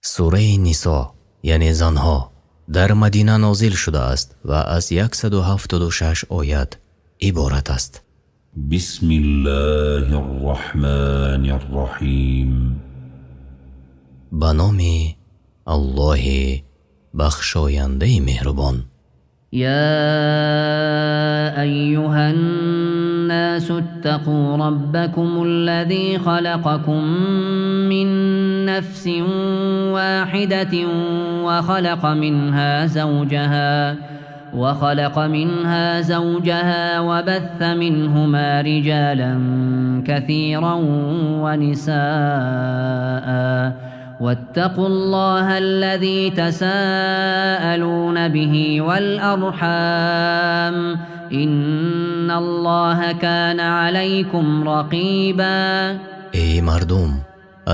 Сураи Нисо, яъне занҳо, дар Мадина нозил шудааст ва аз 176 оят иборат аст. Бисмиллоҳир Раҳмонир Раҳим. Ба номи Аллоҳ бахшоянда меҳрубон. Ё айюҳан-носу иттақӯ роббакумул-лазӣ халақакум мин нафсин воҳидатин ва халақа минҳа завҷаҳа ва басса минҳума риҷолан касиран ва нисоан ваттақуллоҳаллазӣ тасоалуна биҳи вал-арҳом инналлоҳа кона алайкум рақибо. Эй мардум,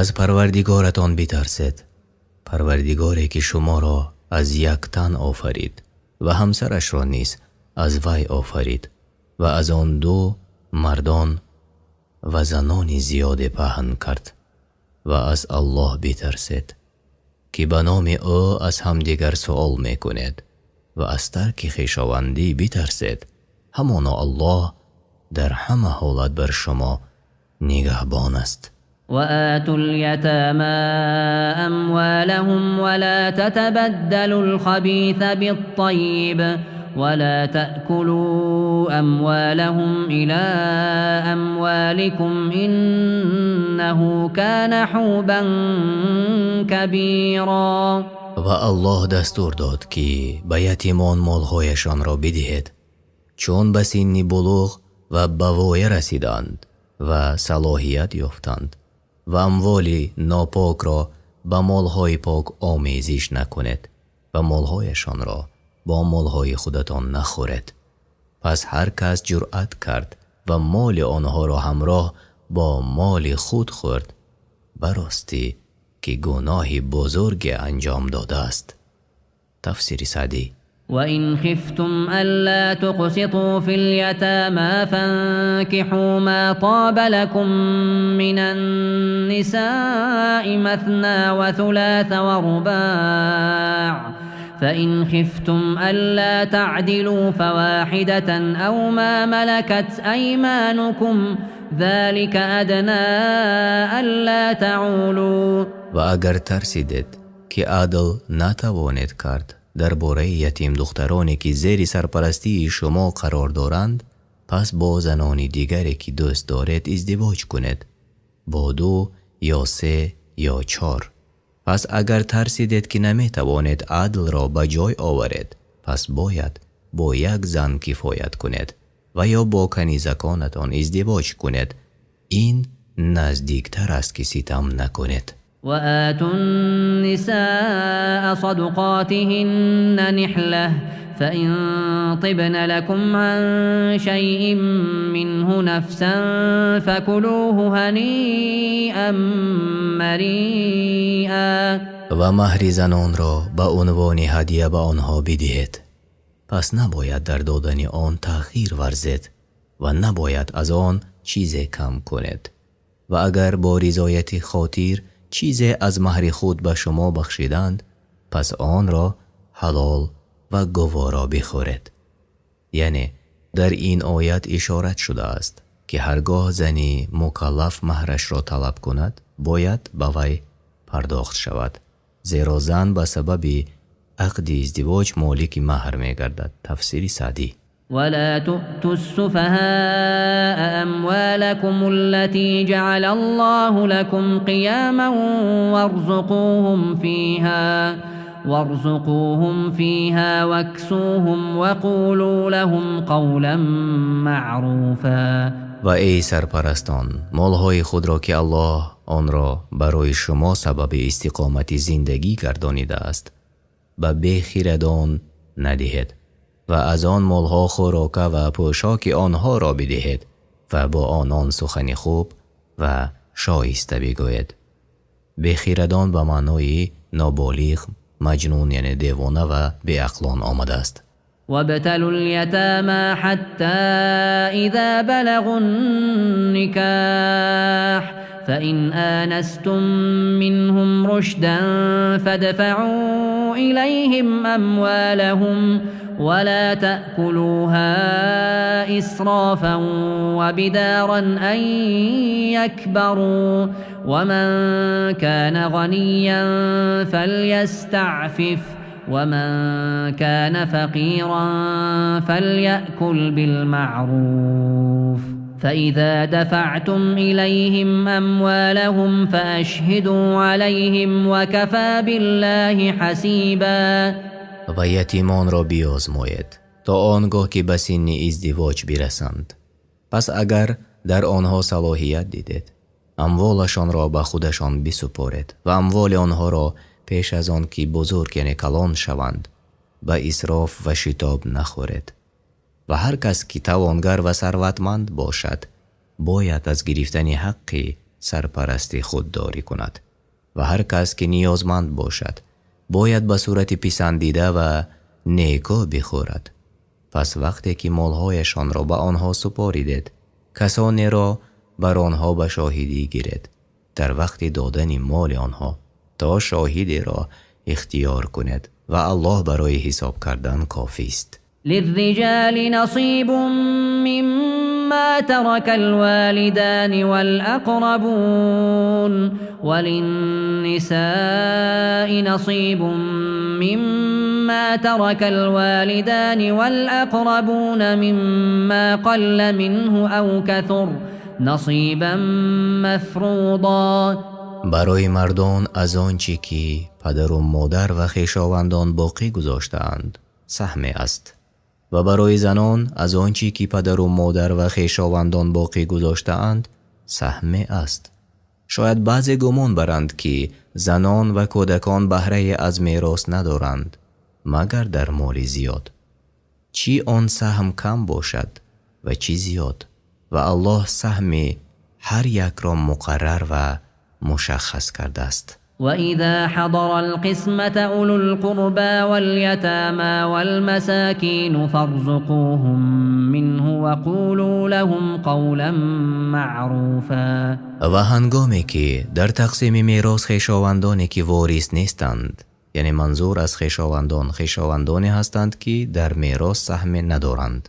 аз Парвардигоратон битарсед, Парвардигоре ки шуморо аз як тан офарид ва ҳамсарашро низ аз вай офарид ва аз он ду мардон ва занони зиёде паҳн кард. Ва аз Аллоҳ битарсед, ки ба номи ӯ аз ҳамдигар суол мекунед, ва аз тарки хешовандӣ битарсед. Ҳамоно Аллоҳ дар ҳама ҳолат бар шумо нигаҳбон аст. Ва отул-ятомо амволаҳум ва ло татабаддалул-хабиса бит-таййиб ва ло таъкулу амволаҳум ило амволикум иннаҳу кона ҳубан кабиро. Ва Аллоҳ дастур дод, ки ба ятимон молҳояшонро бидиҳед, чун ба синни булуғ ва ба воя расиданд ва салоҳият ёфтанд, ва амволи нопокро ба молҳои пок омезиш накунед ва молҳояшонро бо молҳои худатон нахӯред. Пас ҳар кас ҷуръат кард ва моли онҳоро ҳамроҳ бо моли худ хӯрд, ба ростӣ ки гуноҳи бузурге анҷом додааст. Тафсири Саъдӣ. Ва ин хифтум алло туқситу фил-ятомо фанкиҳу мо тоба лакум минан-нисои масно ва сулоса ва рубоъ фаин хифтум алло таъдилу фавоҳидатан ав мо малакат аймонукум золика адно алло таъулу. Ва агар тарсидед, ки адл натавонед кард дар бораи ятим духтароне, ки зери сарпарастии шумо қарор доранд, пас бо занони дигаре, ки дӯст доред, издивоҷ кунед, бо ду ё се ё чор. Пас агар тарсидед, ки наметавонед адлро ба ҷой оваред, пас бояд бо як зан кифоят кунед ва ё бо канизаконатон издивоҷ кунед. Ин наздиктар аст, ки ситам накунед. Ва отун-нисоа садуқотиҳинна ниҳлатан фаин тибна лакум ан шайъин минҳу нафсан факулуҳу ҳаниан мариа. Ва маҳри занонро ба унвони ҳадия ба онҳо бидиҳед. Пас набояд дар додани он таъхир варзед ва набояд аз он чизе кам кунед. Ва агар бо ризояти хотир чизе аз маҳри худ ба шумо бахшиданд, пас онро ҳалол ва гуворо бихӯред. Яъне дар ин оят ишорат шудааст, ки ҳаргоҳ зани мукаллаф маҳрашро талаб кунад, бояд ба вай пардохт шавад, зеро зан ба сабаби ақди издивоҷ молики маҳр мегардад. Тафсири Саъдӣ. ولا تؤتوا السفهاء أموالكم التي جعل الله لكم قياما وارزقوهم فيها واكسوهم وقولوا لهم قولا معروفا. Ва эй сарпарастон, молҳои худро, ки Аллоҳ онро барои шумо сабаби истиқомати зиндагӣ гардонидааст, ба бехирадон надиҳед ва аз он молҳо хӯрока ва пӯшоки онҳоро бидиҳед ва бо онон сухани хуб ва шоиста бигӯед. Бехирадон ба маънои ноболиғ, маҷнун, яъне девона ва беақлон омадааст. وابتلوا اليتامى حتى إذا بلغوا النكاح فإن آنستم منهم رشدا فادفعوا إليهم أموالهم ولا تأكلوها إسرافا وبدارا أن يكبروا ومن كان غنيا فليستعفف ومن كان فقيرا فليأكل بالمعروف فإذا دفعتم إليهم أموالهم فأشهدوا عليهم وكفى بالله حسيبا. Ва ятимонро биозмоед то он гоҳ ки ба синни издивоҷ бирасанд. Пас агар дар онҳо салоҳият дидед, амволашонро ба худашон бисупоред ва амволи онҳоро пеш аз он ки бузург, яъне калон шаванд, ба исроф ва шитоб нахӯред. Ва ҳар кас ки тавонгар ва сарватманд бошад, бояд аз гирифтани ҳаққи сарпарасти худдорӣ кунад. Ва ҳар кас ки ниёзманд бошад, бояд ба сурати писандида ва неко бихӯрад. Пас вақте ки молҳояшонро ба онҳо супоридед, касонеро бар онҳо ба шоҳидӣ гиред дар вақти додани моли онҳо, то шоҳидеро ихтиёр кунед ва Аллоҳ барои ҳисоб кардан кофист. للرجال نصيب مما ترك الوالدان والأقربون وللنساء نصيب مما ترك الوالدان والأقربون مما قل منه أو كثر نصيبا مفروضا. Барои мардон аз он чӣ ки падару модар ва хешовандон боқӣ гузоштаанд саҳме аст, ва барои занон аз он чӣ ки падару модар ва хешовандон боқӣ гузоштаанд саҳме аст. Шояд баъзе гумон баранд ки занон ва кӯдакон баҳрае аз мерос надоранд, магар дар моли зиёд. Чӣ он саҳм кам бошад ва чӣ зиёд, ва Аллоҳ саҳми ҳар якро муқаррар ва мушаххас кардааст. وإذا حضر القسمة أولو القربى واليتامى والمساكين فارزقوهم منه وقولوا لهم قولا معروفا. Ва ҳангоме ки дар тақсими мерос хешовандоне ки ворис нестанд, яъне манзур аз хешовандон хешовандоне ҳастанд ки дар мерос саҳме надоранд,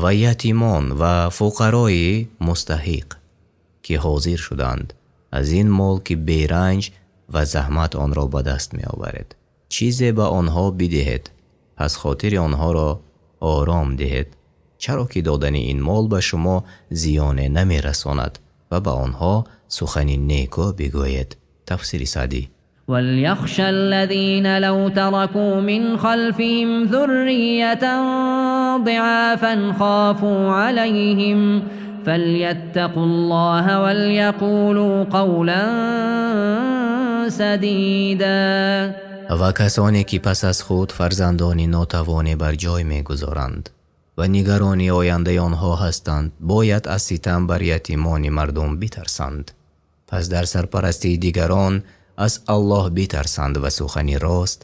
ва ятимон ва фуқарои мустаҳиқ ки ҳозир шуданд аз ин мол ки беранҷ ва заҳмат онро ба даст меоваред, чизе ба онҳо бидиҳед, пас хотири онҳоро ором диҳед, чаро ки додани ин мол ба шумо зиёне намерасонад, ва ба онҳо сухани неко бигӯед. Тафсири Саъдӣ. وليخش الذين لو تركوا من خلفهم ذرية ضعافا خافوا عليهم فليتقوا الله وليقولوا قولا سديدا. Ва касоне ки пас аз худ фарзандони нотавоне бар ҷой мегузоранд ва нигарони ояндаи онҳо ҳастанд, бояд аз ситам бар ятимони мардум битарсанд. Пас дар сарпарастии дигарон аз Аллоҳ битарсанд ва сухани рост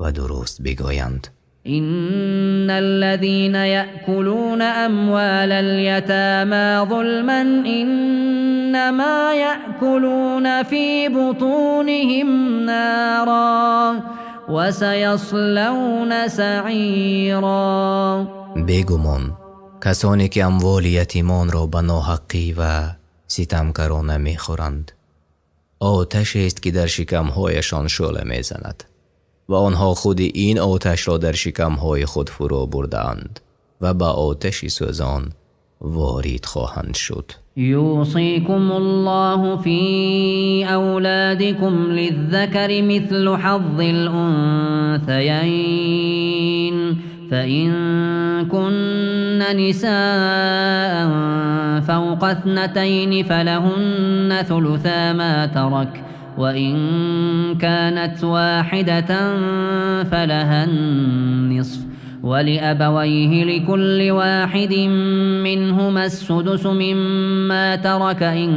ва дуруст бигӯянд. إن الذين يأكلون أموال اليتامى ظلما إنما يأكلون في بطونهم نارا وسيصلون سعيرا. Бегумон касоне ки амволи ятимонро ба ноҳаққӣ ва ситамкарона мехӯранд, оташест ки дар шикамҳояшон шӯъла мезанад ва онҳо худи ин оташро дар шикамҳои худ фурӯ бурдаанд ва ба оташи сӯзон ворид хоҳанд шуд. يوصيكم الله في أولادكم للذكر مثل حظ الأنثيين فإن كن نساء فوق اثنتين فلهن ثلثا ما ترك وإن كانت واحدة فلها النصف ولأبويه لكل واحد منهما السدس مما ترك إن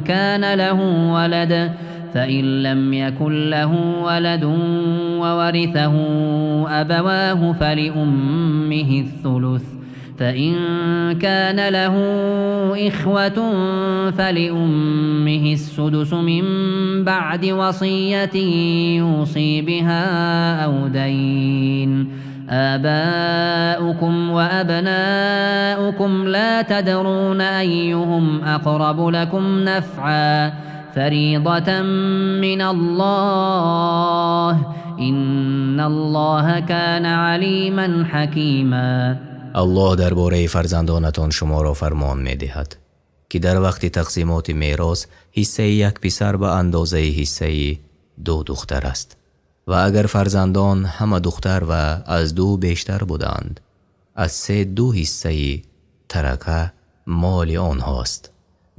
كان له ولد فإن لم يكن له ولد وورثه أبواه فلأمه الثلث فإن كان له إخوة فلأمه السدس من بعد وصية يوصي بها أو دين. آباؤكم وأبناؤكم لا تدرون أيهم أقرب لكم نفعا فريضة من الله إن الله كان عليما حكيما. Аллоҳ дар бораи фарзандонатон шуморо фармон медиҳад, ки дар вақти тақсимоти мерос ҳиссаи як писар ба андозаи ҳиссаи ду духтар аст. Ва агар фарзандон ҳама духтар ва аз ду бештар буданд, аз се ду ҳиссаи тарака моли онҳост.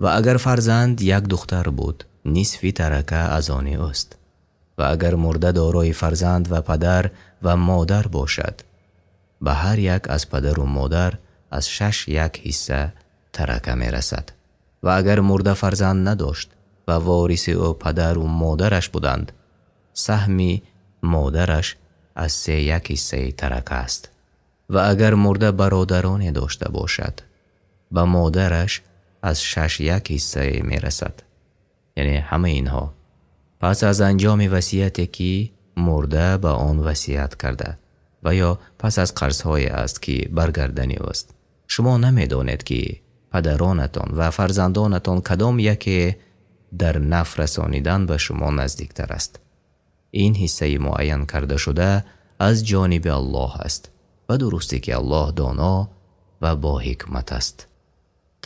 Ва агар фарзанд як духтар буд, нисфи тарака аз они ӯст. Ва агар мурда дорои фарзанд ва падар ва модар бошад, ба ҳар як аз падару модар аз шаш як ҳисса тарака мерасад. Ва агар мурда фарзанд надошт ва вориси ӯ падару модараш буданд, саҳми модараш аз се як ҳиссаи тарака аст. Ва агар мурда бародароне дошта бошад, ба модараш аз шаш як ҳиссае мерасад. Яъне ҳамаи инҳо пас аз анҷоми васияте ки мурда ба он васият карда ва ё пас аз қарзҳое аст ки баргардани ӯст. Шумо намедонед ки падаронатон ва фарзандонатон кадом яке дар наф расонидан ба шумо наздиктар аст. Ин ҳиссаи муайян карда шуда аз ҷониби Аллоҳ аст ва дурусте ки Аллоҳ доно ва бо ҳикмат аст.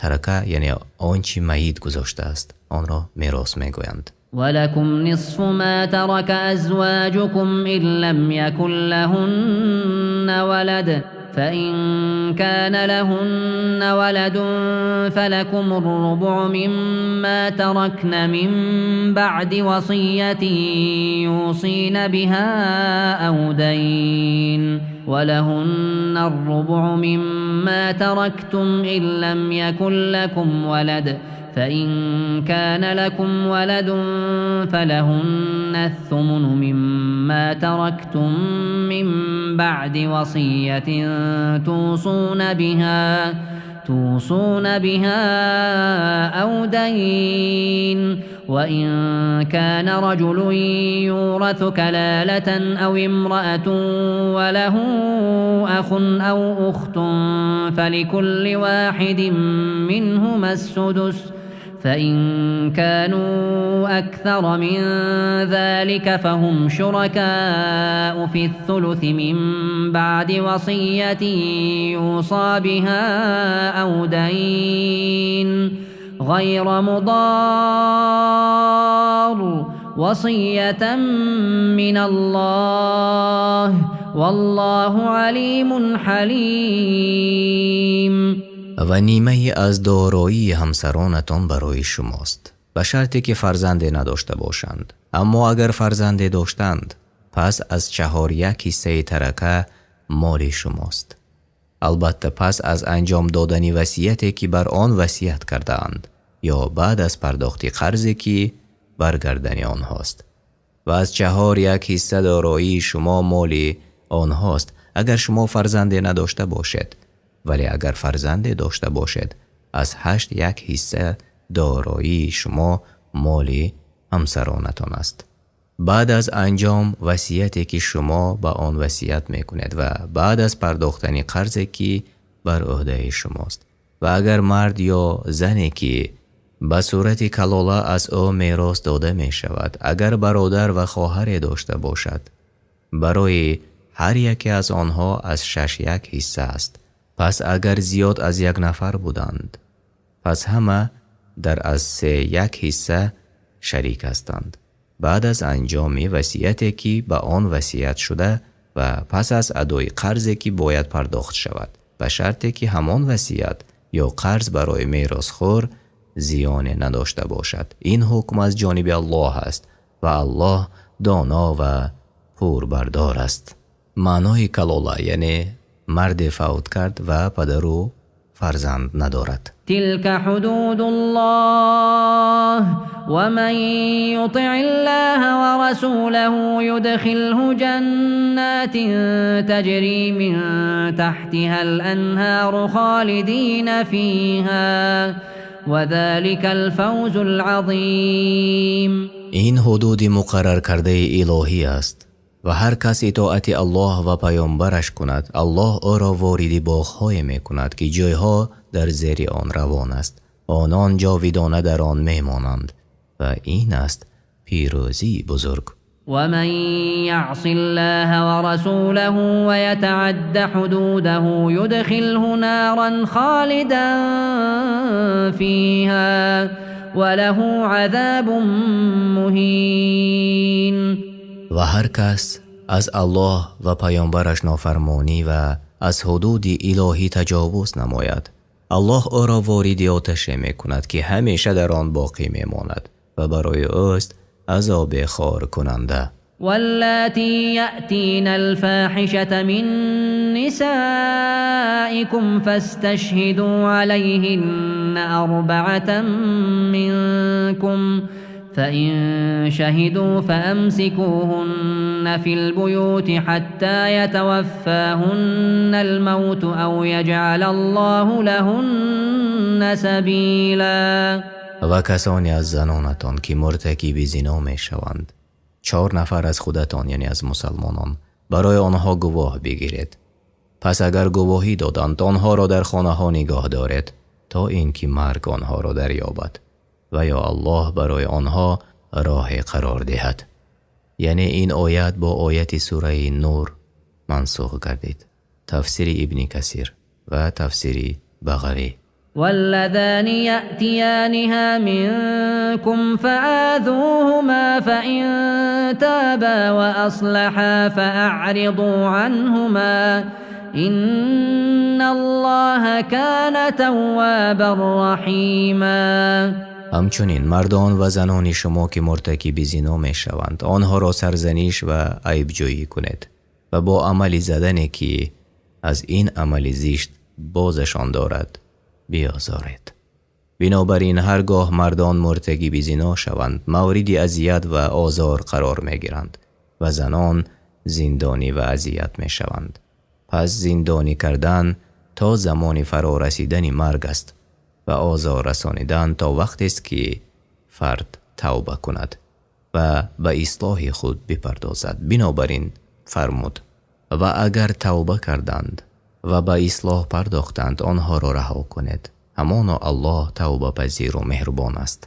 Тарака яъне он чи майит гузоштааст, онро мерос мегӯянд. ولكم نصف ما ترك أزواجكم إن لم يكن لهن ولد فإن كان لهن ولد فلكم الربع مما تركن من بعد وصية يوصين بها أو دين ولهن الربع مما تركتم إن لم يكن لكم ولد فإن كان لكم ولد فلهن الثمن مما تركتم من بعد وصية توصون بها أو دين. وإن كان رجل يورث كلالة أو امرأة وله أخ أو أخت فلكل واحد منهما السدس فإن كانوا أكثر من ذلك فهم شركاء في الثلث من بعد وصية يوصى بها أو دين غير مضار وصية من الله والله عليم حليم. Ва нимаи аз дороии ҳамсаронатон барои шумост, ба шарте ки фарзанде надошта бошанд. Аммо агар фарзанде доштанд, пас аз чаҳор як ҳиссаи тарака моли шумост. Албатта пас аз анҷом додани васияте ки бар он васият кардаанд ё баъд аз пардохти қарзе ки бар гардани онҳост. Ва аз чаҳор як ҳисса дороии шумо моли онҳост, агар шумо фарзанде надошта бошед. Вале агар фарзанде дошта бошед, аз ҳашт як ҳисса дороии шумо моли ҳамсаронатон аст. Баъд аз анҷом васияте ки шумо ба он васият мекунед ва баъд аз пардохтани қарзе ки бар ӯҳдаи шумост. Ва агар мард ё зане ки ба сурати калола аз ӯ мерос дода мешавад, агар бародар ва хоҳаре дошта бошад, барои ҳар яке аз онҳо аз шаш як ҳисса аст. Пас агар зиёд аз як нафар буданд, пас ҳама дар аз се як ҳисса шарик ҳастанд. Баъд аз анҷоми васияте ки ба он васият шуда ва пас аз адои қарзе ки бояд пардохт шавад, ба шарте ки ҳамон васият ё қарз барои меросхӯр зиёне надошта бошад. Ин ҳукм аз ҷониби Аллоҳ аст ва Аллоҳ доно ва пурбардор аст. Маънои калола яъне марде фавт кард ва падару фарзанд надорад. تلك حدود الله ومن يطع الله ورسوله يدخله جنات تجري من تحتها الأنهار خالدين فيها وذلك الفوز العظيم. Ин ҳудуди муқаррар кардаи илоҳӣ аст ва ҳар кас итоати Аллоҳ ва паёмбараш кунад, Аллоҳ ӯро вориди боғҳое мекунад, ки ҷойҳо дар зери он равон аст. Онон ҷовидона дар он мемонанд ва ин аст пирӯзии бузург. ومن يعص الله ورسوله ويتعد حدوده يدخله نارا خالدا فيها وله عذاب مهين. Ва ҳар кас аз Аллоҳ ва паёмбараш нофармонӣ ва аз ҳудуди илоҳӣ таҷовуз намояд, Аллоҳ ӯро вориди оташе мекунад, ки ҳамеша дар он боқӣ мемонад ва барои ӯст азоби хоркунанда. واللاتي يأتين الفاحشة من نسائكم فاستشهدوا عليهن 4 منكم فإن شهدوا فأمسكوهن في البيوت حتى يتوفاهن الموت أو يجعل الله لهن سبيلا. Ва касоне аз занонатон, ки муртакиби зино мешаванд, 4 нафар аз худатон, яъне аз мусалмонон, барои онҳо гувоҳ бигиред. Пас агар гувоҳӣ доданд, онҳоро дар хонаҳо нигоҳ доред то ин ки марг онҳоро дарёбад ва ё Аллоҳ барои онҳо роҳе қарор диҳад. Яъне ин оят бо ояти сураи Нур мансух гардид. Тафсири Ибни Касир ва тафсири Бағавӣ. واللذان يأتيانها منكم فآذوهما فإن تابا وأصلحا فأعرضوا عنهما إن الله كان توابا رحيما. Ҳамчунин мардон ва занони шумо, ки муртакиби зино мешаванд, онҳоро сарзаниш ва айбҷӯӣ кунед ва бо амали задане, ки аз ин амали зишт бозашон дорад, биозоред. Бинобар ин ҳар гоҳ мардон муртакиби зино шаванд, мавриди азият ва озор қарор мегиранд ва занон зиндонӣ ва азият мешаванд. Пас зиндонӣ кардан то замони фарорасидани марг аст ва озор расонидан то вақтест, ки фард тавба кунад ва ба ислоҳи худ бипардозад. Бинобар ин фармуд: ва агар тавба карданд ва ба ислоҳ пардохтанд, онҳоро раҳо кунед. Ҳамоно Аллоҳ тавбапазиру меҳрубон аст.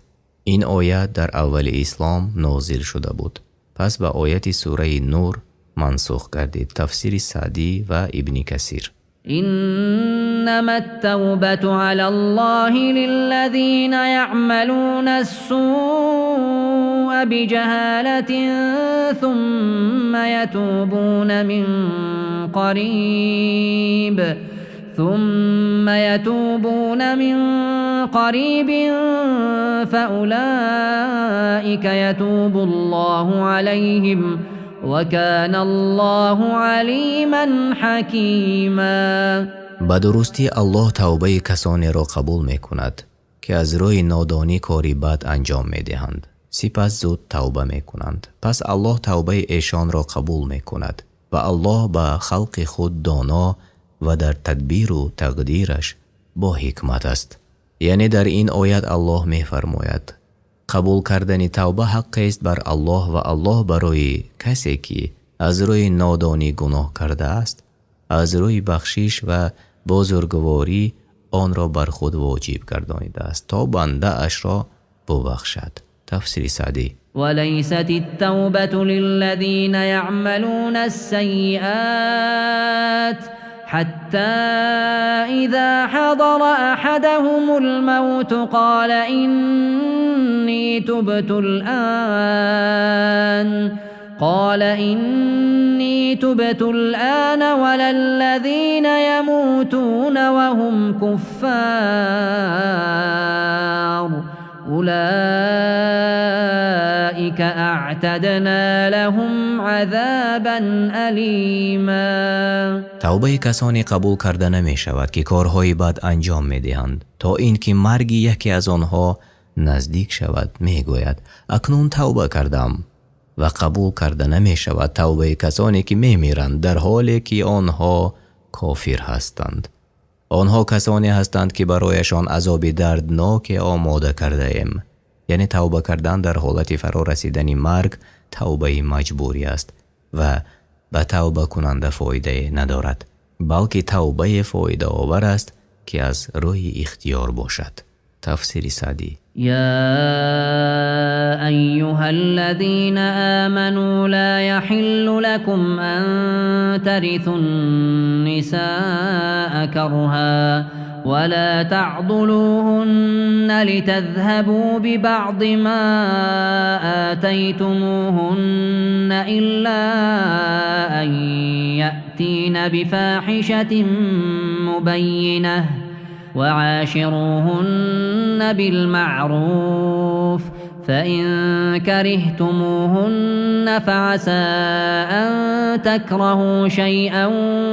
Ин оят дар аввали ислом нозил шуда буд. Пас ба ояти сураи Нур мансух гардид. Тафсири Саъдӣ ва Ибни Касир. إنما التوبة على الله للذين يعملون السوء بجهالة ثم يتوبون من قريب ثم يتوبون من قريب فأولئك يتوب الله عليهم وكان الله عليما حكيما. Ба дурустӣ Аллоҳ тавбаи касонеро қабул мекунад, ки аз рӯи нодонӣ кори бад анҷом медиҳанд, сипас зуд тавба мекунанд. Пас Аллоҳ тавбаи эшонро қабул мекунад ва Аллоҳ ба халқи худ доно ва дар тадбиру тақдираш бо ҳикмат аст. Яъне дар ин оят Аллоҳ мефармояд: қабул кардани тавба ҳаққест бар Аллоҳ ва Аллоҳ барои касе, ки аз рӯи нодонӣ гуноҳ кардааст, аз рӯи бахшиш ва бузургворӣ онро бар худ воҷиб гардонидааст, то бандаашро бубахшад. Тафсири Саъдӣ. وليست التوبة للذين يعملون السيئات حتى إذا حضر أحدهم الموت قال إني تبت الآن قال إني تبت الآن ولا الذين يموتون وهم كفار أولئك أعتدنا لهم عذابا أليما. Тавбаи касоне қабул карда намешавад, ки корҳои бад анҷом медиҳанд, то инки марги яке аз онҳо наздик шавад, мегӯяд: акнун тавба кардам. Ва қабул карда намешавад тавбаи касоне, ки мемиранд дар ҳоле ки онҳо кофир ҳастанд. Онҳо касоне ҳастанд, ки барояшон азоби дардноке омода кардаем. Яъне тавба кардан дар ҳолати фаро расидани марг тавбаи маҷбурӣ аст ва ба тавбакунанда фоидае надорад, балки тавбаи фоидаовар аст, ки аз рӯи ихтиёр бошад. Тафсири Саъдӣ. يا أيها الذين آمنوا لا يحل لكم أن ترثوا النساء كرها ولا تعضلوهن لتذهبوا ببعض ما آتيتموهن إلا أن يأتين بفاحشة مبينة وعاشروهن بالمعروف فإن كرهتموهن فعسى أن تكرهوا شيئا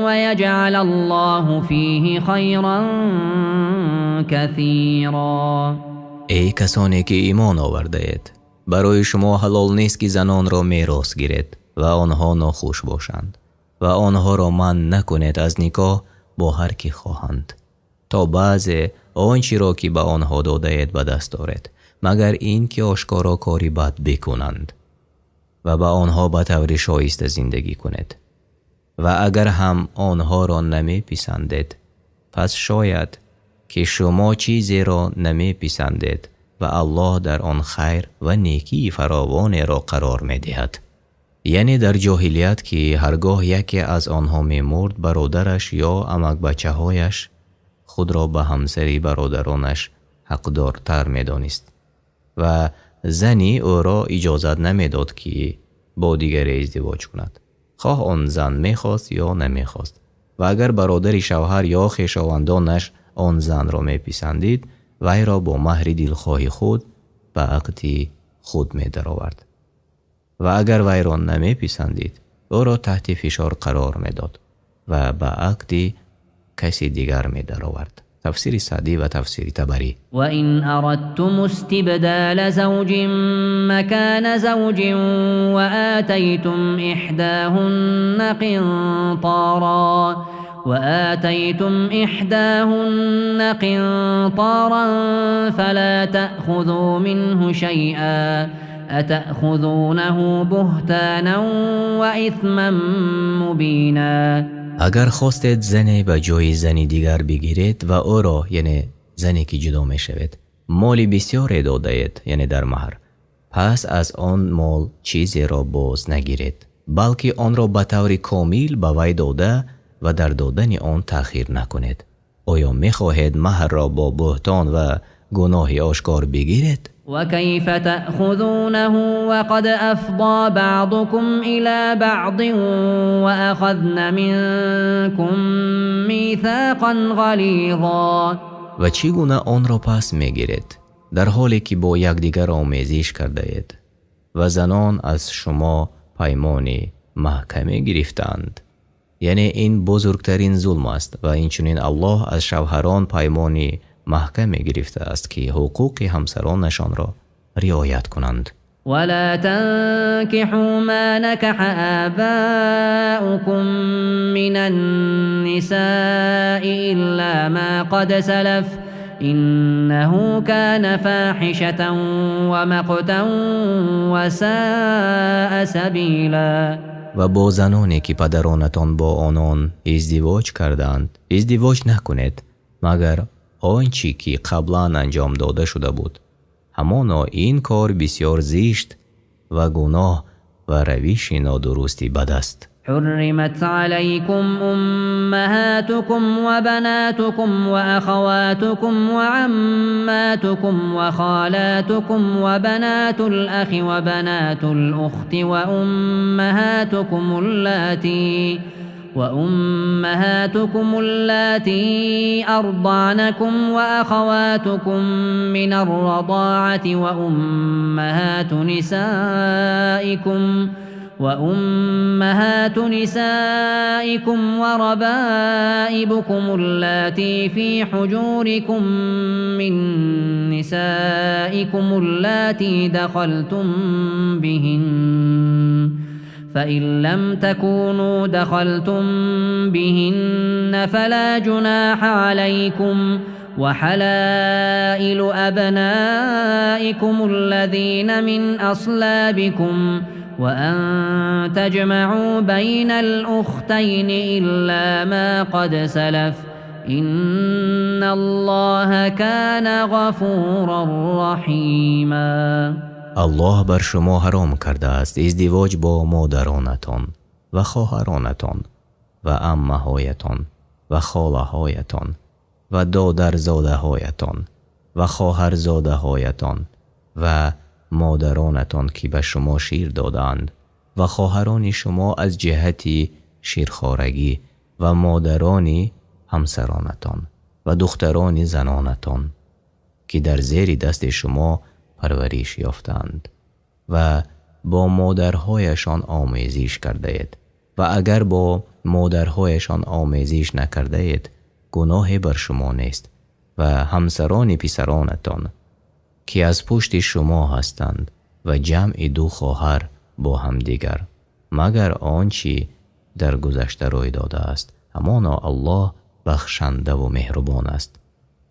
ويجعل الله فيه خيرا كثيرا. Эй касоне ки имон овардаед, барои шумо ҳалол нест, ки занонро мерос гиред ва онҳо нохуш бошанд ва онҳоро манъ накунед аз никоҳ бо ҳар ки хоҳанд, то баъзе он чиро ки ба онҳо додаед ба даст оред, магар ин ки ошкоро кори бад бикунанд, ва ба онҳо ба таври шоиста зиндагӣ кунед. Ва агар ҳам онҳоро намеписандед, пас шояд ки шумо чизеро намеписандед ва Аллоҳ дар он хайр ва некии фаровонеро қарор медиҳад. Яъне дар ҷоҳилият, ки ҳаргоҳ яке аз онҳо мемурд, бародараш ё амакбачаҳояш худро ба ҳамсари бародаронаш ҳақдортар медонист ва зани ӯро иҷозат намедод, ки бо дигаре издивоҷ кунад, хоҳ он зан мехост ё намехост. Ва агар бародари шавҳар ё хешовандонаш он занро меписандид, вайро бо маҳри дилхоҳи худ ба ақди худ медаровард. Ва агар вайро намеписандид, ӯро таҳти фишор қарор медод ва ба ақди каси дигар медаровард. Тафсири Саъдӣ ва тафсири Табарӣ. وإن أردتم استبدال زوج مكان زوج وآتيتم إحداهن قنطارا فلا تأخذوا منه شيئا أتأخذونه بهتانا وإثما مبينا. Агар хостед зане ба ҷои зани дигар бигиред ва ӯро, яъне зане ки ҷудо мешавед, моли бисёре додаед, яъне дар маҳр, пас аз он мол чизеро боз нагиред, балки онро ба таври комил ба вай дода ва дар додани он таъхир накунед. Оё мехоҳед маҳрро бо буҳтон ва гуноҳи ошкор бигиред? وكيف تأخذونه وقد أفضى بعضكم إلى بعض وأخذن منكم ميثاقا غليظا. Ва чӣ гуна онро пас мегиред, дар ҳоле ки бо якдигар омезиш кардаед ва занон аз шумо паймони маҳкаме гирифтаанд? Яъне ин бузургтарин зулм аст ва инчунин Аллоҳ аз шавҳарон паймони маҳкаме гирифтааст, ки ҳуқуқи ҳамсаронашонро риоят кунанд. ولا تنكحوا ما نكح آباؤكم من النساء إلا ما قد سلف إنه كان فاحشة ومقتا وساء سبيلا. Ва бо заноне ки падаронатон бо онон издивоҷ кардаанд издивоҷ накунед, магар он чӣ ки қаблан анҷом дода шуда буд. Ҳамоно ин кор бисёр зишт ва гуноҳ ва равиши нодурусти бад аст. حرمت عليكم أمهاتكم وبناتكم وأخواتكم وعماتكم وخالاتكم وبنات الأخ وبنات الأخت وأمهاتكم اللاتي أرضعنكم وأخواتكم من الرضاعة وأمهات نسائكم وربائبكم اللاتي في حجوركم من نسائكم اللاتي دخلتم بهن فإن لم تكونوا دخلتم بهن فلا جناح عليكم وحلائل أبنائكم الذين من أصلابكم وأن تجمعوا بين الأختين إلا ما قد سلف إن الله كان غفورا رحيما. Аллоҳ бар шумо ҳаром кардааст издивоҷ бо модаронатон ва хоҳаронатон ва аммаҳоятон ва холаҳоятон ва додарзодаҳоятон ва хоҳарзодаҳоятон ва модаронатон ки ба шумо шир додаанд ва хоҳарони шумо аз ҷиҳати ширхорагӣ ва модарони ҳамсаронатон ва духтарони занонатон ки дар зери дасти шумо парвариш ёфтаанд ва бо модарҳояшон омезиш кардаед ва агар бо модарҳояшон омезиш накардаед гуноҳе бар шумо нест ва ҳамсарони писаронатон ки аз пушти шумо ҳастанд ва ҷамъи ду хоҳар бо ҳамдигар магар он чӣ дар гузашта рӯй додааст. Ҳамоно Аллоҳ бахшандаву меҳрубон аст.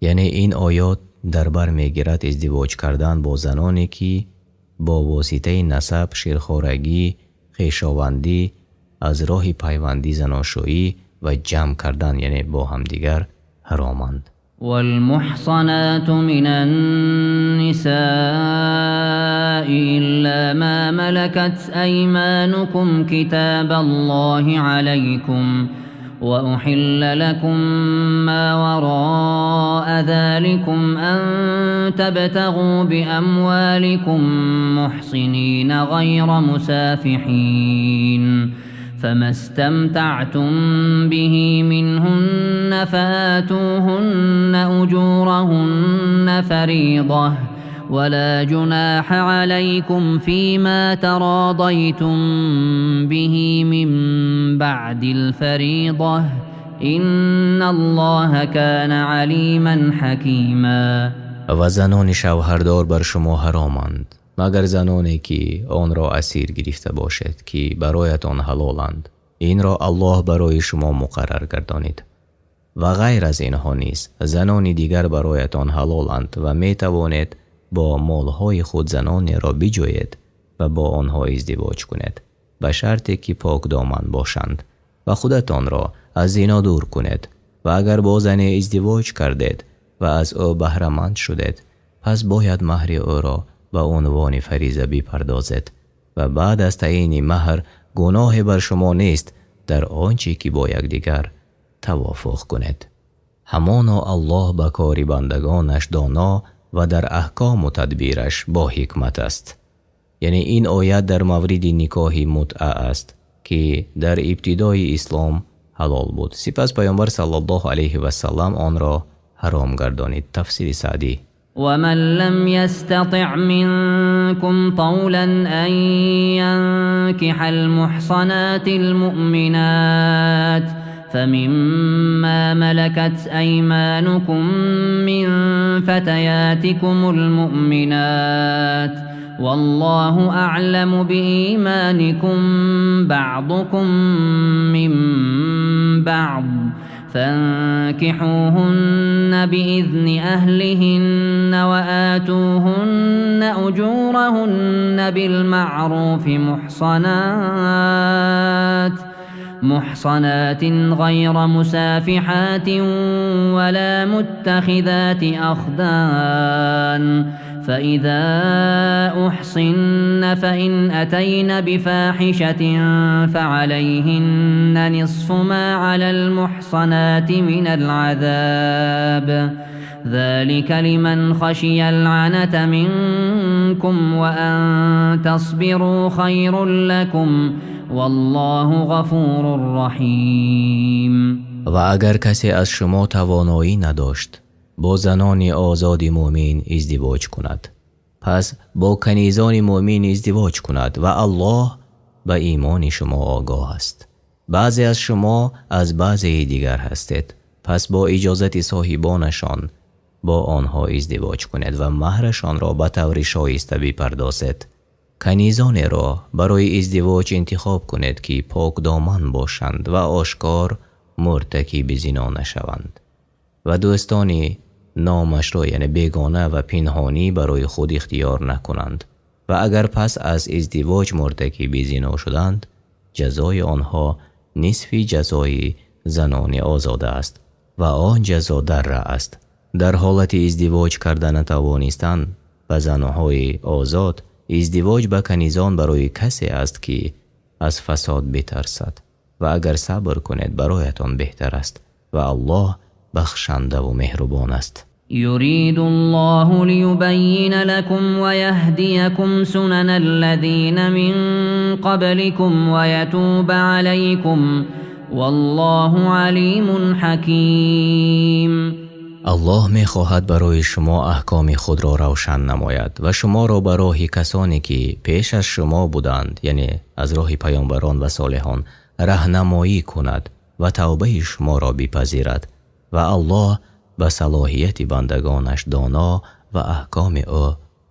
Яъне ин оёт дар бар мегирад издивоҷ кардан бо заноне ки бо воситаи насаб, ширхорагӣ, хешовандӣ, аз роҳи пайвандӣ заношӯӣ ва ҷамъ кардан яъне бо ҳамдигар ҳароманд. والمحصنات من النساء إلا ما ملكت أيمانكم كتاب الله عليكم وأحل لكم ما وراء ذلكم أن تبتغوا بأموالكم محصنين غير مسافحين فما استمتعتم به منهن فآتوهن أجورهن فريضة ولا جناح عليكم فيما تراضيتم به من بعد الفريضة إن الله كان عليما حكيما. Ва занони шавҳардор бар шумо ҳароманд магар заноне ки онро асир гирифта бошед ки бароятон ҳалоланд. Инро Аллоҳ барои шумо муқаррар гардонид ва ғайр аз инҳо низ занони дигар бароятон ҳалоланд ва метавонед бо молҳои худ занонеро биҷӯед ва бо онҳо издивоҷ кунед ба шарте ки покдоман бошанд ва худатонро аз зино дур кунед ва агар бо зане издивоҷ кардед ва аз ӯ баҳраманд шудед пас бояд маҳри ӯро ба унвони фариза бипардозед ва баъд аз таъйини маҳр гуноҳе бар шумо нест дар он чӣ ки бо якдигар тавофуқ кунед. Ҳамоно Аллоҳ ба кори бандагонаш доно ва дар аҳкому тадбираш бо ҳикмат аст. Яъне ин оят дар мавриди никоҳи мутъа аст ки дар ибтидои ислом ҳалол буд. Сипас Паёмбар саллаллоҳу алайҳи васаллам онро ҳаром гардонид. Тафсири Саъдӣ. ومن لم يستطع منكم طولا أن ينكح المحصنات المؤمنات فمما ملكت أيمانكم من فتياتكم المؤمنات والله أعلم بإيمانكم بعضكم من بعض فانكحوهن بإذن أهلهن وآتوهن أجورهن بالمعروف محصنات غير مسافحات ولا متخذات أخدان فإذا أحصن فإن أتين بفاحشة فعليهن نصف ما على المحصنات من العذاب ذلك لمن خشي العنة منكم وأن تصبروا خير لكم والله غفور رحيم. Ва агар касе аз шумо тавоноӣ надошт бо занони озоди мӯмин издивоҷ кунад, пас бо канизони мӯмин издивоҷ кунад ва Аллоҳ ба имони шумо огоҳ аст. Баъзе аз шумо аз баъзеи дигар ҳастед, пас бо иҷозати соҳибонашон бо онҳо издивоҷ кунед ва меҳрашонро ба таври шоиста бипардозед. Канизонеро барои издивоҷ интихоб кунед, ки покдоман бошанд ва ошкор муртакиби зино нашаванд ва дӯстони номашро, яъне бегона ва пинҳонӣ, барои худ ихтиёр накунанд. Ва агар пас аз издивоҷ муртакиби зино шуданд, ҷазои онҳо нисфи ҷазои занони озода аст ва он ҷазо дарра аст. Дар ҳолати издивоҷ карда натавонистан ба занҳои озод, издивоҷ ба канизон барои касе аст, ки аз фасод битарсад ва агар сабр кунед бароятон беҳтар аст ва Аллоҳ бахшанда ва меҳрубон аст. يريد الله ليبين لكم ويهديكم سنن الذين من قبلكم ويتوب عليكم والله عليم حكيم. Аллоҳ мехоҳад барои шумо аҳкоми худро равшан намояд ва шуморо ба роҳи касоне, ки пеш аз шумо буданд, яъне аз роҳи паёмбарон ва солеҳон, раҳнамоӣ кунад ва тавбаи шуморо бипазирад ва Аллоҳ ба салоҳияти бандагонаш доно ва аҳкоми ӯ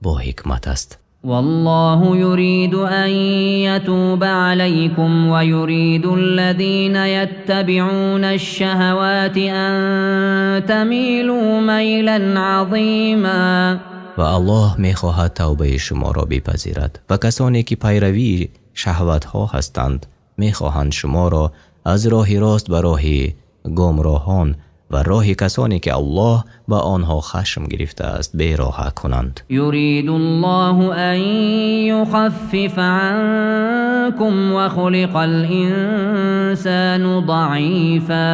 бо ҳикмат аст. والله يريد أن يتوب عليكم ويريد الذين يتبعون الشهوات أن تميلوا ميلا عظيما. Ва Аллоҳ мехоҳад тавбаи шуморо бипазирад ва касоне, ки пайравии шаҳватҳо ҳастанд, мехоҳанд шуморо аз роҳи рост ба роҳи гумроҳон ва роҳи касоне, ки Аллоҳ ба онҳо хашм гирифтааст, бероҳа кунанд. يريد الله أن يخفف عنكم وخلق الإنسان ضعيفا.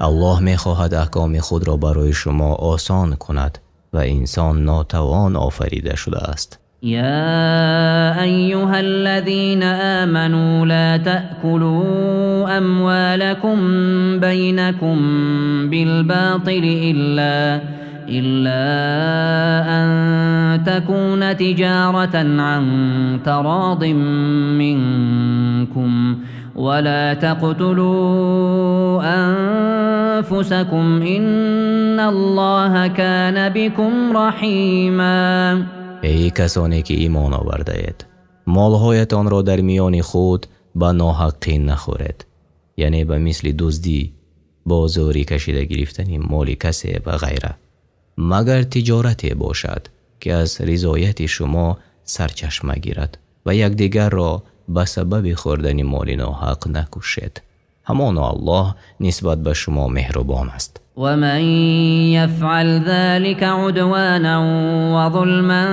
Аллоҳ мехоҳад аҳкоми худро барои шумо осон кунад ва инсон нотавон офарида шудааст. يا أيها الذين آمنوا لا تأكلوا أموالكم بينكم بالباطل إلا أن تكون تجارة عن تراض منكم ولا تقتلوا أنفسكم إن الله كان بكم رحيما. Эй касоне, ки имон овардаед, молҳоятонро дар миёни худ ба ноҳаққӣ нахӯред, яъне ба мисли дуздӣ, бо зӯрӣ кашида гирифтани моли касе ва ғайра, магар тиҷорате бошад, ки аз ризояти шумо сарчашма гирад ва якдигарро ба сабаби хӯрдани моли ноҳақ накушед. Ҳамоно Аллоҳ нисбат ба шумо меҳрубон аст. ومن يفعل ذلك عدوانا وظلما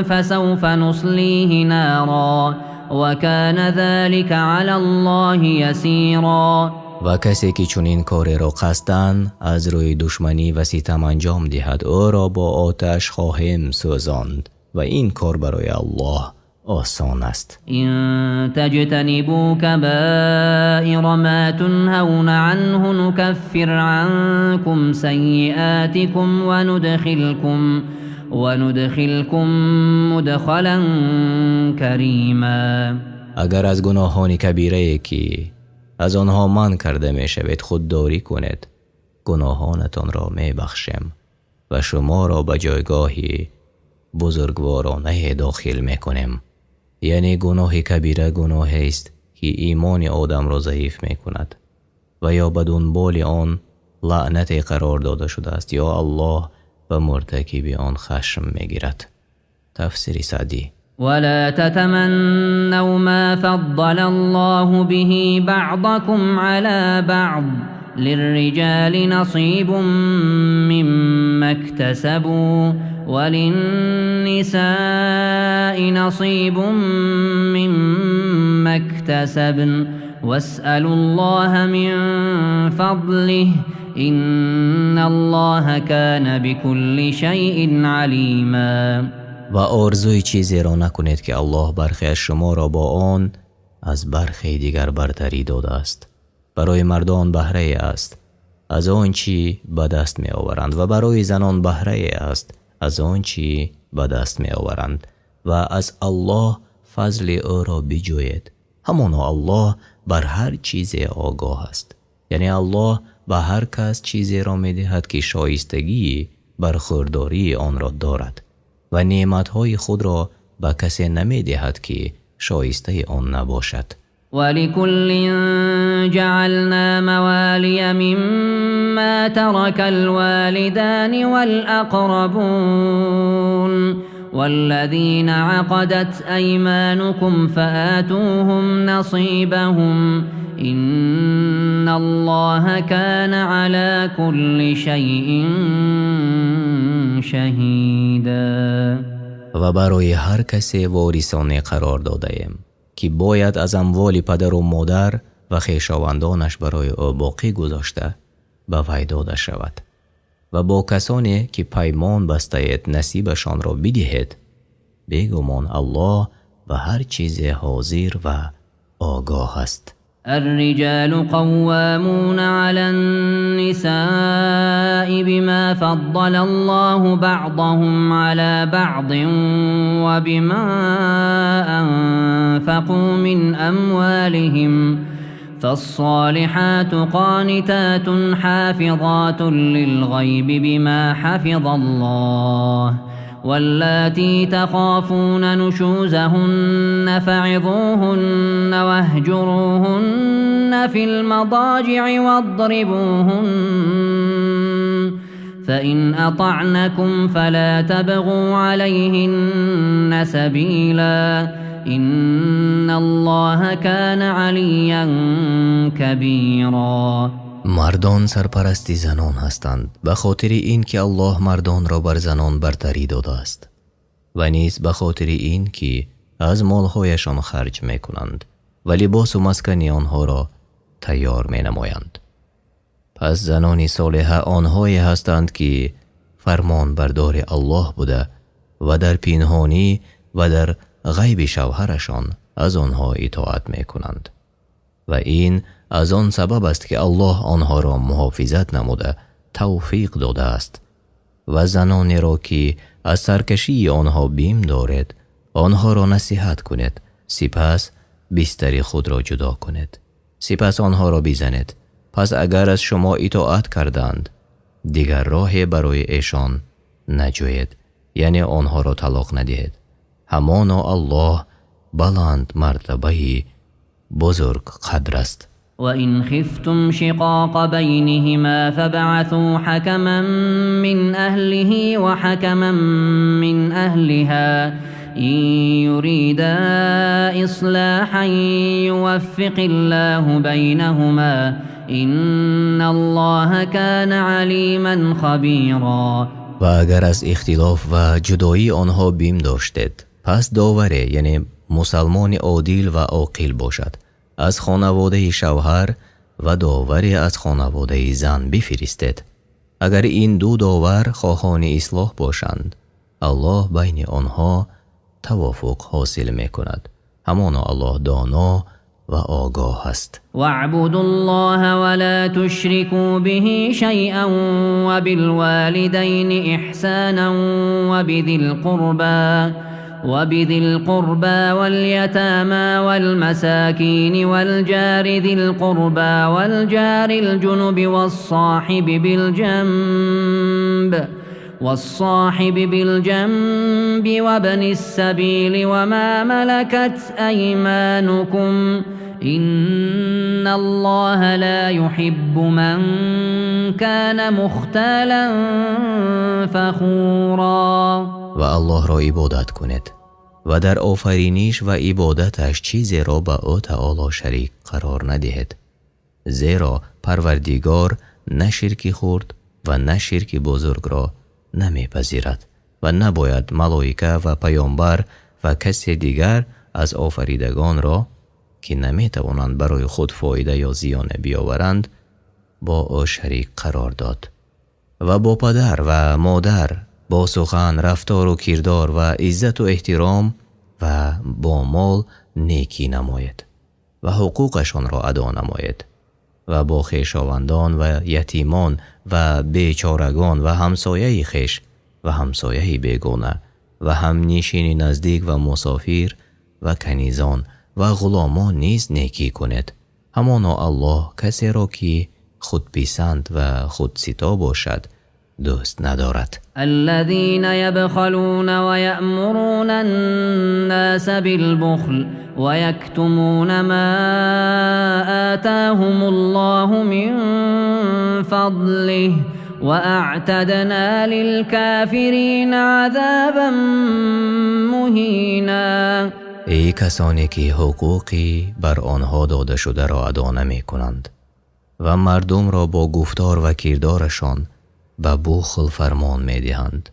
فسوف نصليه نارا وكان ذلك على الله يسيرا. Ва касе, ки чунин кореро қасдан аз рӯи душманӣ ва ситам анҷом диҳад, ӯро бо оташ хоҳем сӯзонд ва ин кор барои Аллоҳ осон аст. إن تجتنبوا كبائر ما تنهون عنه نكفر عنكم سيئاتكم وندخلكم مدخلا كريما. Агар аз гуноҳони кабирае, ки аз онҳо манъ карда мешавед, худдорӣ кунед, гуноҳонатонро мебахшем ва шуморо ба ҷойгоҳи бузургворонае дохил мекунем. Яъне гуноҳи кабира гуноҳест, ки имони одамро заиф мекунад ва ё ба дунболи он лаънате қарор дода шудааст, ё Аллоҳ ба муртакиби он хашм мегирад. Тафсири Саъдӣ. ولا تتمنوا ما فضل الله به بعضكم على بعض للرجال نصيب مما اكتسبوا وللنساء نصيب مما اكتسبن واسألوا الله من فضله إن الله كان بكل شيء عليما. Ва орзуи чизеро накунед, ки Аллоҳ бархе аз шуморо бо он аз бархе дигар бартарӣ додааст. Барои мардон баҳрае аст аз он чӣ ба даст меоваранд ва барои занон баҳрае аст аз он чӣ ба даст меоваранд ва аз Аллоҳ фазли ӯро биҷӯед. Ҳамоно Аллоҳ бар ҳар чизе огоҳ аст. Яъне Аллоҳ ба ҳар кас чизеро медиҳад ки шоистагии бархӯрдории онро дорад ва неъматҳои худро ба касе намедиҳад ки шоистаи он набошад. ولكل جعلنا موالي مما ترك الوالدان والأقربون والذين عقدت أيمانكم فآتوهم نصيبهم إن الله كان على كل شيء شهيدا. Ва барои ҳар касе ворисоне қарор додаем ки бояд аз амволи падару модар ва хешовандонаш барои ӯ боқӣ гузошта ба вай дода шавад ва бо касоне ки паймон бастаед насибашонро бидиҳед. Бегумон Аллоҳ ба ҳар чизе ҳозир ва огоҳ аст. الرجال قوامون على النساء بما فضل الله بعضهم على بعض وبما أنفقوا من أموالهم فالصالحات قانتات حافظات للغيب بما حفظ الله واللاتي تخافون نشوزهن فعظوهن واهجروهن في المضاجع واضربوهن فإن أطعنكم فلا تبغوا عليهن سبيلا إن الله كان عليا كبيرا. Мардон сарпарасти занон ҳастанд ба хотири ин ки Аллоҳ мардонро бар занон бартарӣ додааст ва низ ба хотири ин ки аз молҳояшон харҷ мекунанд ва либосу маскани онҳоро тайёр менамоянд. Пас занони солиҳа онҳое ҳастанд ки фармонбардори Аллоҳ буда ва дар пинҳонӣ ва дар ғайби шавҳарашон аз онҳо итоат мекунанд ва ин аз он сабаб аст ки Аллоҳ онҳоро муҳофизат намуда тавфиқ додааст ва занонеро ки аз саркашии онҳо бим доред онҳоро насиҳат кунед, сипас бистари худро ҷудо кунед, сипас онҳоро бизанед. Пас агар аз шумо итоат карданд дигар роҳе барои эшон наҷӯед, яъне онҳоро талоқ надиҳед. Ҳамоно Аллоҳ баланд мартабаи бузург қадр аст. وإن خفتم شقاق بينهما فابعثوا حكما من أهله وحكما من أهلها إن يريدا إصلاحا يوفق الله بينهما إن الله كان عليما خبيرا. Ва агар аз ихтилоф ва ҷудоии онҳо бим доштед, пас доваре, яъне мусалмони одил ва оқил бошад, аз хонаводаи шавҳар ва доваре аз хонаводаи зан бифиристед. Агар ин ду довар хоҳони ислоҳ бошанд, Аллоҳ байни онҳо тавофуқ ҳосил мекунад. Ҳамоно Аллоҳ доно ва огоҳ аст. واعبدوا الله ولا تشركوا به شيئا وبالوالدين إحسانا وبذي القربى واليتامى والمساكين والجار ذي القربى والجار الجنب والصاحب بالجنب وابن السبيل وما ملكت أيمانكم إن الله لا يحب من كان مختالا فخورا. Ва Аллоҳро ибодат кунед ва дар офариниш ва ибодаташ чизеро ба ӯ таоло шарик қарор надиҳед, зеро Парвардигор на ширки хурд ва на ширки бузургро намепазирад ва набояд малоика ва паёмбар ва касе дигар аз офаридагонро ки наметавонанд барои худ фоида ё зиёне биёваранд бо ӯ шарик қарор дод. Ва бо падар ва модар бо сухан, рафтору кирдор ва иззату эҳтиром ва бо мол некӣ намоед. ва ҳуқуқашонро адо намоед ва бо хешовандон ва ятимон ва бечорагон ва ҳамсояи хеш ва ҳамсояи бегона ва ҳамнишини наздик ва мусофир ва канизон ва ғуломон низ некӣ кунед. Ҳамоно Аллоҳ касеро ки худписанд ва худсито бошад дӯст надорад. الذين يبخلون ويأمرون الناس بالبخل ويكتمون ما آتاهم الله من فضله وأعتدنا للكافرين عذابا مهينا. Эй касоне ки ҳуқуқи бар онҳо дода шударо адо намекунанд ва мардумро бо гуфтор ва кирдорашон ба бухл фармон медиҳанд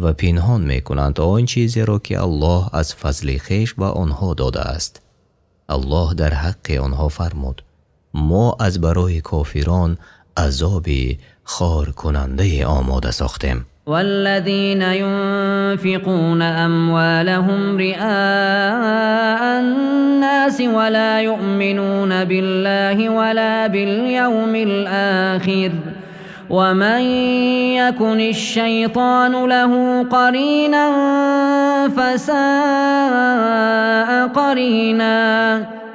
ва пинҳон мекунанд он чизеро ки Аллоҳ аз фазли хеш ба онҳо додааст. Аллоҳ дар ҳаққи онҳо фармуд: мо аз барои кофирон азоби хоркунандае омода сохтем. والذين ينفقون أموالهم رئاء الناس ولا يؤمنون بالله ولا باليوم الآخر ومن يكن الشيطان له قرينا فساء قرينا.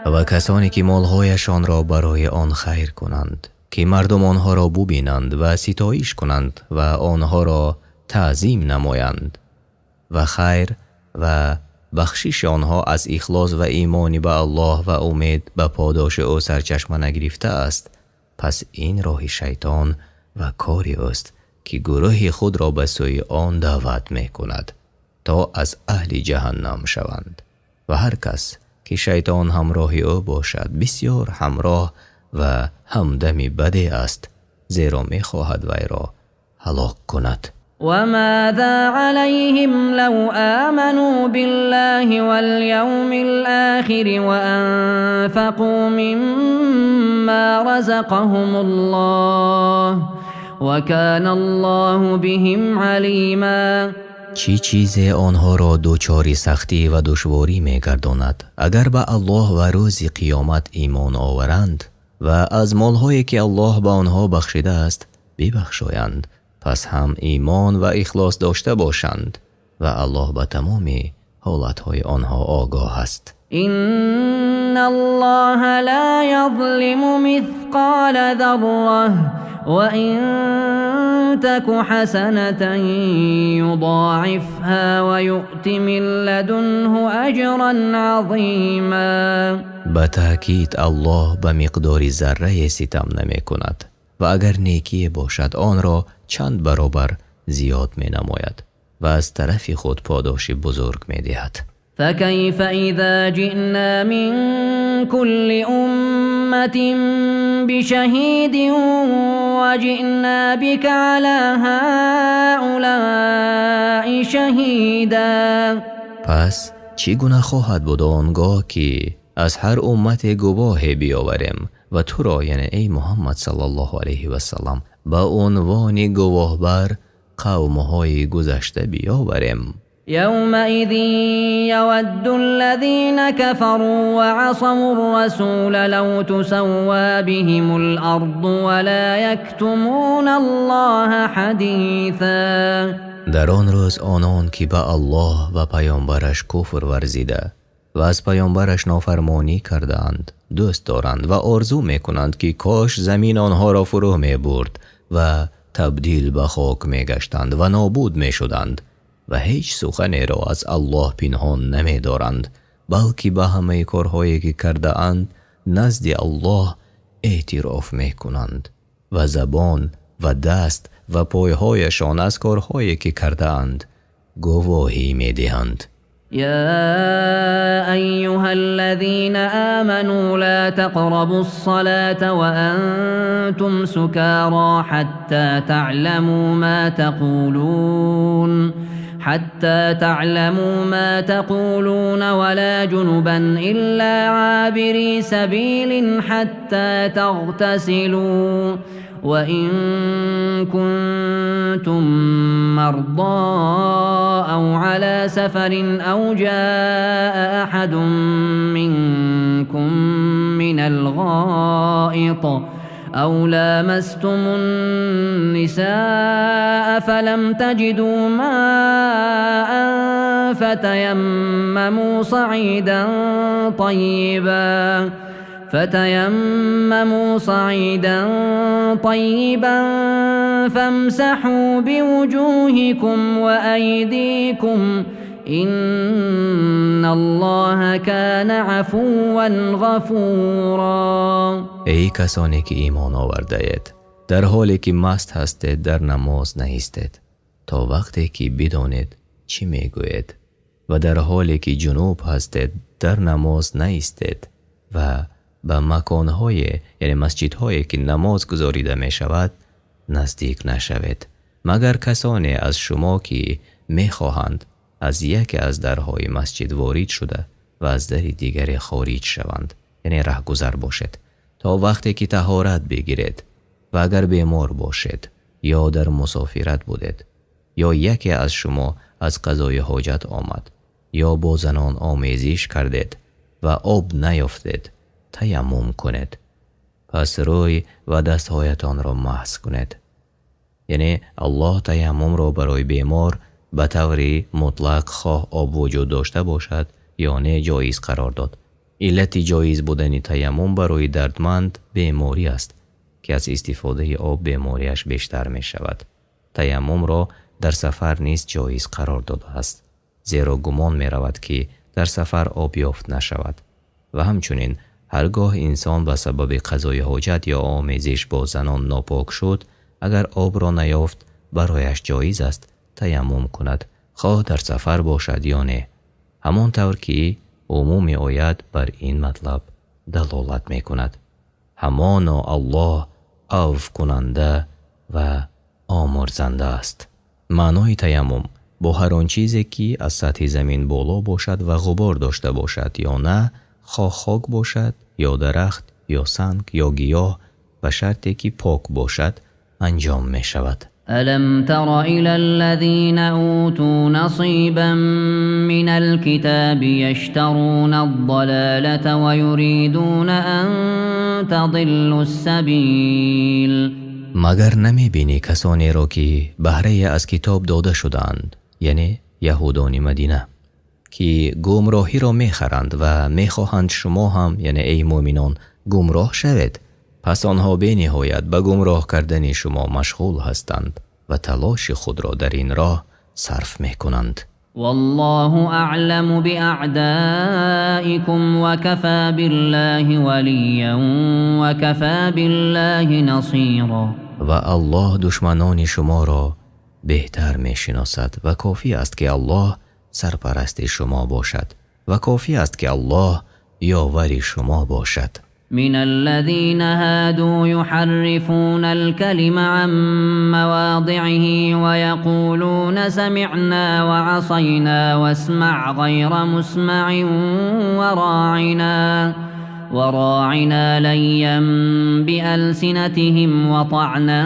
Ва касоне ки молҳояшонро барои он хайр кунанд ки мардум онҳоро бубинанд ва ситоиш кунанд ва онҳоро таъзим намоянд ва хайр ва бахшиши онҳо аз ихлос ва имони ба Аллоҳ ва умед ба подоши ӯ сарчашма нагирифтааст, пас ин роҳи шайтон ва кори ӯст ки гурӯҳи худро ба сӯи он даъват мекунад то аз аҳли ҷаҳаннам шаванд. Ва ҳар кас ки шайтон ҳамроҳи ӯ бошад бисёр ҳамроҳ ва ҳамдами баде аст, зеро мехоҳад вайро ҳалок кунад. وماذا عليهم لو آمنوا بالله واليوم الآخر وأنفقوا مما رزقهم الله وكان الله بهم عليما. Чӣ чизе онҳоро дучори сахтӣ ва душворӣ мегардонад агар ба Аллоҳ ва рӯзи қиёмат имон оваранд ва аз молҳое ки Аллоҳ ба онҳо бахшидааст бибахшоянд, пас ҳам имон ва ихлос дошта бошанд ва Аллоҳ ба тамоми ҳолатҳои онҳо огоҳ аст. إن الله لا يظلم مثقال ذرة وإن تك حسنة يضاعفها ويؤت من لدنه أجرا عظيما. Ба таъкид Аллоҳ ба миқдори заррае ситам намекунад ва агар некие бошад онро чанд баробар зиёд менамояд ва аз тарафи худ подоши бузург медиҳад. فكيف إذا جئنا من كل أمة بشهيد وجئنا بك على هؤلاء شهيدا. Пас чӣ гуна хоҳад буд он гоҳ ки аз ҳар уммате гувоҳе биёварем ва туро, яъне эй Муҳаммад саллаллоҳу алайҳи васаллам, ба унвони гувоҳ бар қавмҳои гузашта биёварем. يومئذ يود الذين كفروا وعصوا الرسول لو تسوى بهم الأرض ولا يكتمون الله حديثا. Дар он рӯз онон ки ба Аллоҳ ва паёмбараш куфр варзида ва аз паёмбараш нофармонӣ кардаанд дӯст доранд ва орзу мекунанд ки кош замин онҳоро фурӯ мебурд ва табдил ба хок мегаштанд ва нобуд мешуданд ва ҳеҷ суханеро аз Аллоҳ пинҳон намедоранд, балки ба ҳамаи корҳое ки кардаанд назди Аллоҳ эътироф мекунанд ва забон ва даст ва пойҳояшон аз корҳое ки кардаанд гувоҳӣ медиҳанд. يا أيها الذين آمنوا لا تقربوا الصلاة وأنتم سكارى حتى تعلموا ما تقولون حتى تعلموا ما تقولون ولا جنبا إلا عابري سبيل حتى تغتسلوا وإن كنتم مرضى أو على سفر أو جاء أحد منكم من الغائط أو لامستم النساء فلم تجدوا ماء فتيمموا صعيدا طيبا فامسحوا بوجوهكم وأيديكم إن الله كان عفوا غفورا. Эй касоне ки имон овардаед, дар ҳоле ки маст ҳастед дар намоз наистед то вақте ки бидонед чӣ мегӯед, ва дар ҳоле ки ҷунуб ҳастед дар намоз наистед ва ба маконҳое, яъне масҷидҳое ки намоз гузорида мешавад наздик нашавед, магар касоне аз шумо ки мехоҳанд аз яке аз дарҳои масҷид ворид шуда ва аз дари дигаре хориҷ шаванд, яъне раҳгузар бошед то вақте ки таҳорат бигиред, ва агар бемор бошед ё дар мусофират будед ё яке аз шумо аз қазои ҳоҷат омад ё бо занон омезиш кардед ва об наёфтед, таяммум кунед, пас рӯй ва дастҳоятонро маҳз кунед. Яъне Аллоҳ таяммумро барои бемор ба таври мутлақ хоҳ об вуҷуд дошта бошад ё не ҷоиз қарор дод. Иллати ҷоиз будани таяммум барои дардманд беморӣ аст ки аз истифодаи об бемориаш бештар мешавад. Таяммумро дар сафар низ ҷоиз қарор додааст, зеро гумон меравад ки дар сафар об ёфт нашавад. Ва ҳамчунин ҳаргоҳ инсон ба сабаби қазои ҳоҷат ё омезиш бо занон нопок шуд, агар обро наёфт барояш ҷоиз аст таяммум кунад, хоҳ дар сафар бошад ё не. Ҳамон тавр ки умуми оят бар ин матлаб далолат мекунад. Ҳамоно Аллоҳ авфкунанда ва омурзанда аст. Маънои таяммум бо ҳар он чизе ки аз сатҳи замин боло бошад ва ғубор дошта бошад ё на, хоҳ хок бошад ё дарахт ё санг ё гиёҳ, ба шарте ки пок бошад анҷом мешавад. ألم تر إلى الذين أوتوا نصيبا من الكتاب يشترون الضلالة ويريدون أن تضلوا السبيل. Магар намебинӣ касонеро ки баҳрае аз китоб дода шудаанд, яъне яҳудони Мадина, ки гумроҳиро мехаранд ва мехоҳанд шумо ҳам, яъне эй мӯъминон, гумроҳ шавед? Пас онҳо бениҳоят ба гумроҳ кардани шумо машғул ҳастанд ва талоши худро дар ин роҳ сарф мекунанд. والله أعلم بأعدائكم وكفى بالله وليا وكفى بالله نصيرا. Ва Аллоҳ душманони шуморо беҳтар мешиносад ва кофӣ аст ки Аллоҳ сарпарасти шумо бошад ва кофӣ аст ки Аллоҳ ёвари шумо бошад. من الذين هادوا يحرفون الكلم عن مواضعه ويقولون سمعنا وعصينا واسمع غير مسمع وراعنا ليا بألسنتهم وطعنا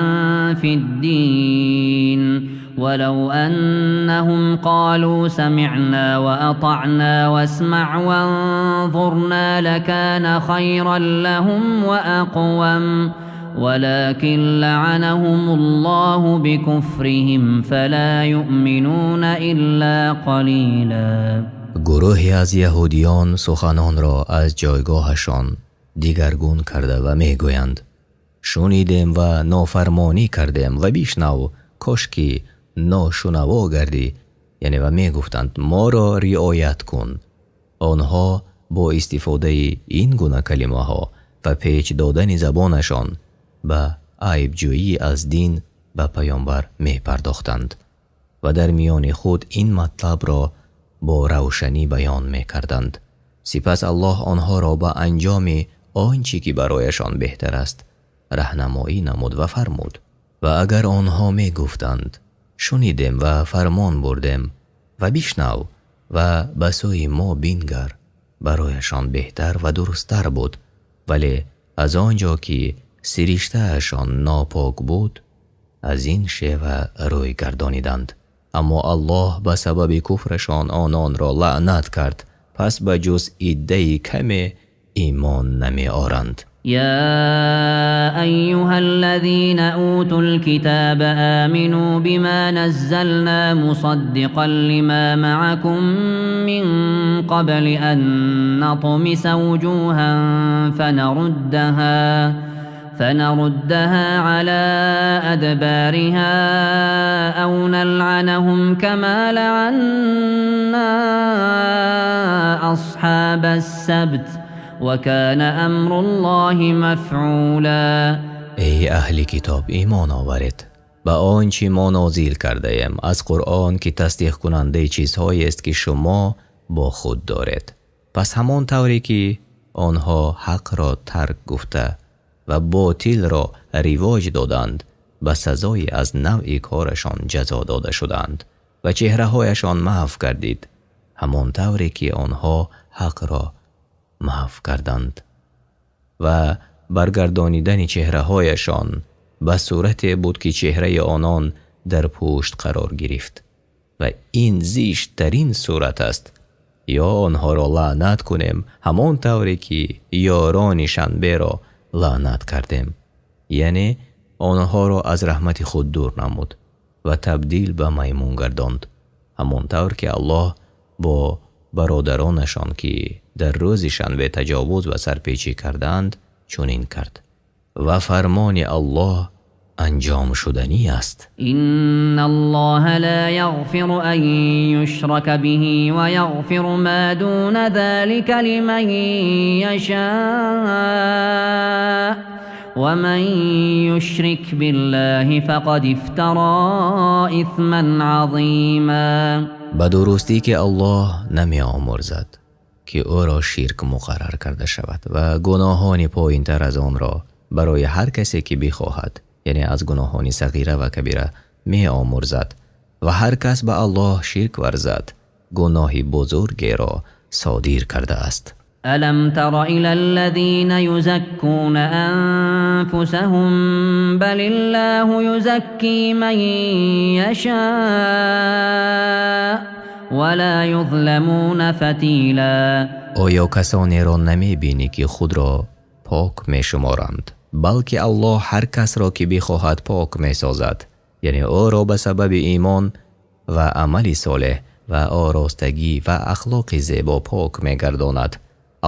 في الدين ولو أنهم قالوا سمعنا وأطعنا واسمع وانظرنا لكان خيرا لهم وأقوم ولكن لعنهم الله بكفرهم فلا يؤمنون إلا قليلا. Гурӯҳе аз яҳудиён суханонро аз ҷойгоҳашон дигаргун карда ва мегӯянд: шунидем ва нофармонӣ кардем ва бишнав, кош ки ношунаво гардӣ, яъне ва мегуфтанд моро риоят кун. Онҳо бо истифодаи ин гуна калимаҳо ва печ додани забонашон ба айбҷӯӣ аз дин ба паёмбар мепардохтанд ва дар миёни худ ин матлабро бо равшанӣ баён мекарданд. Сипас Аллоҳ онҳоро ба анҷоми он чӣ ки барояшон беҳтар аст раҳнамоӣ намуд ва фармуд: ва агар онҳо мегуфтанд шунидем ва фармон бурдем ва бишнав ва ба сӯи мо бингар барояшон беҳтар ва дурусттар буд, вале аз он ҷо ки сириштаашон нопок буд, аз ин шева рӯй гардониданд. Аммо Аллоҳ ба сабаби куфрашон ононро лаънат кард, пас ба ҷуз иддаи каме имон намеоранд. يا أيها الذين أوتوا الكتاب آمنوا بما نزلنا مصدقا لما معكم من قبل أن نطمس وجوها فنردها على أدبارها أو نلعنهم كما لعنا أصحاب السبت وكان أمر الله مفعولا. Эй аҳли китоб, имон оваред ба он чи мо нозил кардаем аз Қуръон, ки тасдиқкунандаи чизҳоест ки шумо бо худ доред. Пас ҳамон тавре ки онҳо ҳақро тарк гуфта ва ботилро ривоҷ доданд, ба сазои аз навъи корашон ҷазо дода шуданд ва чеҳраҳояшон маҳв гардид, ҳамон тавре ки онҳо ҳақро маҳв карданд ва баргардонидани чеҳраҳояшон ба сурате буд ки чеҳраи онон дар пушт қарор гирифт ва ин зишттарин сурат аст. Ё онҳоро лаънат кунем ҳамон тавре ки ёрони шанберо лаънат кардем, яъне онҳоро аз раҳмати худ дур намуд ва табдил ба маймун гардонд, ҳамон тавр ки Аллоҳ бо бародаронашон ки дар рӯзи шанбе таҷовуз ва сарпечӣ карданд чунин кард. Ва фармони Аллоҳ анҷом шуданӣ аст. إن الله لا يغفر أن يشرك به ويغفر ما دون ذلك لمن يشاء ومن يشرك بالله فقد افترى إثما عظيما. Ба дурустӣ ки Аллоҳ намеомӯрзад ки ӯро ширк муқаррар карда шавад ва гуноҳони поинтар аз онро барои ҳар касе ки бихоҳад, яъне аз гуноҳони сағира ва кабира меомӯрзад, ва ҳар кас ба Аллоҳ ширк варзад гуноҳи бузургеро содир кардааст. ألم تر إلى الذين يزكون أنفسهم بل الله يزكي من يشاء ولا يظلمون فتيلا. Оё касонеро намебинӣ ки худро пок мешуморанд, балки Аллоҳ ҳар касро ки бихоҳад пок месозад, яъне ӯро ба сабаби имон ва амали солеҳ ва оростагӣ ва ахлоқи зебо пок мегардонад.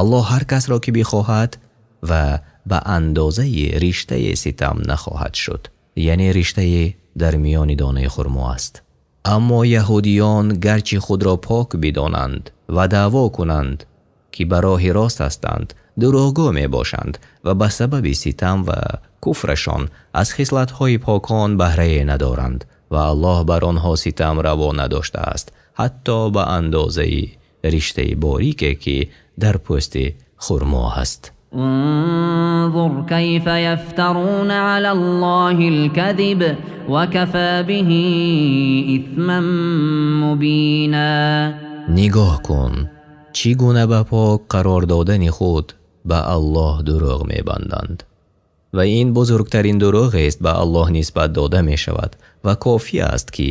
Аллоҳ ҳар касро ки бихоҳад ва ба андозаи риштаи ситам нахоҳад шуд, яъне риштаи дар миёни донаи хурмо аст. Аммо яҳудиён гарчи худро пок бидонанд ва даъво кунанд ки ба роҳи рост ҳастанд, дурӯғгӯ мебошанд ва ба сабаби ситам ва куфрашон аз хислатҳои покон баҳрае надоранд ва Аллоҳ бар онҳо ситам раво надоштааст, ҳатто ба андозаи риштаи борике ки дар пӯсти хурмо ҳаст. انظر كيف يفترون على الله الكذب وكفى به إثما مبينا. Нигоҳ кун чӣ гуна ба пок қарор додани худ ба Аллоҳ дурӯғ мебанданд, ва ин бузургтарин дурӯғест ба Аллоҳ нисбат дода мешавад ва кофӣ аст ки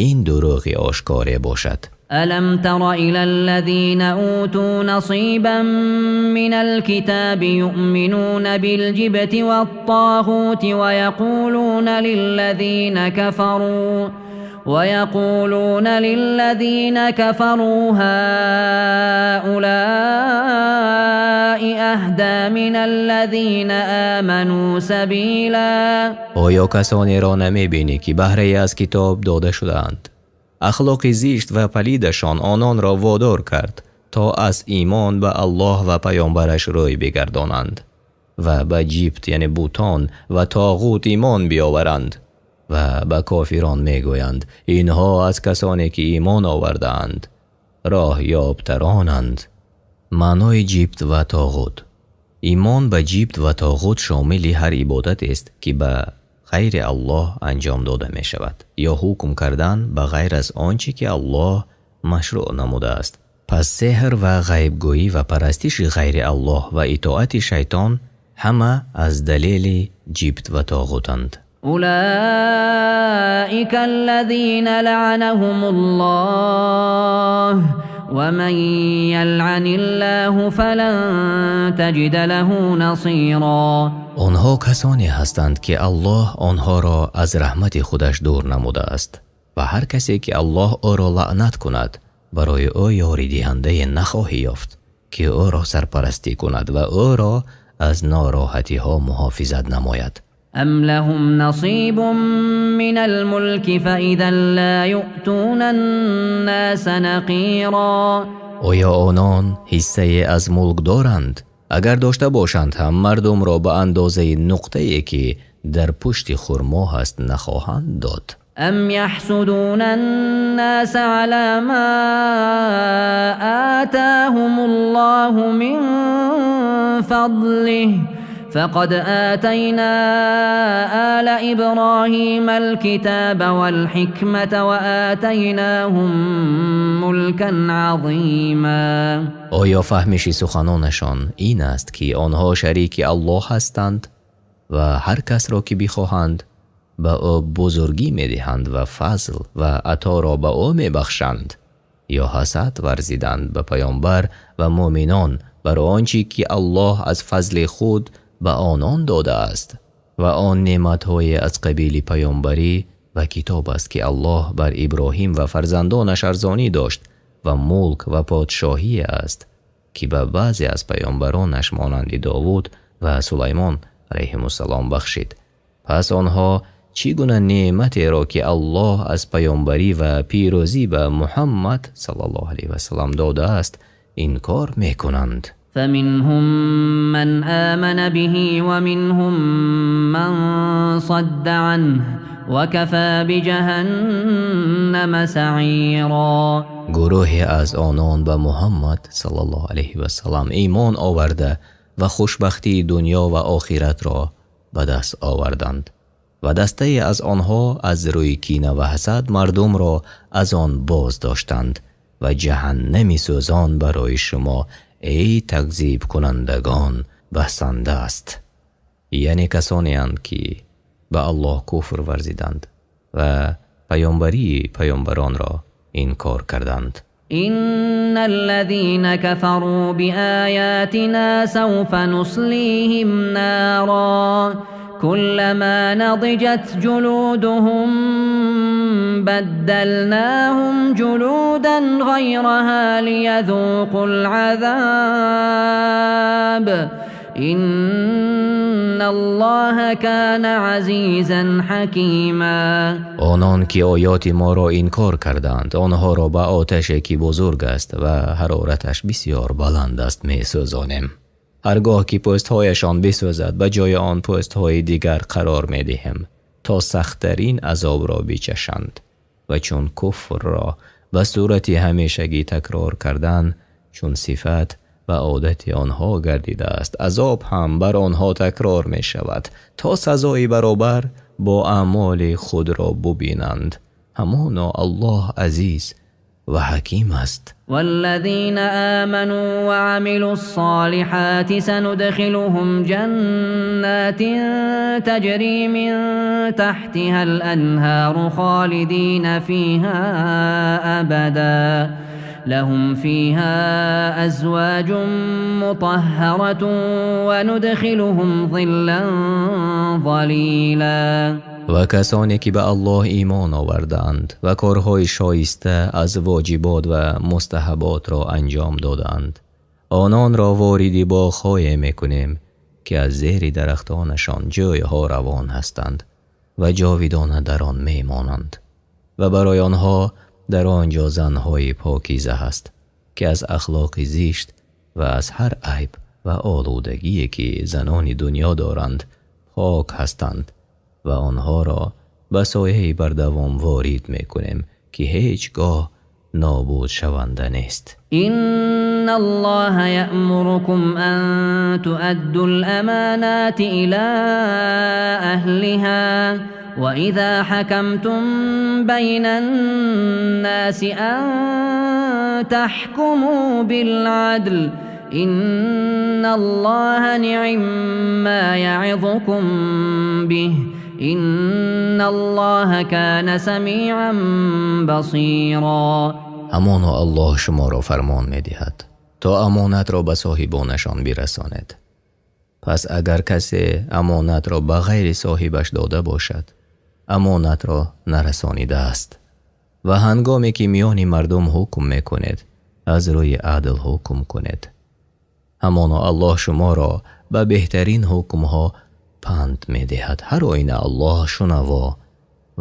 ин дурӯғи ошкоре бошад. ألم تر إلى الذين أوتوا نصيبا من الكتاب يؤمنون بالجبت والطاغوت ويقولون للذين كفروا هؤلاء أهدى من الذين آمنوا سبيلا. Оё касонеро намебинӣ ки баҳрае аз китоб дода шудаанд? Ахлоқи зишт ва палидашон ононро водор кард то аз имон ба Аллоҳ ва паёмбараш рӯй бигардонанд ва ба ҷибт, яъне бутон ва тоғут имон биёваранд ва ба кофирон мегӯянд инҳо аз касоне ки имон овардаанд роҳ ёбтаронанд. Маънои ҷибт ва тоғут. Имон ба ҷибт ва тоғут шомили ҳар ибодатест ки ба ғайри Аллоҳ анҷом дода мешавад ё ҳукм кардан ба ғайр аз он чӣ ки Аллоҳ машрӯъ намудааст. Пас сеҳр ва ғайбгӯӣ ва парастиши ғайри Аллоҳ ва итоати шайтон ҳама аз далели ҷибт ва тоғутанд. أولئك الذين لعنهم الله ومن يلعن الله فلن تجد له نصيرا. Онҳо касоне ҳастанд, ки Аллоҳ онҳоро аз раҳмати худаш дур намудааст ва ҳар касе ки Аллоҳ ӯро лаънат кунад, барои ӯ ёридиҳандае нахоҳӣ ёфт, ки ӯро сарпарастӣ кунад ва ӯро аз нороҳатиҳо муҳофизат намояд. أم لهم نصيب من الملك فإذا لا يؤتون الناس نقيرا. Оё онон ҳиссае аз мулк доранд? Агар дошта бошанд ҳам мардумро ба андозаи нуқтае, ки дар пушти хурмо ҳаст, нахоҳанд дод. أم يحسدون الناس على ما آتاهم الله من فضله فقد آتينا آل إبراهيم الكتاب والحكمة وآتيناهم ملكا عظيما. Оё фаҳмиши суханонашон ин аст, ки онҳо шарики Аллоҳ ҳастанд ва ҳар касро ки бихоҳанд ба ӯ бузургӣ медиҳанд ва фазл ва аторо ба ӯ мебахшанд, ё ҳасад варзиданд ба паёмбар ва муъминон бар он чӣ ки Аллоҳ аз фазли худ ба онон додааст ва он неъматҳое аз қабили паёмбарӣ ва китоб аст, ки Аллоҳ бар Иброҳим ва фарзандонаш арзонӣ дошт ва мулк ва подшоҳие аст, ки ба баъзе аз паёмбаронаш монанди Довуд ва Сулаймон алайҳимуссалом бахшид. Пас онҳо чӣ гуна неъматеро, ки Аллоҳ аз паёмбарӣ ва пирӯзӣ ба Муҳаммад саллаллоҳу алайҳи васаллам додааст, инкор мекунанд? فمنهم من آمن به ومنهم من صد عنه وكفى بجهنم سعيرا. Гурӯҳе аз онон ба Муҳаммад саллаллоҳу алайҳи васаллам имон оварда ва хушбахтии дунё ва охиратро ба даст оварданд ва дастае аз онҳо аз рӯи кина ва ҳасад мардумро аз он боз доштанд ва ҷаҳаннами сӯзон барои шумо, эй такзибкунандагон, басанда аст. Яъне касонеанд, ки ба Аллоҳ куфр варзиданд ва паёмбарии паёмбаронро инкор карданд. إن الذين كفروا بآياتنا سوف نصليهم نارا كلما نضجت جلودهم بدلناهم جلودا غيرها ليذوقوا العذاب إن الله كان عزيزا حكيما. Онон ки оёти моро инкор карданд, онҳоро ба оташе ки бузург аст ва ҳарораташ бисёр баланд аст месӯзонем. Ҳаргоҳ ки пӯстҳояшон бисӯзад, ба ҷои он пӯстҳои дигар қарор медиҳем то сахттарин азобро бичашанд. Ва чун куфрро ба сурати ҳамешагӣ такрор кардан чун сифат ва одати онҳо гардидааст, азоб ҳам бар онҳо такрор мешавад то сазои баробар бо аъмоли худро бубинанд. Ҳамоно Аллоҳ азиз ва ҳаким аст. والذين آمنوا وعملوا الصالحات سندخلهم جنات تجري من تحتها الأنهار خالدين فيها أبدا لهم فيها أزواج مطهرة وندخلهم ظلا ظليلا. Ва касоне ки ба Аллоҳ имон овардаанд ва корҳои шоиста аз воҷибот ва мустаҳаботро анҷом додаанд, ононро вориди боғҳое мекунем, ки аз зери дарахтонашон ҷӯйҳо равон ҳастанд ва ҷовидона дар он мемонанд ва барои онҳо дар он ҷо занҳои покиза ҳаст, ки аз ахлоқи зишт ва аз ҳар айб ва олудагие ки занони дунё доранд пок ҳастанд ва онҳоро ба сояи бардавом ворид мекунем, ки ҳеҷ гоҳ нобуд шаванда нест. إن إن الله يأمركم أن تؤدوا الأمانات إلى أهلها وإذا حكمتم بين الناس أن تحكموا بالعدل إن الله نعم ما يعظكم به إن الله كان سميعا بصيرا. Ҳамоно Аллоҳ шуморо фармон медиҳад то амонатро ба соҳибонашон бирасонед. Пас агар касе амонатро ба ғайри соҳибаш дода бошад, амонатро нарасонидааст. Ва ҳангоме ки миёни мардум ҳукм мекунед, аз рӯи адл ҳукм кунед. Ҳамоно Аллоҳ шуморо ба беҳтарин ҳукмҳо панд медиҳад. Ҳар оина Аллоҳ шунаво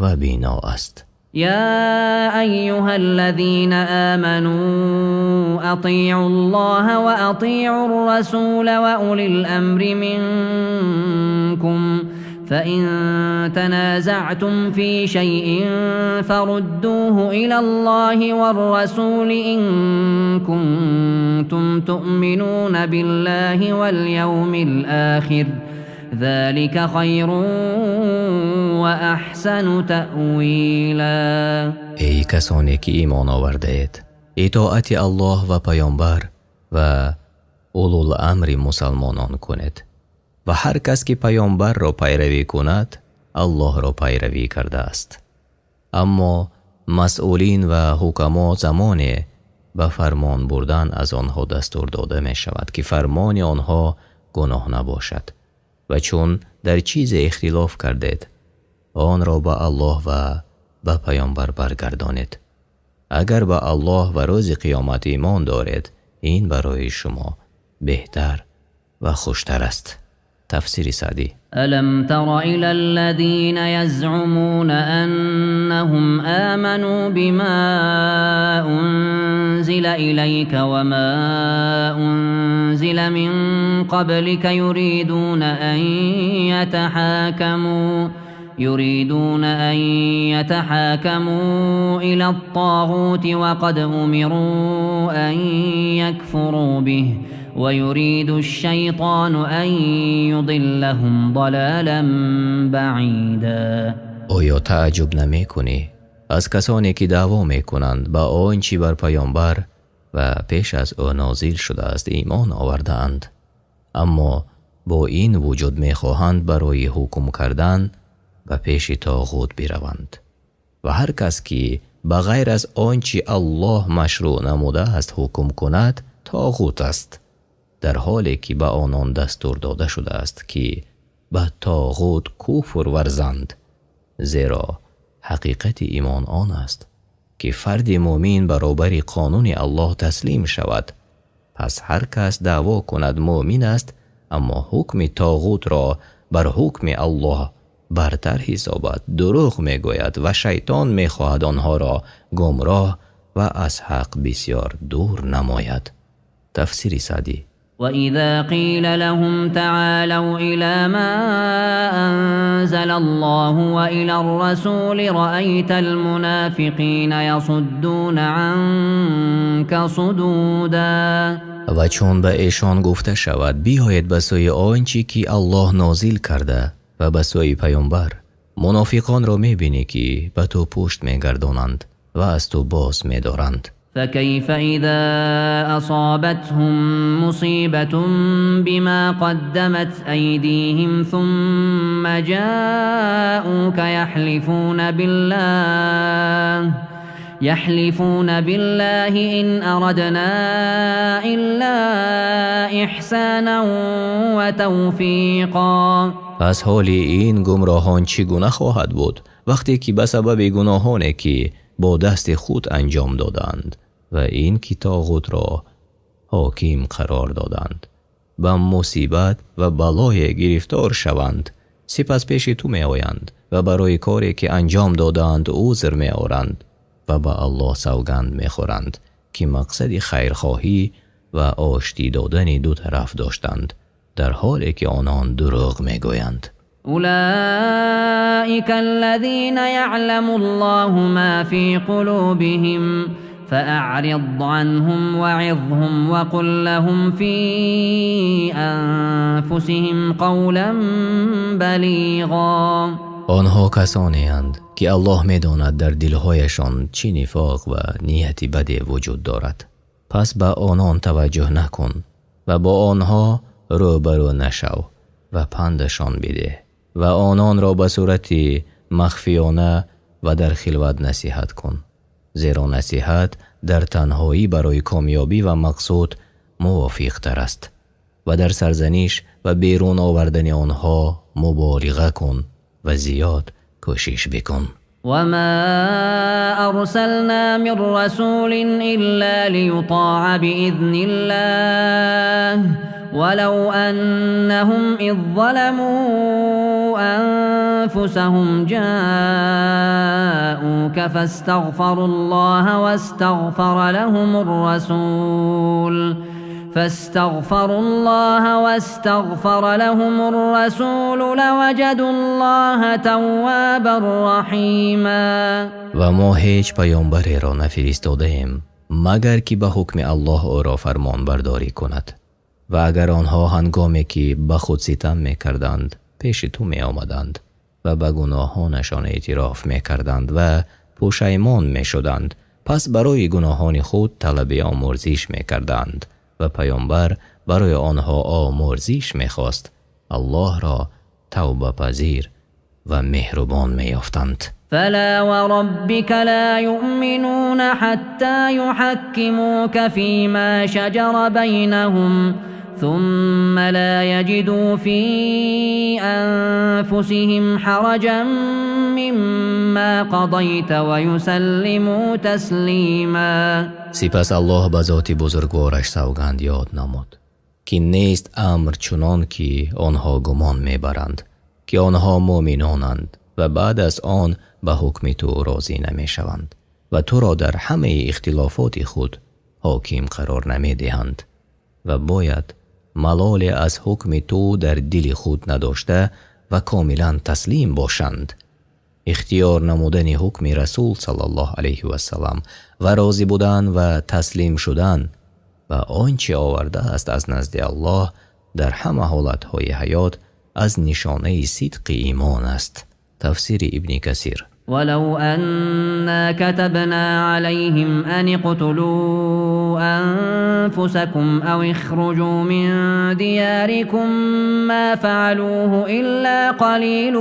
ва бино аст. يا أيها الذين آمنوا أطيعوا الله وأطيعوا الرسول وأولي الأمر منكم فإن تنازعتم في شيء فردوه إلى الله والرسول إن كنتم تؤمنون بالله واليوم الآخر ذلك خير وأحسن تأويلا. Эй касоне ки имон овардаед, итоати Аллоҳ ва паёмбар ва улул амри мусалмонон кунед. Ва ҳар кас ки паёмбарро пайравӣ кунад, Аллоҳро пайравӣ кардааст. Аммо масъулин ва ҳукамо замоне ба фармон бурдан аз онҳо дастур дода мешавад, ки фармони онҳо гуноҳ набошад. Ва чун дар чизе ихтилоф кардед, онро ба Аллоҳ ва ба паёмбар баргардонед. Агар ба Аллоҳ ва рӯзи қиёмат имон доред, ин барои шумо беҳтар ва хуштар аст. Тафсири Саъдӣ. ألم تر إلى الذين يزعمون أنهم آمنوا بما أنزل إليك وما أنزل من قبلك يريدون أن يتحاكموا إلى الطاغوت وقد أمروا أن يكفروا به ويريد الشيطان أن يضلهم ضلالا بعيدا. Оё таъҷуб намекунӣ аз касоне ки даъво мекунанд ба он чӣ бар паёмбар ва пеш аз ӯ нозил шудааст имон овардаанд, аммо бо ин вуҷуд мехоҳанд барои ҳукм кардан ба пеши тоғут бираванд. Ва ҳар кас ки ба ғайр аз он чӣ Аллоҳ машрӯъ намудааст ҳукм кунад, тоғут аст, дар ҳоле ки ба онон дастур дода шудааст ки ба тоғут куфр варзанд. Зеро ҳақиқати имон он аст ки фарди мӯмин баробари қонуни Аллоҳ таслим шавад. Пас ҳар кас даъво кунад мӯмин аст, аммо ҳукми тоғутро бар ҳукми Аллоҳ бартар ҳисобад, дурӯғ мегӯяд ва шайтон мехоҳад онҳоро гумроҳ ва аз ҳақ бисёр дур намояд. Тафсири Саъдӣ. وإذا قيل لهم تعالوا إلى ما أنزل الله وإلى الرسول رأيت المنافقين يصدون عنك صدودا. Ва чун ба эшон гуфта шавад биёед ба сӯи он чӣ ки Аллоҳ нозил карда ва ба сӯи паёмбар, мунофиқонро мебинӣ ки ба ту пушт мегардонанд ва аз ту боз медоранд. فكيف إذا أصابتهم مصيبة بما قدمت أيديهم ثم جاءوك يحلفون بالله إن أردنا إلا إحسانا وتوفيقا. Пас ҳоли ин гумроҳон чӣ гуна хоҳад буд вақте ки ба сабаби гуноҳоне ки бо дасти худ анҷом доданд ва ин ки тоғутро ҳоким қарор доданд, ба мусибат ва балое гирифтор шаванд, сипас пеши ту меоянд ва барои коре ки анҷом додаанд узр меоранд ва ба Аллоҳ савганд мехӯранд ки мақсади хайрхоҳӣ ва оштӣ додани ду тараф доштанд, дар ҳоле ки онон дурӯғ мегӯянд. أولئك الذين يعلم الله ما في قلوبهم فأعرض عنهم وعظهم وقل لهم في أنفسهم قولا بليغا. Онҳо касонеанд, ки Аллоҳ медонад дар дилҳояшон чӣ нифоқ ва нияти баде вуҷуд дорад. Пас ба онон таваҷҷӯҳ накун ва бо онҳо рӯбарӯ нашав ва пандашон бидеҳ ва ононро ба сурати махфиёна ва дар хилват насиҳат кун, зеро насиҳат дар танҳоӣ барои комёбӣ ва мақсуд мувофиқтар аст ва дар сарзаниш ва берун овардани онҳо муболиға кун ва зиёд кӯшиш бикун. وما أرسلنا من رسول إلا ليطاع بإذن الله ولو أنهم إذ ظلموا أنفسهم جاءوك فاستغفروا الله واستغفر لهم الرسول لوجدوا الله توابا رحيما. Ва мо ҳеҷ паёмбареро нафиристодаем, магар ки ба ҳукми Аллоҳ ӯро фармонбардорӣ кунад. Ва агар онҳо ҳангоме ки ба худ ситам мекарданд пеши ту меомаданд ва ба гуноҳонашон эътироф мекарданд ва пушаймон мешуданд, пас барои гуноҳони худ талаби омурзиш мекарданд ва паёмбар барои онҳо омурзиш мехост, Аллоҳро тавбапазир ва меҳрубон меёфтанд. فلا وربك لا يؤمنون حتى يحكموك فيما شجر بينهم ثم لا يجدوا في أنفسهم حرجا مما قضيت ويسلموا تسليما. Сипас Аллоҳ ба зоти бузургвораш савганд ёд намуд, ки нест амр чунон ки онҳо гумон мебаранд, ки онҳо муъминонанд ва баъд аз он ба ҳукми ту розӣ намешаванд ва туро дар ҳамаи ихтилофоти худ ҳоким қарор намедиҳанд ва бояд малоле аз ҳукми ту дар дили худ надошта ва комилан таслим бошанд. Ихтиёр намудани ҳукми Расул саллаллоҳу алайҳи вассалам ва розӣ будан ва таслим шудан ва он чӣ овардааст аз назди Аллоҳ дар ҳама ҳолатҳои ҳаёт аз нишонаи сидқи имон аст. Тафсири Ибни Касир. ولو أنا كتبنا عليهم أن اقتلوا أنفسكم أو اخرجوا من دياركم ما فعلوه إلا قليل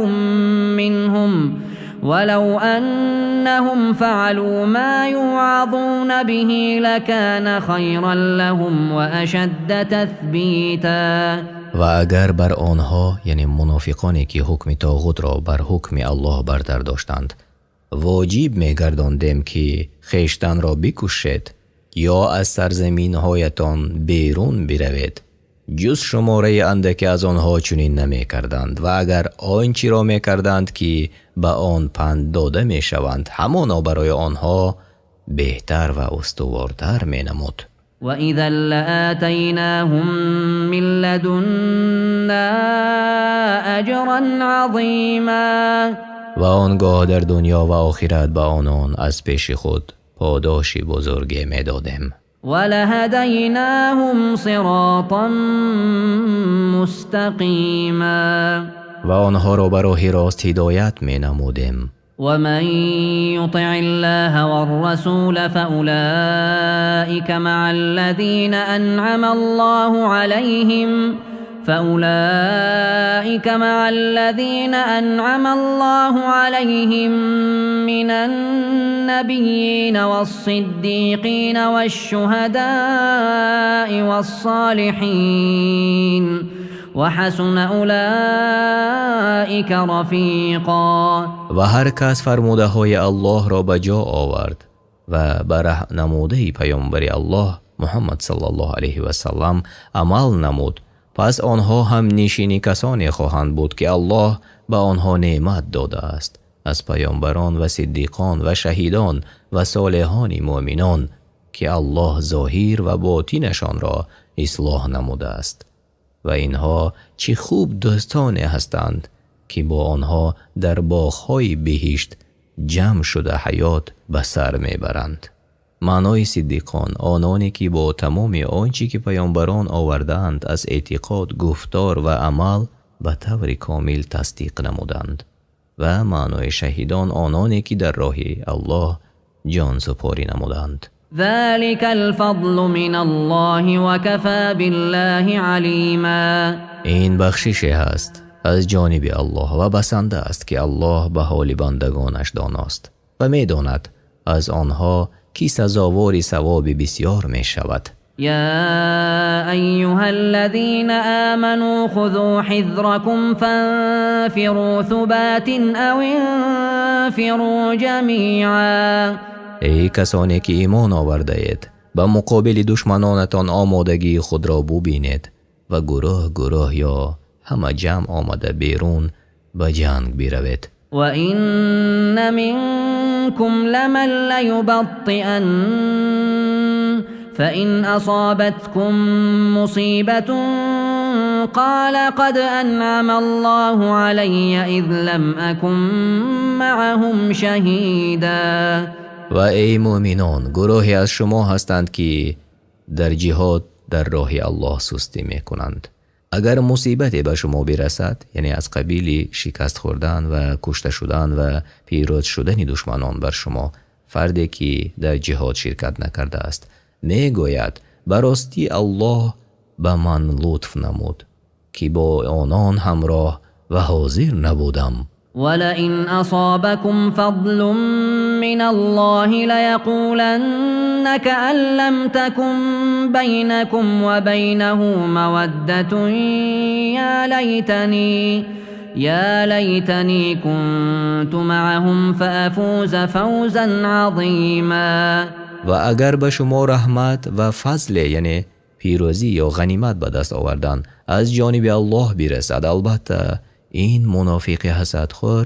منهم ولو أنهم فعلوا ما يوعظون به لكان خيرا لهم وأشد تثبيتا. Ва агар бар онҳо, яъне мунофиқоне ки ҳукми тоғутро бар ҳукми Аллоҳ бартар доштанд, воҷиб мегардондем ки хештанро бикушед ё аз сарзаминҳоятон берун биравед, ҷуз шумораи андаке аз онҳо чунин намекарданд. Ва агар он чиро мекарданд ки ба он панд дода мешаванд, ҳамоно барои онҳо беҳтар ва устувортар менамуд. وإذا لآتيناهم من لدنا أجرا عظيما. Ва он гоҳ дар дунё ва охират ба онон аз пеши худ подоши бузурге медодем. ولهديناهم صراطا مستقيما. Ва онҳоро ба роҳи рост ҳидоят менамудем. ومن يطع الله والرسول فأولئك مع الذين أنعم الله عليهم من النبيين والصديقين والشهداء والصالحين وحسن أولئك رفيقا. Ва ҳар кас фармудаҳои Аллоҳро ба ҷо овард ва ба раҳнамудаи паёмбари Аллоҳ Муҳаммад саллаллоҳу алайҳи вассалам амал намуд, пас онҳо ҳам нишини касоне хоҳанд буд ки Аллоҳ ба онҳо неъмат додааст аз паёмбарон ва сиддиқон ва шаҳидон ва солеҳони муъминон, ки Аллоҳ зоҳир ва ботинашонро ислоҳ намудааст. Ва инҳо чӣ хуб дӯстоне ҳастанд ки бо онҳо дар боғҳои биҳишт ҷамъ шуда ҳаёт ба сар мебаранд. Маънои сиддиқон ононе ки бо тамоми он чӣ ки паёмбарон овардаанд аз эътиқод, гуфтор ва амал ба таври комил тасдиқ намуданд ва маънои шаҳидон ононе ки дар роҳи Аллоҳ ҷонсупорӣ намуданд. ذلك الفضل من الله وكفى بالله عليما. Ин бахшише ҳаст аз ҷониби Аллоҳ ва басанда аст ки Аллоҳ ба ҳоли бандагонаш доност ва медонад аз онҳо ки сазовори савоби бисёр мешавад. يا أيها الذين آمنوا خذوا حذركم فانفروا ثبات أو انفروا جميعا. Эй касоне ки имон овардаед, ба муқобили душманонатон омодагии худро бубинед ва гурӯҳ гурӯҳ ё ҳама ҷамъ омада берун ба ҷанг биравед. وإن منكم لمن ليبطئن فإن أصابتكم مصيبة قال قد أنعم الله علي إذ لم أكن معهم شهيدا. Ва эй мӯъминон, гурӯҳе аз шумо ҳастанд ки дар ҷиҳод дар роҳи Аллоҳ сустӣ мекунанд. Агар мусибате ба шумо бирасад, яъне аз қабили шикаст хӯрдан ва кушта шудан ва пирӯз шудани душманон бар шумо, фарде ки дар ҷиҳод ширкат накардааст мегӯяд: ба ростӣ Аллоҳ ба ман лутф намуд ки бо онон ҳамроҳ ва ҳозир набудам. ولئن أصابكم فضل من الله ليقولن كأن لم تكن بينكم وبينه مودة يا ليتني كنت معهم فأفوز فوزا عظيما. Ва агар ба шумо раҳмат ва фазле, яъне пирӯзӣ ё ғанимат ба даст овардан аз ҷониби Аллоҳ бирасад, албатта ин мунофиқи ҳасадхӯр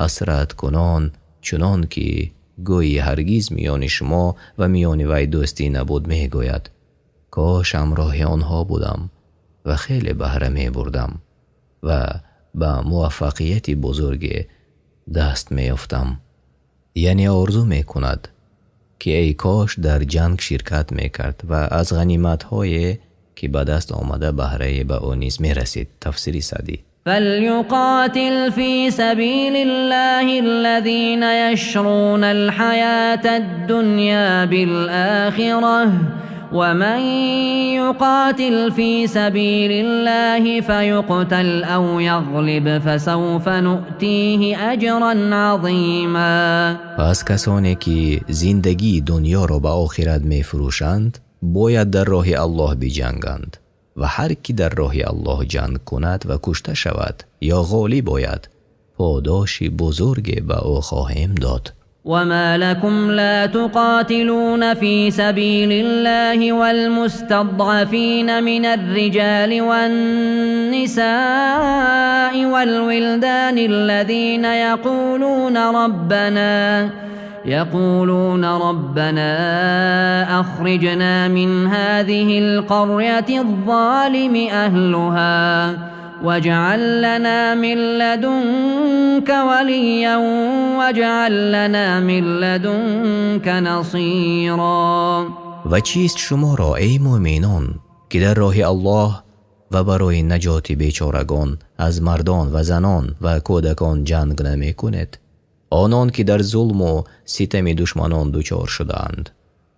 ҳасраткунон чунон ки гӯйӣ ҳаргиз миёни шумо ва миёни вай дӯстӣ набуд мегӯяд: кош ҳамроҳи онҳо будам ва хеле баҳра мебурдам ва ба муваффақияти бузурге даст меёфтам. Яъне орзу мекунад ки эй кош дар ҷанг ширкат мекард ва аз ғаниматҳое ки ба даст омада баҳрае ба ӯ низ мерасид. Тафсири Саъдӣ. فليقاتل في سبيل الله الذين يشرون الحياة الدنيا بالآخرة ومن يقاتل في سبيل الله فيقتل أو يغلب فسوف نؤتيه أجرا عظيما. Пас касоне ки зиндагии дунёро ба охират мефурӯшанд бояд дар роҳи Аллоҳ биҷанганд ва ҳар ки дар роҳи Аллоҳ ҷанг кунад ва кушта шавад ё ғолиб ояд, подоши бузурге ба ӯ хоҳем дод. وما لكم لا تقاتلون في سبيل الله والمستضعفين من الرجال والنساء والولدان الذين يقولون ربنا أخرجنا من هذه القرية الظالم أهلها واجعل لنا من لدنك وليا واجعل لنا من لدنك نصيرا. Ва чист шуморо эй мӯъминон ки дар роҳи Аллоҳ ва барои наҷоти бечорагон аз мардон ва занон ва кӯдакон ҷанг намекунед? Онон ки дар зулму ситами душманон дучор шудаанд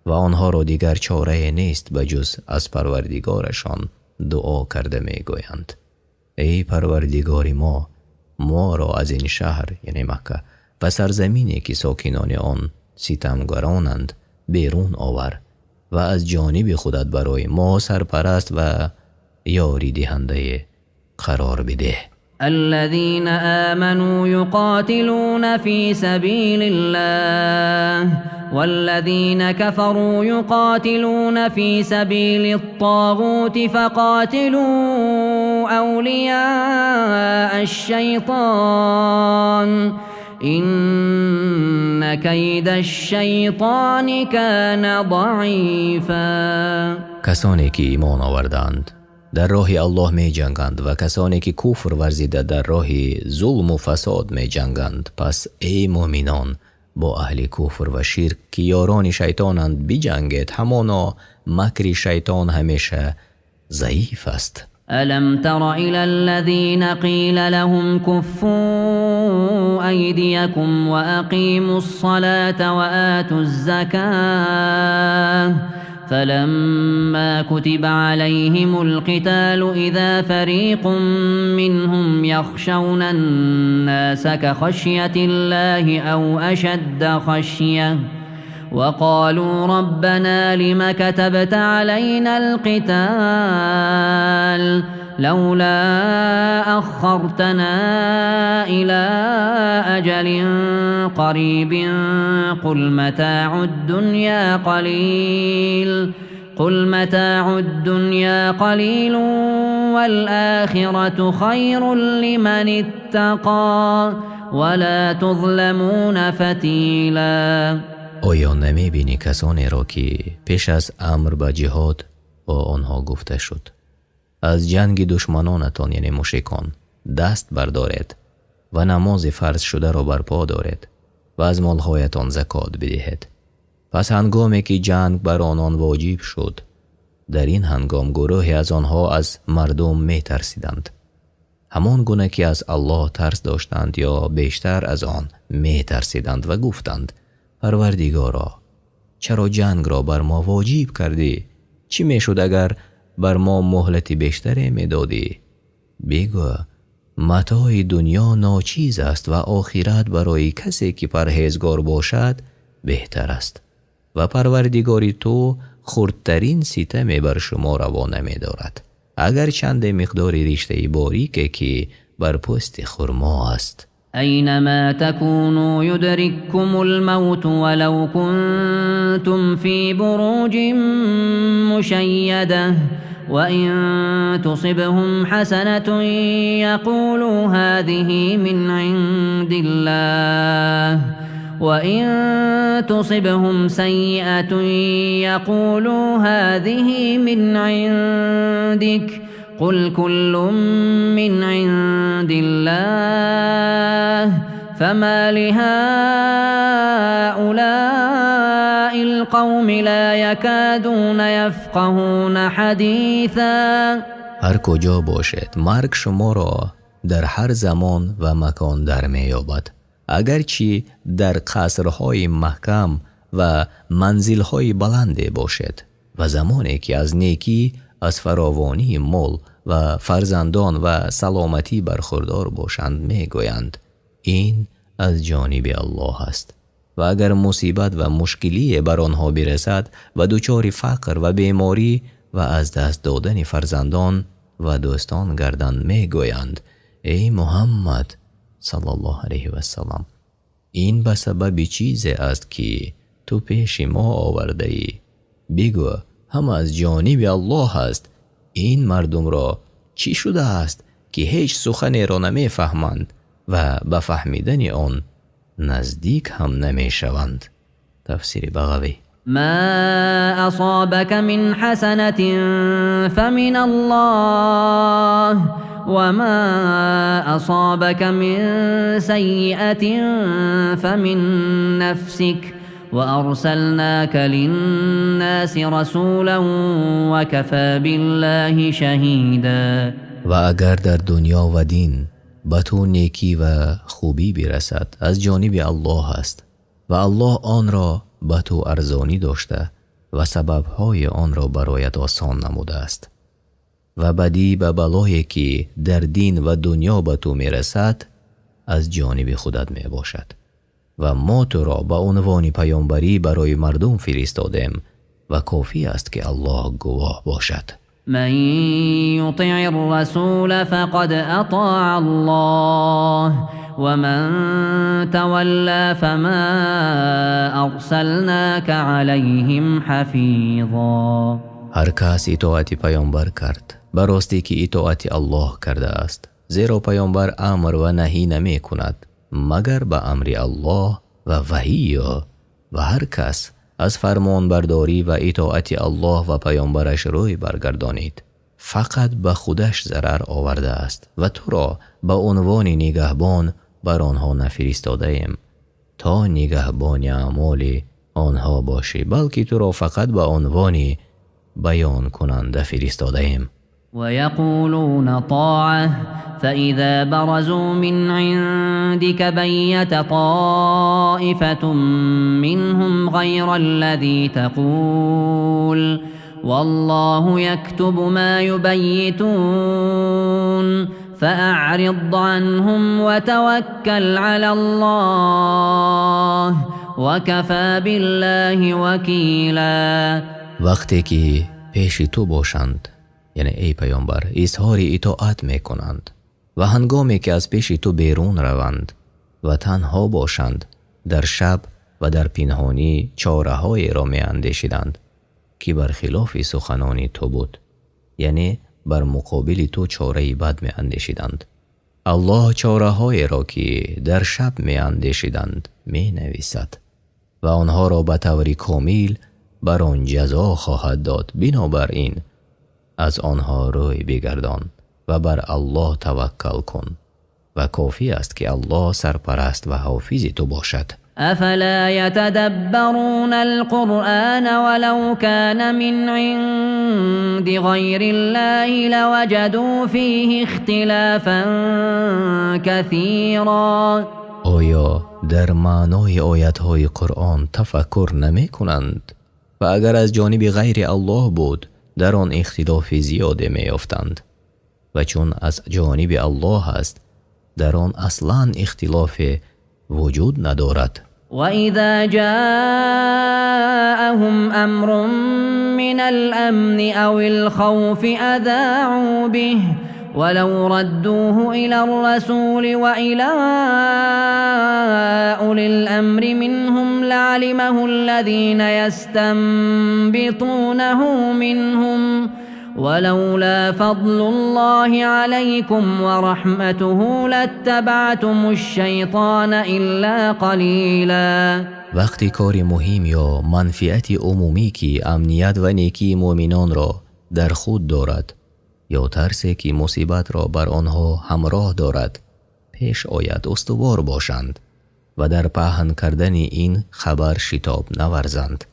ва онҳоро дигар чорае нест ба ҷуз аз парвардигорашон дуо карда мегӯянд: эй парвардигори мо, моро аз ин шаҳр, яъне Макка, ва сарзамине ки сокинони он ситамгаронанд берун овар ва аз ҷониби худат барои мо сарпараст ва ёридиҳандае қарор бидеҳ. الذين آمنوا يقاتلون في سبيل الله والذين كفروا يقاتلون في سبيل الطاغوت فقاتلوا أولياء الشيطان إن كيد الشيطان كان ضعيفا. Касоне ки имон оварданд дар роҳи Аллоҳ меҷанганд ва касоне ки куфр варзида дар роҳи зулму фасод меҷанганд. Пас эй мӯъминон, Бо аҳли куфр ва ширк, ки ёрони шайтонанд, биҷангед. Ҳамоно макри шайтон ҳамеша заиф аст. ألم تر إلى الذين قيل لهم كفوا أيديكم وأقيموا الصلاة وآتوا الزكاة فلما كتب عليهم القتال إذا فريق منهم يخشون الناس كخشية الله أو أشد خشية وقالوا ربنا لم كتبت علينا القتال لولا أخرتنا إلى أجل قريب قل متاع الدنيا قليل والآخرة خير لمن اتقى ولا تظلمون فتيلا. Оё намебинӣ касонеро, ки пеш аз амр ба ҷиҳод бо онҳо гуфта шуд: аз ҷанги душманонатон, яъне мушрикон, даст бардоред ва намози фарзшударо барпо доред ва аз молҳоятон закот бидиҳед. Пас ҳангоме ки ҷанг бар онон воҷиб шуд, дар ин ҳангом гурӯҳе аз онҳо аз мардум метарсиданд, ҳамон гуна ки аз Аллоҳ тарс доштанд ё бештар аз он метарсиданд, ва гуфтанд: Парвардигоро, чаро ҷангро бар мо воҷиб кардӣ? Чӣ мешуд агар бар мо муҳлати бештаре медодӣ? Бигӯ: матои дунё ночиз аст ва охират барои касе ки парҳезгор бошад беҳтар аст, ва Парвардигори ту хурдтарин ситаме бар шумо раво намедорад, агар чанде миқдори риштаи борике ки бар пӯсти хурмо аст. أينما تكونوا يدرككم الموت ولو كنتم في بروج مشيدة وإن تصبهم حسنة يقولوا هذه من عند الله وإن تصبهم سيئة يقولوا هذه من عندك قل كل من عند الله فما لهؤلاء القوم لا يكادون يفقهون حديثا. Ҳар куҷо бошед, марг шуморо дар ҳар замон ва макон дар меёбад, агарчи дар қасрҳои маҳкам ва манзилҳои баланде бошед, ва замоне ки аз некӣ, аз фаровонии мол ва фарзандон ва саломатӣ бархурдор бошанд, мегӯянд: ин аз ҷониби Аллоҳ аст. Ва агар мусибат ва мушкилие бар онҳо бирасад ва дучори фақр ва беморӣ ва аз даст додани фарзандон ва дӯстон гарданд, мегӯянд: эй Муҳаммад саллаллоҳу алайҳи вассалам, ин ба сабаби чизе аст ки ту пеши мо овардаӣ. Бигӯ: ҳама аз ҷониби Аллоҳ аст. Ин мардумро чӣ шудааст ки ҳеҷ суханеро намефаҳманд ва ба фаҳмидани он наздик ҳам намешаванд? Тафсири Бағавӣ. ما أصابك من حسنة فمن الله وما أصابك من سيئة فمن نفسك وأرسلناك للناس رسولا وكفى بالله شهيدا. Ва агар дар дунё ва дин ба ту некӣ ва хубӣ бирасад, аз ҷониби Аллоҳ аст, ва Аллоҳ онро ба ту арзонӣ дошта ва сабабҳои онро бароят осон намудааст. Ва бадӣ ба балое ки дар дин ва дунё ба ту мерасад, аз ҷониби худат мебошад, ва мо туро ба унвони паёмбарӣ барои мардум фиристодем, ва кофӣ аст ки Аллоҳ гувоҳ бошад. من يطع الرسول فقد أطاع الله ومن تولى فما أرسلناك عليهم حفيظا. Ҳар кас итоати паёмбар кард, ба ростӣ ки итоати Аллоҳ кардааст, зеро паёмбар амр ва наҳӣ намекунад магар ба амри Аллоҳ ва ваҳии ӯ, ва ҳар кас аз фармонбардорӣ ва итоати Аллоҳ ва паёмбараш рӯй баргардонид, фақат ба худаш зарар овардааст, ва туро ба унвони нигаҳбон бар онҳо нафиристодаем то то нигаҳбони аъмоли онҳо бошӣ, балки туро фақат ба унвони баёнкунанда фиристодаем. ويقولون طاعة فإذا برزوا من عندك بيت طائفة منهم غير الذي تقول والله يكتب ما يبيتون فأعرض عنهم وتوكل على الله وكفى بالله وكيلا. وقتی که پیش تو باشند، یعنی ای پیامبر، اظهار اطاعت میکنند و هنگامی که از پیش تو بیرون روند و تنها باشند، در شب و در پنهانی چاره‌هایی را میاندیشیدند که برخلاف سخنان تو بود، یعنی بر مقابل تو چاره بد میاندیشیدند. الله چاره‌هایی را که در شب میاندیشیدند مینویسد و آنها را به طور کامل بر آن جزا خواهد داد. بنابراین از آنها روی بگردان و بر الله توکل کن و کافی است که الله سرپرست و حافظ تو باشد. افلا يتدبرون القرآن ولو كان من عند غير الله لوجدوا فيه اختلافا كثيرا. آیا در معنای آیت‌های قرآن تفکر نمی کنند؟ و اگر از جانب غیر الله بود در آن اختلاف زیاده می یافتند، و چون از جانب الله است در آن اصلا اختلاف وجود ندارد. وَإِذَا جَاءَهُمْ أَمْرٌ مِّنَ الْأَمْنِ أَوِ الْخَوْفِ أَذَاعُوا بِهِ وَلَوْ رَدُّوهُ إِلَى الرَّسُولِ وَإِلَى أُولِي الْأَمْرِ مِنْهُمْ لَعَلِمَهُ الَّذِينَ يَسْتَنبِطُونَهُ مِنْهُمْ ولولا فضل الله عليكم ورحمته لاتبعتم الشیطان الا قلیلا. وقتی کار مهم یا منفعت عمومی که امنیت و نیکی مؤمنان را در خود دارد یا ترسی که مصیبت را بر آنها همراه دارد پیش آید، استوار باشند و در پهن کردن این خبر شتاب نورزند،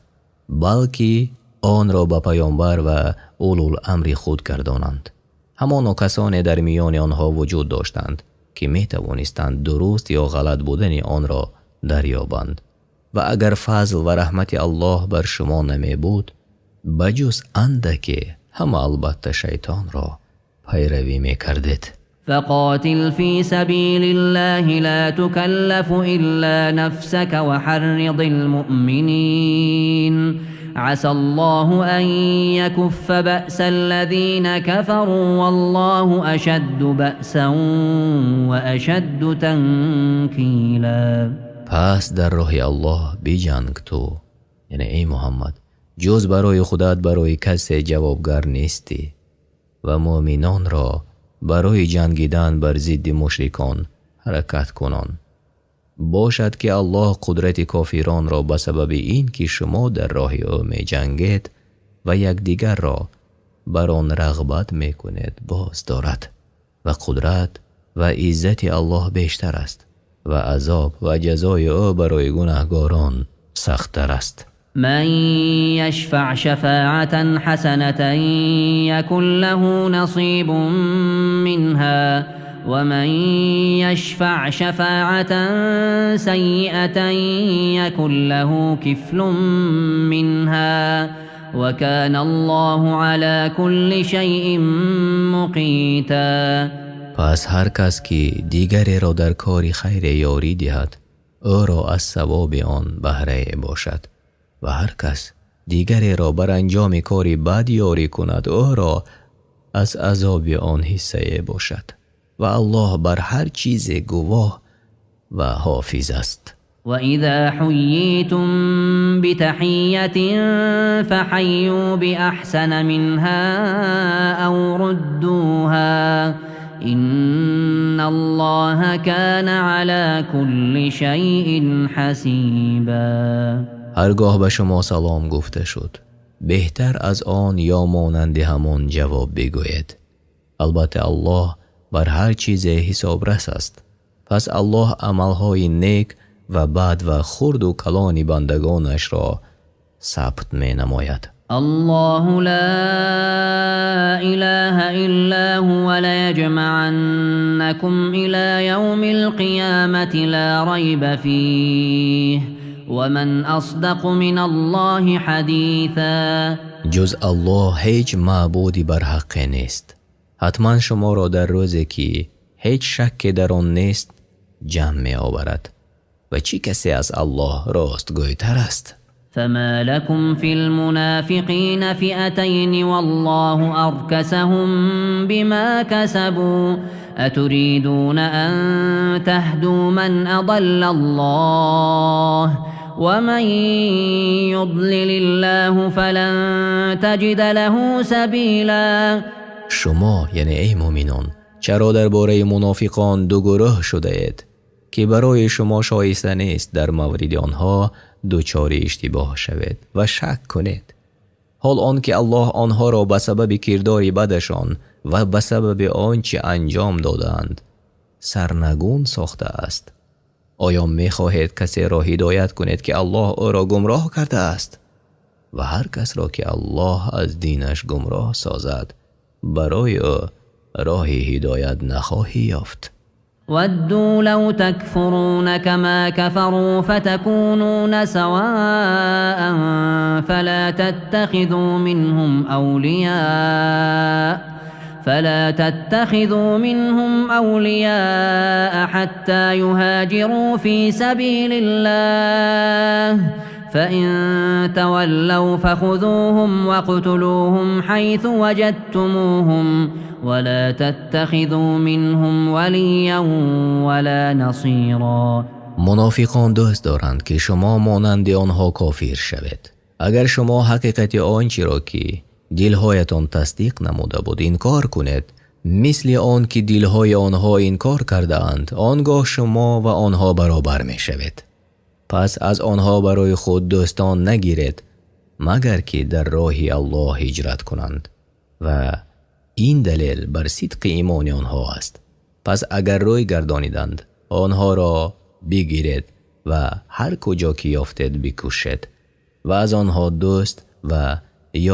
بلکه آن را به پیامبر و اولوالامر خود گردانند. همانا کسانی در میان آنها وجود داشتند که می توانستند درست یا غلط بودن آن را دریابند، و اگر فضل و رحمت الله بر شما نمی بود، بجز اندکی همه البته شیطان را پیروی می کردید. فقاتل في سبيل الله لا تكلف إلا نفسك وحرض المؤمنين عسى الله أن يكف بأس الذين كفروا والله أشد بأسا وأشد تنكيلا. پس در راه الله بجنگ تو، یعنی ای محمد، جز برای خودت برای کسی جوابگر نیستی و مؤمنان را برای جنگیدن بر ضد مشرکان حرکت کنان. باشد که الله قدرت کافران را به سبب این که شما در راه او می جنگید و یکدیگر را بر آن رغبت می کنید باز دارد، و قدرت و عزت الله بیشتر است و عذاب و جزای او برای گناهگاران سخت‌تر است. من يشفع شفاعة حسنة يكن له نصيب منها ومن يشفع شفاعة سيئة يكن له كفل منها وكان الله على كل شيء مقيتا. پس هر کس که دیگری را در کار خیر یاری دهد او را از ثواب آن بهره باشد، و هر کس دیگری را بر انجام کار بد یاری کند او را از عذاب آن حصه باشد، و الله بر هر چیز گواه و حافظ است. وَإِذَا حُيِّيتُم بِتَحِيَّةٍ فَحَيُّوا بِأَحْسَنَ مِنْهَا أَوْ رُدُّوهَا إِنَّ اللَّهَ كَانَ عَلَى كُلِّ شَيْءٍ حَسِيبًا. هرگاه به شما سلام گفته شد بهتر از آن یا مانند همان جواب بگویید. البته الله بر هر چیز حسابرس است. پس الله عملهای نیک ва бад ва хурду калони бандагонашро сабт менамояд. Аллоҳу ла илаҳа илла ҳува лаяҷмааннакум ила явмил қиёмати ла райба фиҳ ва ман асдақу миналлоҳи ҳадиса. Ҷуз Аллоҳ ҳеҷ маъбуди барҳаққе нест. Ҳатман шуморо дар рӯзе ки ҳеҷ шакке дар он нест ҷамъ меоварад. Ва чӣ касе аз Аллоҳ ростгӯйтар аст? فما لكم في المنافقين فئتين والله أركسهم بما كسبوا أتريدون أن تهدوا من أضل الله ومن يضلل الله فلن تجد له سبيلا. Шумо, яъне эй мӯъминон, чаро дар бораи мунофиқон ду гурӯҳ шудаед ки барои шумо шоиста нест дар мавриди онҳо дучори иштибоҳ шавед ва шак кунед, ҳол он ки Аллоҳ онҳоро ба сабаби кирдори бадашон ва ба сабаби он чи анҷом додаанд сарнагун сохтааст. Оё мехоҳед касеро ҳидоят кунед ки Аллоҳ ӯро гумроҳ кардааст? Ва ҳар касро ки Аллоҳ аз динаш гумроҳ созад, барои ӯ роҳи ҳидоят нахоҳӣ ёфт. ودوا لو تكفرون كما كفروا فتكونون سواء فلا تتخذوا منهم أولياء حتى يهاجروا في سبيل الله فإن تولوا فخذوهم واقتلوهم حيث وجدتموهم ولا تتخذوا منهم وليا ولا نصيرا. Мунофиқон дӯст доранд ки шумо монанди онҳо кофир шавед. Агар шумо ҳақиқати он чиро ки дилҳоятон тасдиқ намуда буд инкор кунед, мисли он ки дилҳои онҳо инкор кардаанд, он гоҳ шумо ва онҳо баробар мешавед. Пас аз онҳо барои худ дӯстон нагиред, магар ки дар роҳи Аллоҳ ҳиҷрат кунанд. Ва ин далел бар сидқи имони онҳо аст. Пас агар рӯй гардониданд, онҳоро бигиред ва ҳар куҷо ки ёфтед бикушед ва аз онҳо дӯст ва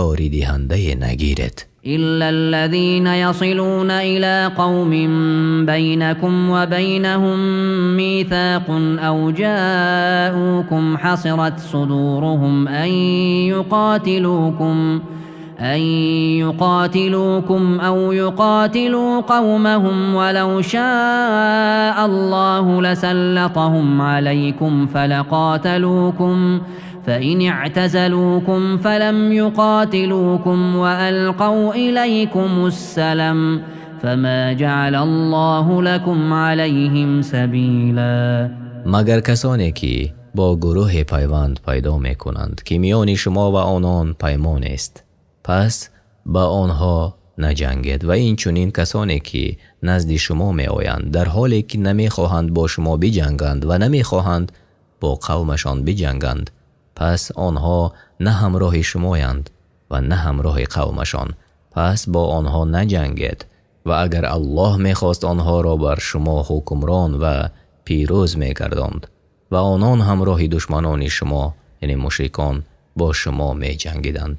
ёридиҳандае нагиред. إلا الذين يصلون إلى قوم بينكم وبينهم ميثاق أو جاءوكم حصرت صدورهم أن يقاتلوكم أو يقاتلوا قومهم ولو شاء الله لسلطهم عليكم فلقاتلوكم فإن اعتزلوكم فلم يقاتلوكم وألقوا إليكم السلم فما جعل الله لكم عليهم سبيلا. Магар касоне ки бо гурӯҳе пайванд пайдо мекунанд ки миёни шумо ва онон паймон аст, пас ба онҳо наҷангед ва инчунин касоне ки назди шумо меоянд дар ҳоле ки намехоҳанд бо шумо биҷанганд ва намехоҳанд бо қавмашон биҷанганд, пас онҳо на ҳамроҳи шумоянд ва на ҳамроҳи қавмашон, пас бо онҳо наҷангед. Ва агар Аллоҳ мехост онҳоро бар шумо ҳукмрон ва пирӯз мегардонд ва онон ҳамроҳи душманони шумо, яъне мушрикон, бо шумо меҷангиданд.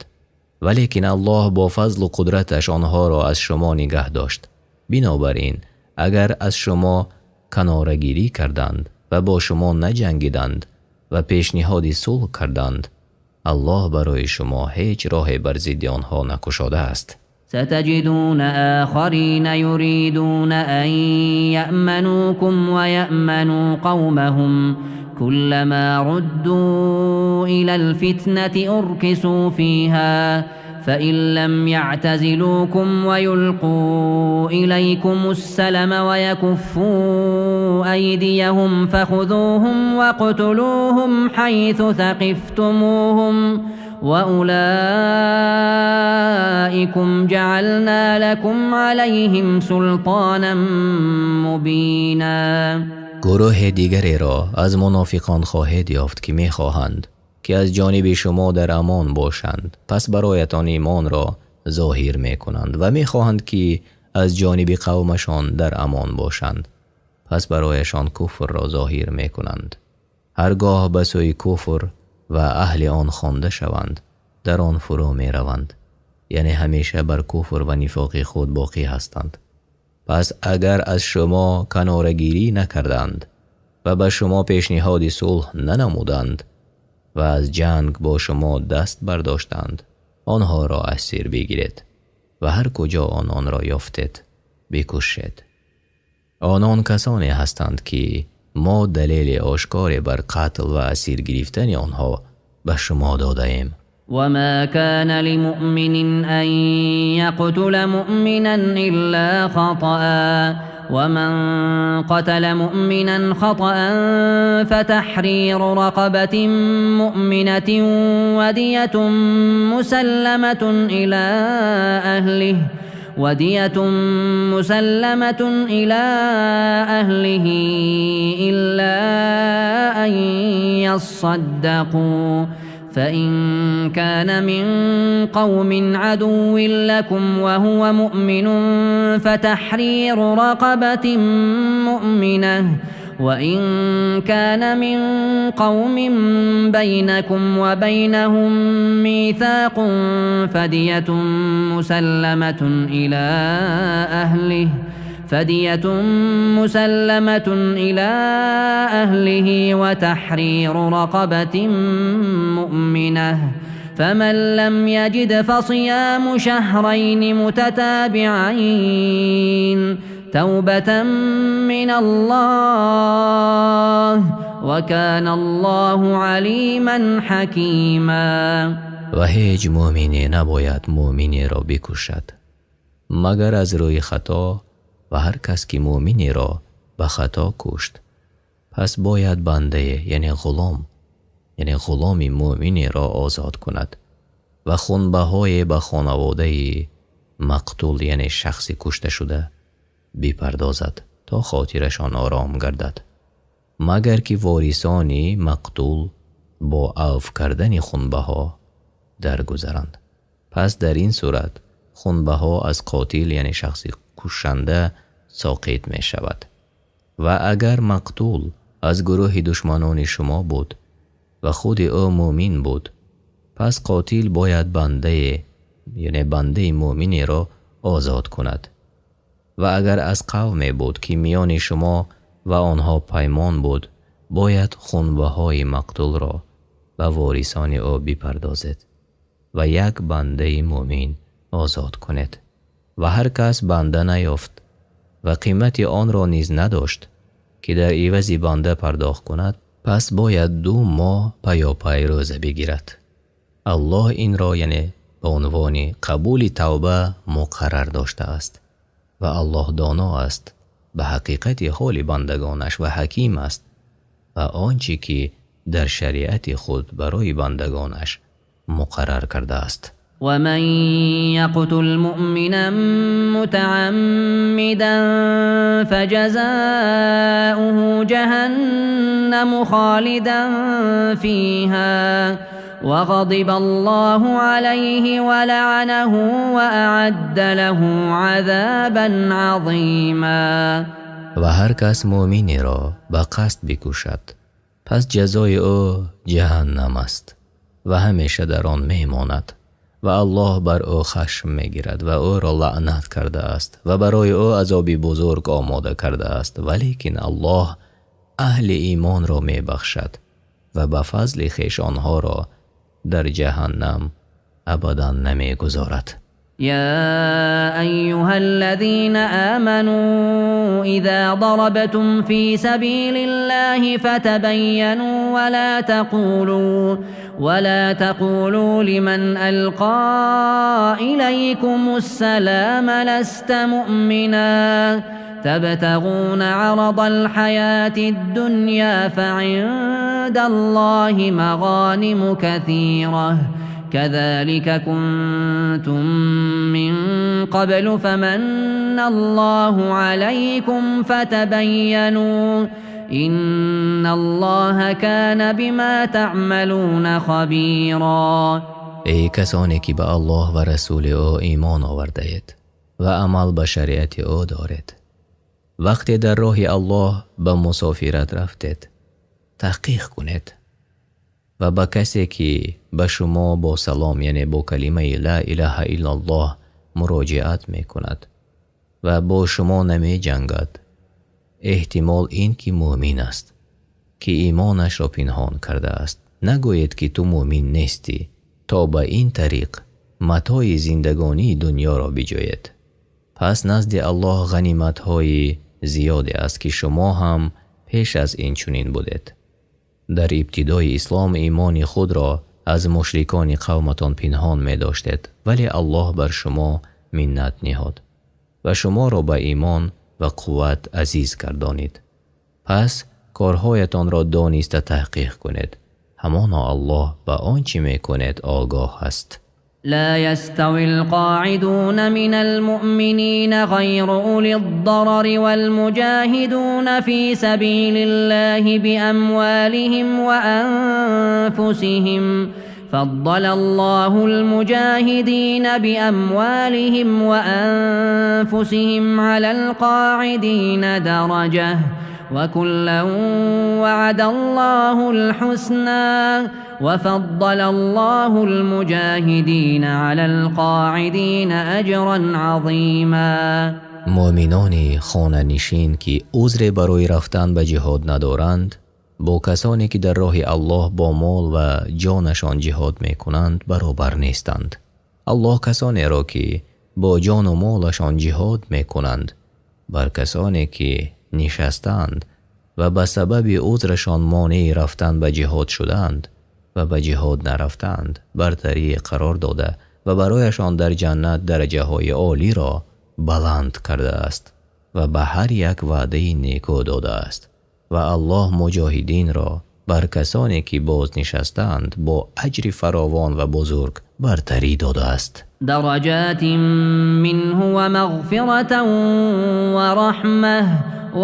Валекин Аллоҳ бо фазлу қудраташ онҳоро аз шумо нигаҳ дошт. Бинобар ин агар аз шумо канорагирӣ карданд ва бо шумо наҷангиданд ва пешниҳоди сулҳ карданд, Аллоҳ барои шумо ҳеҷ роҳе бар зидди онҳо накушодааст. ستجدون آخرين يريدون أن يأمنوكم ويأمنوا قومهم كلما ردوا إلى الفتنة أركسوا فيها فإن لم يعتزلوكم ويلقوا إليكم السلم ويكفوا أيديهم فخذوهم واقتلوهم حيث ثقفتموهم وأولئكم جعلنا لكم عليهم سلطانا مبينا. Гурӯҳи дигареро аз мунофиқон хоҳед ёфт ки мехоҳанд ки аз ҷониби шумо дар амон бошанд, пас бароятон имонро зоҳир мекунанд ва мехоҳанд ки аз ҷониби қавмашон дар амон бошанд, пас барояшон куфрро зоҳир мекунанд. Ҳаргоҳ ба сӯи куфр ва аҳли он хонда шаванд, дар он фурӯ мераванд, яъне ҳамеша бар куфр ва нифоқи худ боқӣ ҳастанд. Пас агар аз шумо канорагирӣ накарданд ва ба шумо пешниҳоди сулҳ нанамуданд ва аз ҷанг бо шумо даст бардоштанд, онҳоро асир бигиред ва ҳар куҷо ононро ёфтед бикушед. Онон касоне ҳастанд ки мо далели ошкоре бар қатл ва асир гирифтани онҳо ба шумо додаем. وما كان لمؤمن أن يقتل مؤمنا إلا خطأ ومن قتل مؤمنا خطأ فتحرير رقبة مؤمنة ودية مسلمة إلى أهله ودية مسلمة إلى أهله إلا أن يصدقوا فإن كان من قوم عدو لكم وهو مؤمن فتحرير رقبة مؤمنة وإن كان من قوم بينكم وبينهم ميثاق فدية مسلمة إلى أهله فدية مسلمة إلى أهله وتحرير رقبة مؤمنة فمن لم يجد فصيام شهرين متتابعين توبة من الله وكان الله عليما حكيما. Ва ҳеҷ мӯмине набояд мӯминеро бикушад магар аз рӯи хато, ва ҳар кас ки мӯминеро ба хато кушт, пас бояд бандае, яъне ғулом, яъне ғуломи мӯминеро озод кунад ва хунбаҳое ба хонаводаи мақтул, яъне шахси кушта шуда, бипардозад то хотирашон ором гардад, магар ки ворисони мақтул бо авф кардани хунбаҳо даргузаранд. Пас дар ин сурат хунбаҳо аз қотил, яъне шахси кушанда, соқит мешавад. Ва агар мақтул аз гурӯҳи душманони шумо буд ва худи ӯ мӯмин буд, пас қотил бояд бандае, яъне бандаи мӯминеро озод кунад. Ва агар аз қавме буд ки миёни шумо ва онҳо паймон буд, бояд хунбаҳои мақтулро ба ворисони ӯ бипардозед ва як бандаи мӯмин озод кунед. Ва ҳар кас банда наёфт ва қимати онро низ надошт ки дар ивази банда пардохт кунад, пас бояд 2 моҳ паёпай рӯза бигирад. Аллоҳ инро, яъне ба унвони қабули тавба, муқаррар доштааст ва Аллоҳ доно аст ба ҳақиқати ҳоли бандагонаш ва ҳаким аст ва он чӣ ки дар шариати худ барои бандагонаш муқаррар кардааст. ومن يقتل مؤمنا متعمدا فجزاؤه جهنم خالدا فيها وغضب الله عليه ولعنه وأعد له عذابا عظيما. Ва ҳар кас мӯминеро ба қасд бикушад, пас ҷазои ӯ ҷаҳаннам аст ва ҳамеша дар он мемонад ва Аллоҳ бар ӯ хашм мегирад ва ӯро лаънат кардааст ва барои ӯ азоби бузург омода кардааст. Валекин Аллоҳ аҳли имонро мебахшад ва ба фазли хеш онҳоро дар ҷаҳаннам абадан намегузорад. يا أيها الذين آمنوا إذا ضربتم في سبيل الله فتبينوا ولا تقولوا لمن ألقى إليكم السلام لست مؤمنا تبتغون عرض الحياة الدنيا فعند الله مغانم كثيرة كذلك كنتم من قبل فمن الله عليكم فتبينوا إن الله كان بما تعملون خبيرا. Эй касоне ки ба Аллоҳ ва расули ӯ имон овардаед ва амал ба шариати ӯ доред, вақте дар роҳи Аллоҳ ба мусофират рафтед, таҳқиқ кунед ва ба касе ки ба шумо бо салом, яъне бо калимаи ла илаҳа иллаллоҳ муроҷиат мекунад ва бо шумо намеҷангад, эҳтимол ин ки мӯмин аст, ки имонашро пинҳон кардааст. Нагӯед ки ту мӯмин нестӣ, то ба ин тариқ матои зиндагонии дунёро биҷӯед. Пас назди Аллоҳ ғаниматҳои зиёде аст, ки шумо ҳам пеш аз ин чунин будед. Дар ибтидои ислом имони худро аз мушрикони қавматон пинҳон медоштед, вале Аллоҳ бар шумо миннат ниҳод ва шуморо ба имон ва қувват азиз гардонид. Пас корҳоятонро дониста таҳқиқ кунед. Ҳамоно Аллоҳ ба он чӣ мекунед огоҳ аст. لا يستوي القاعدون من المؤمنين غير أولي الضرر والمجاهدون في سبيل الله بأموالهم وأنفسهم فضل الله المجاهدين بأموالهم وأنفسهم على القاعدين درجة وكلا وعد الله الحسنى وفضل الله المجاهدين على القاعدين أجرا عظيما. муъминони хонанишин ки узре барои рафтан ба ҷиҳод надоранд, бо касоне ки дар роҳи Аллоҳ бо мол ва ҷонашон ҷиҳод мекунанд баробар нестанд. Аллоҳ касонеро ки бо ҷону молашон ҷиҳод мекунанд бар касоне ки нишастанд ва ба сабаби узрашон монеи рафтан ба ҷиҳод шуданд ва ба ҷиҳод нарафтанд бартарӣ қарор дода ва барояшон дар ҷаннат дараҷаҳои олиро баланд кардааст ва ба ҳар як ваъдаи неку додааст. Ва Аллоҳ муҷоҳидинро бар касоне ки боз нишастанд бо аҷри фаровон ва бузург бартарӣ додааст. درجات منه ومغفرة ورحمة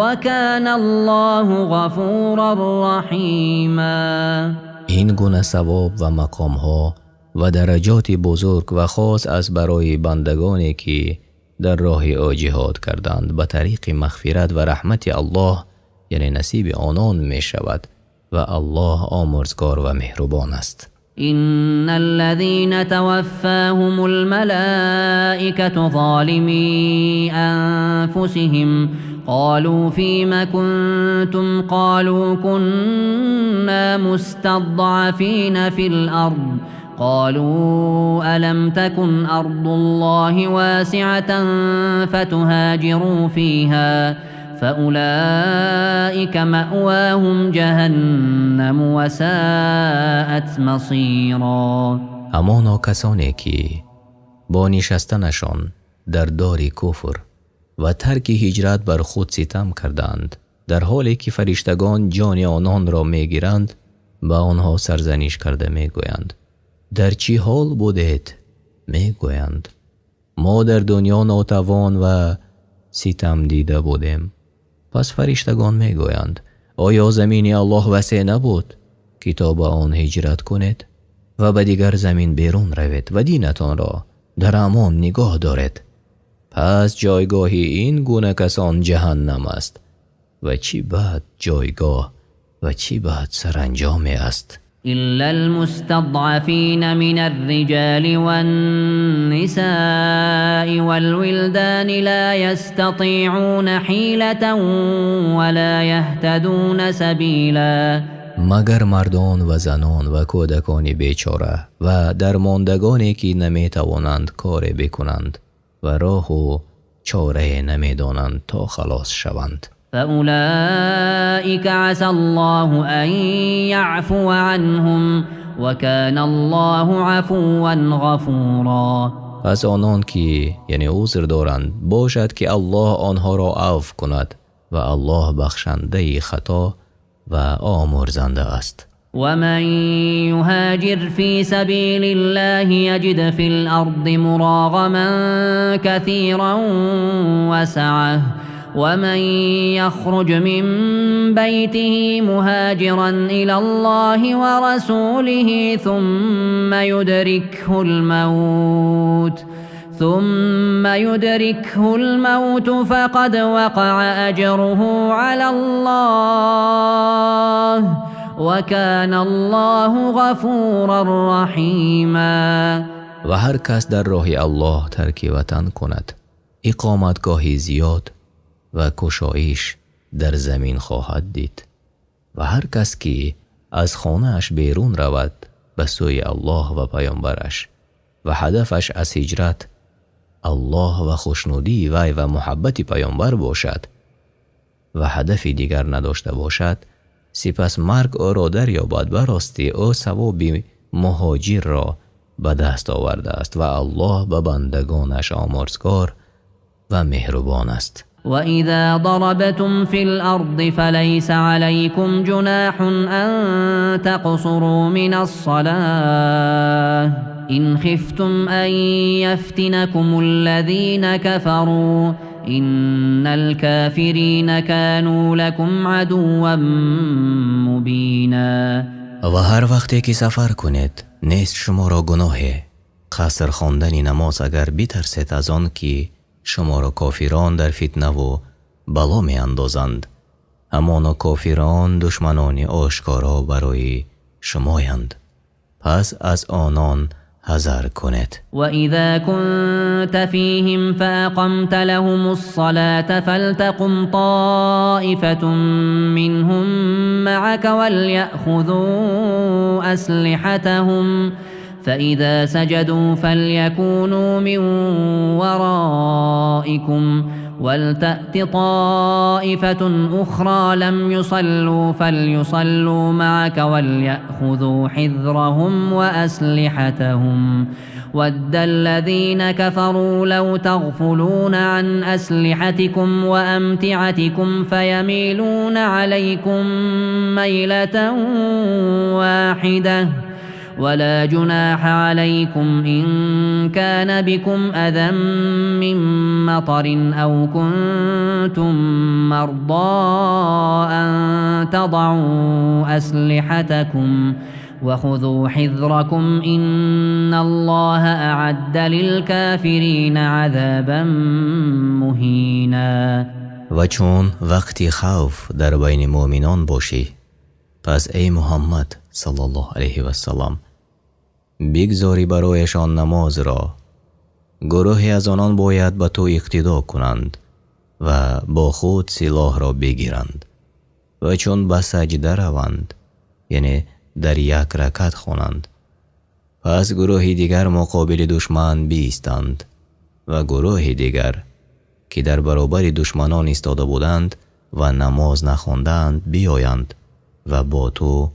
وكان الله غفورا رحيما. ин гуна савоб ва мақомҳо ва дараҷоти бузург ва хос аз барои бандагоне ки дар роҳи ӯ ҷиҳод карданд ба тариқи мағфират ва раҳмати Аллоҳ, яъне насиби онон мешавад ва Аллоҳ омурзгор ва меҳрубон аст. إن الذين توفاهم الملائكة ظالمي أنفسهم قالوا فيم كنتم قالوا كنا مستضعفين في الأرض قالوا ألم تكن أرض الله واسعة فتهاجروا فيها فأولئك مأواهم جهنم وساءت مصيرا. ҳамоно касоне ки бо нишастанашон дар дори куфр ва тарки ҳиҷрат бар худ ситам карданд, дар ҳоле ки фариштагон ҷони ононро мегиранд, ба онҳо сарзаниш карда мегӯянд: дар чӣ ҳол будед? Мегӯянд: мо дар дунё нотавон ва ситам дида будем. Пас фариштагон мегӯянд: оё замини Аллоҳ васеъ набуд, ки то ба он ҳиҷрат кунед ва ба дигар замин берун равед ва динатонро дар амон нигоҳ доред? Пас ҷойгоҳи ин гуна касон ҷаҳаннам аст ва чӣ бад ҷойгоҳ ва чӣ бад саранҷоме аст. إلا المستضعفين من الرجال والنساء والولدان لا يستطيعون حيلة ولا يهتدون سبيلا. магар мардон ва занон ва кӯдакони бечора ва дармондагоне ки наметавонанд коре бикунанд ва роҳу чорае намедонанд то халос шаванд. فأولئك عسى الله أن يعفو عنهم وكان الله عفوا غفورا. пас онон ки яъне узр доранд, бошад ки Аллоҳ онҳоро афв кунад ва Аллоҳ бахшандаи хато ва омурзанда аст. ومن يهاجر في سبيل الله يجد في الأرض مراغما كثيرا وسعة ومن يخرج من بيته مهاجرا إلى الله ورسوله ثم يدركه الموت فقد وقع أجره على الله وكان الله غفورا رحيما. Ва ҳар кас дар роҳи Аллоҳ тарки ватан кунад, иқоматгоҳи зиёд ва кушоиш дар замин хоҳад дид. Ва ҳар кас ки аз хонааш берун равад ба сӯи Аллоҳ ва паёмбараш ва ҳадафаш аз ҳиҷрат Аллоҳ ва хушнудии вай ва муҳаббати паёмбар бошад ва ҳадафи дигар надошта бошад, сипас марг ӯро дарёбад, ба ростӣ ӯ савоби муҳоҷирро ба даст овардааст ва Аллоҳ ба бандагонаш омурзгор ва меҳрубон аст. وإذا ضربتم في الأرض فليس عليكم جناح أن تقصروا من الصلاة إن خفتم أن يفتنكم الذين كفروا إن الكافرين كانوا لكم عدوا مبينا. Ва ҳар вақте ки сафар кунед, нест шуморо гуноҳе қаср хондани намоз, агар битарсед аз он ки шуморо кофирон дар фитнаву бало меандозанд. Ҳамоно кофирон душманони ошкоро барои шумоянд, пас аз онон ҳазар кунед. وإذا كنت فيهم فأقمت لهم الصلاة فلتقم طائفة منهم معك وليأخذوا أسلحتهم فإذا سجدوا فليكونوا من ورائكم ولتأت طائفة أخرى لم يصلوا فليصلوا معك وليأخذوا حذرهم وأسلحتهم ود الذين كفروا لو تغفلون عن أسلحتكم وأمتعتكم فيميلون عليكم ميلة واحدة ولا جناح عليكم إن كان بكم أذى من مطر أو كنتم مرضى أن تضعوا أسلحتكم وخذوا حذركم إن الله أعد للكافرين عذابا مهينا. Ва чун вақти хавф дар байни муъминон бошӣ, пас эй Муҳаммад саллаллоҳу алайҳи вассалам, бигзорӣ барояшон намозро. Гурӯҳе аз онон бояд ба ту иқтидо кунанд ва бо худ силоҳро бигиранд ва чун ба саҷда раванд, яъне дар як ракат хонанд, пас гурӯҳи дигар муқобили душман биистанд ва гурӯҳи дигар ки дар баробари душманон истода буданд ва намоз нахондаанд биёянд ва бо ту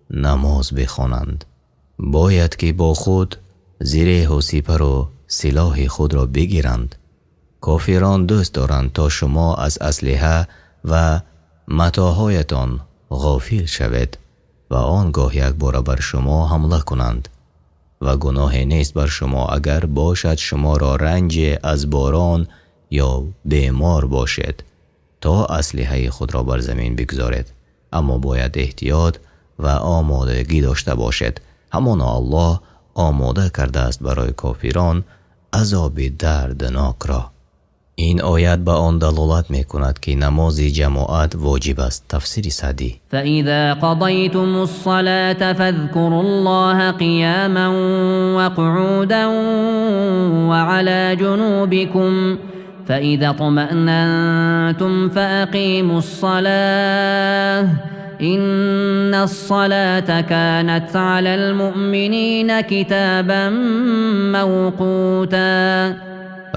намоз бихонанд. Бояд ки бо худ зиреҳу сипару силоҳи худро бигиранд. Кофирон дӯст доранд то шумо аз аслиҳа ва матоъҳоятон ғофил шавед ва он гоҳ якбора бар шумо ҳамла кунанд. Ва гуноҳе нест бар шумо агар бошад шуморо ранҷе аз борон ё бемор бошед, то аслиҳаи худро бар замин бигзоред. Аммо бояд эҳтиёт ва омодагӣ дошта бошед. Ҳамоно Аллоҳ омода кардааст барои кофирон азоби дарднокро. Ин оят ба он далолат мекунад ки намози ҷамоат воҷиб аст. Тафсири Саъдӣ. فإذا قضيتم الصلاة فاذكروا الله قياما وقعودا وعلى جنوبكم فإذا اطمأننتم فأقيموا الصلاة إن الصلاة كانت على المؤمنين كتابا موقوتا.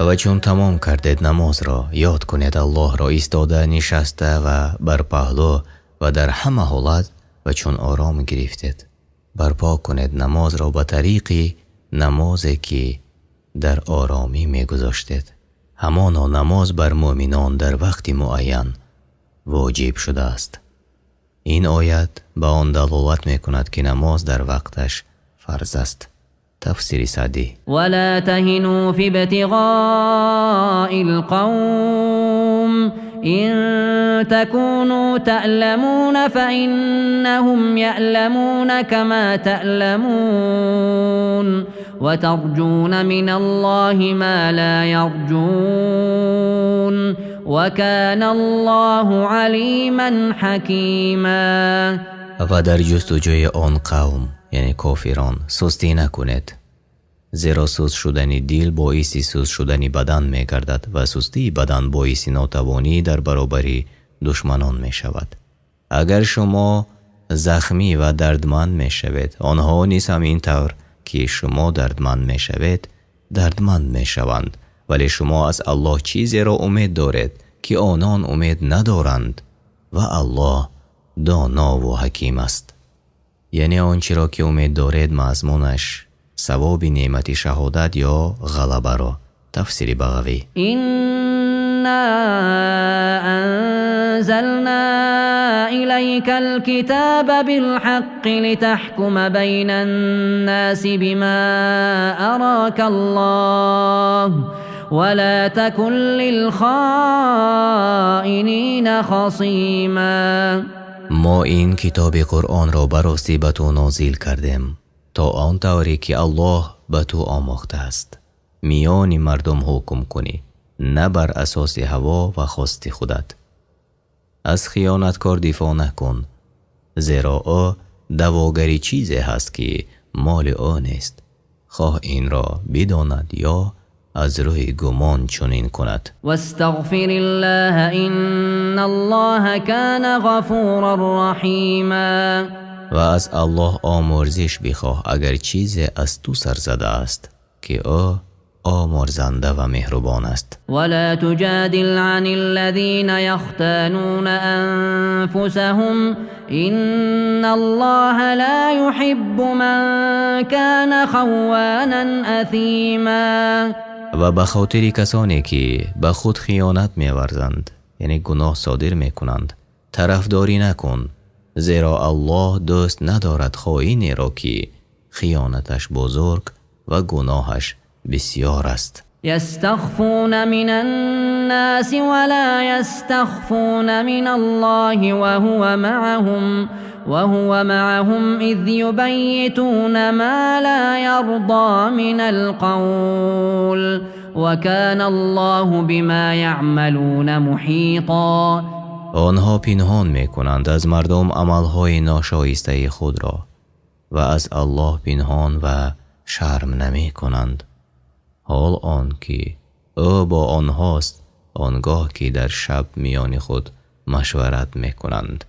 Ва чун тамом кардед намозро, ёд кунед Аллоҳро истода, нишаста ва бар паҳлӯ ва дар ҳама ҳолат, ва чун ором гирифтед барпо кунед намозро ба тариқи намозе ки дар оромӣ мегузоштед. Ҳамоно намоз бар муъминон дар вақти муайян воҷиб шудааст. Ин оят ба он далолат мекунад ки намоз дар вақташ фарз аст. Тафсири Саъдӣ. ولا تهنوا في ابتغاء القوم إن تكونوا تألمون فإنهم يألمون كما تألمون وترجون من الله ما لا يرجون وكان الله عليما حكيما. Ва дар ҷустуҷӯи он қавм, яъне кофирон, сустӣ накунед, зеро суст шудани дил боиси суст шудани бадан мегардад ва сустии бадан боиси нотавонӣ дар баробари душманон мешавад. Агар шумо захмӣ ва дардманд мешавед, онҳо низ ҳамин тавр ки шумо дардманд мешавед, дардманд мешаванд. Вале шумо аз Аллоҳ чизеро умед доред ки онон умед надоранд ва Аллоҳ доно ва ҳаким аст. Яъне он чиро ки умед доред, мазмунаш савоби неъмати шаҳодат ё ғалабаро. Тафсири Бағавӣ. Инна анзална илайкал китаба билҳаққи литаҳкума байнан-наси бима аракаллоҳ ва ла такун лилхоинина хасима. Мо ин китоби Қуръонро ба ростӣ ба ту нозил кардем, то он тавре ки Аллоҳ ба ту омӯхтааст миёни мардум ҳукм кунӣ, на бар асоси ҳаво ва хости худат. Аз хиёнаткор дифоъ накун, зеро ӯ даъвогари чизе ҳаст ки моли ӯ нест, хоҳ инро бидонад ё аз рӯи гумон чунин кунад. Вастағфир Аллоҳа инналлоҳа кана ғафуран раҳима. Ва аз Аллоҳ омӯрзиш бихоҳ агар чизе аз ту сар задааст, ки ӯ омӯрзанда ва меҳрубон аст. Ва ло туҷодил ъанил-лазина яхтануна анфусаҳум инналлоҳа ло юҳиббу ман кана хавванан асима. Ва ба хотири касоне ки ба худ хиёнат меварзанд, яъне гуноҳ содир мекунанд, тарафдорӣ накун, зеро Аллоҳ дӯст надорад хоинеро ки хиёнаташ бузург ва гуноҳаш бисёр аст. Ястахфуна минан-наси ва ло ястахфуна миналлоҳи ва ҳува маъаҳум из юбаййитуна ма ло ярзо минал қавл ва каналлоҳу бима яъмалуна муҳито. Онҳо пинҳон мекунанд аз мардум амалҳои ношоистаи худро ва аз Аллоҳ пинҳон ва шарм намекунанд, ҳол он ки ӯ бо онҳост он гоҳ ки дар шаб миёни худ машварат мекунанд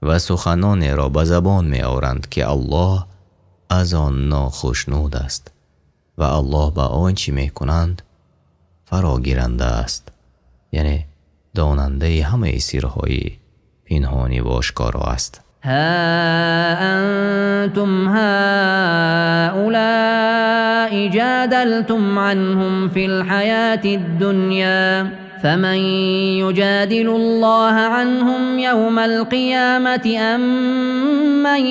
ва суханонеро ба забон меоранд ки Аллоҳ аз он нохушнуд аст ва Аллоҳ ба он чӣ мекунанд фарогиранда аст, яъне донандаи ҳамаи сирҳои пинҳонӣ ва ошкоро аст. ҳа антум ҳаулаи ҷадалтум ъанҳум фил ҳаётид дунё фаман юҷодилуллоҳа ъанҳум явмал қиёмати ам ман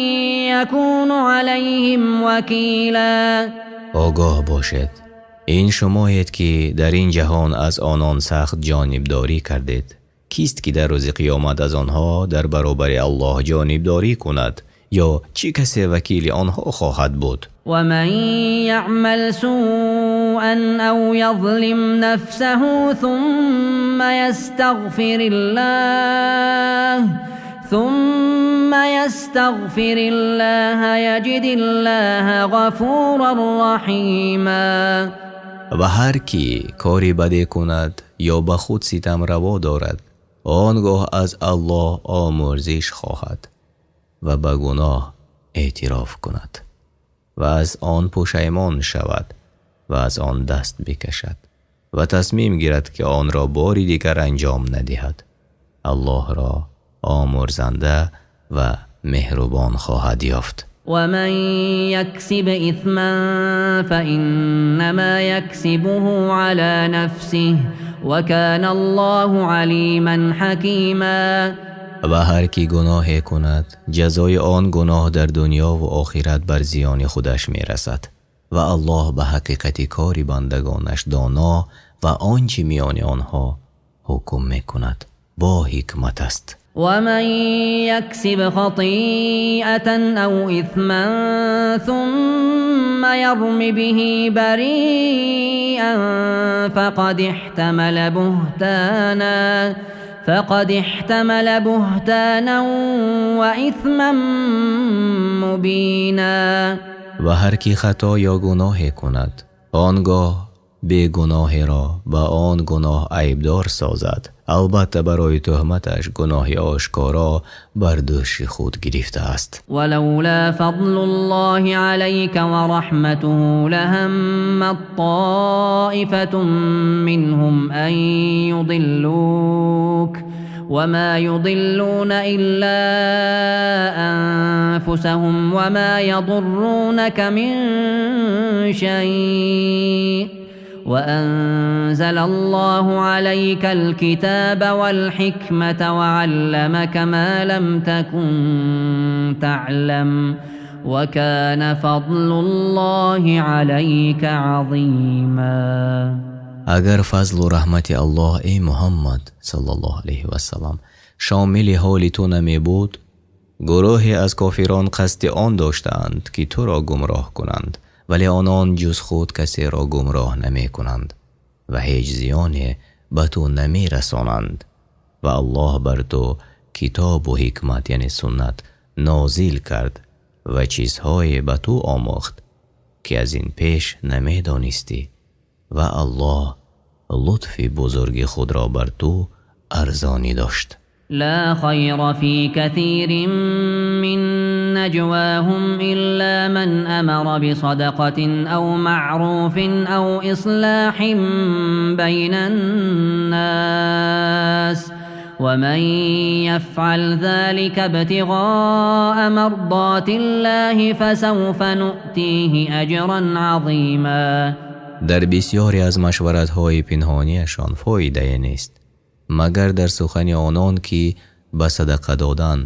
якуну ъалайҳим вакила. Огоҳ бошед, ин шумоед ки дар ин ҷаҳон аз онон сахт ҷонибдорӣ кардед. Кист ки дар рӯзи қиёмат аз онҳо дар баробари Аллоҳ ҷонибдорӣ кунад ё чӣ касе вакили онҳо хоҳад буд? Ва ман яъмал сууан ав язлим нафсаҳу сумма ястағфириллаҳа яҷидиллаҳа ғафуран раҳима. Ва ҳар ки кори баде кунад ё ба худ ситам раво дорад, он гоҳ аз Аллоҳ омӯрзиш хоҳад ва ба гуноҳ эътироф кунад ва аз он пушаймон шавад ва аз он даст бикашад ва тасмим гирад ки онро бори дигар анҷом надиҳад, Аллоҳро омӯрзанда ва меҳрубон хоҳад ёфт. ومن يكسب إثما فإنما يكسبه على نفسه وكان الله عليما حكيما. Ва ҳар ки гуноҳе кунад, ҷазои он гуноҳ дар дунё ва охират бар зиёни худаш мерасад ва Аллоҳ ба ҳақиқати кори бандагонаш доно ва он чӣ миёни онҳо ҳукм мекунад бо ҳикмат аст. ومن يكسب خطيئة أو إثما ثم يرم به بريئا فقد فقد احتمل بهتانا وإثما مبينا. Ва ҳар ки хато ё гуноҳе кунад, он гоҳ бегуноҳеро ба он гуноҳ айбдор созад, албатта барои туҳматаш гуноҳи ошкоро бар дӯши худ гирифтааст. ولولا فضل الله عليك ورحمته لهمت طائفة منهم أن يضلوك وما يضلون إلا أنفسهم وما يضرونك من شيء وأنزل الله عليك الكتاب والحكمة وعلمك ما لم تكن تعلم وكان فضل الله عليك عظيما. Агар фазлу раҳмати Аллоҳ, эй Муҳаммад саллаллоҳу алайҳи вассалам, шомили ҳоли ту намебуд, гурӯҳе аз кофирон қасди он доштаанд, ки туро гумроҳ кунанд, вале онон ҷуз худ касеро гумроҳ намекунанд ва ҳеҷ зиёне ба ту намерасонанд. Ва Аллоҳ бар ту китобу ҳикмат, яъне суннат, нозил кард ва чизҳое ба ту омӯхт, ки аз ин пеш намедонистӣ, ва Аллоҳ лутфи бузурги худро бар ту арзонӣ дошт. لا خير في كثير من نجواهم إلا من أمر بصدقة أو معروف أو إصلاح بين الناس ومن يفعل ذلك ابتغاء مرضات الله فسوف نؤتيه أجرا عظيما. Дар бисёре аз машваратҳои пинҳониашон фоидае нест, магар дар сухани онон, ки ба садақа додан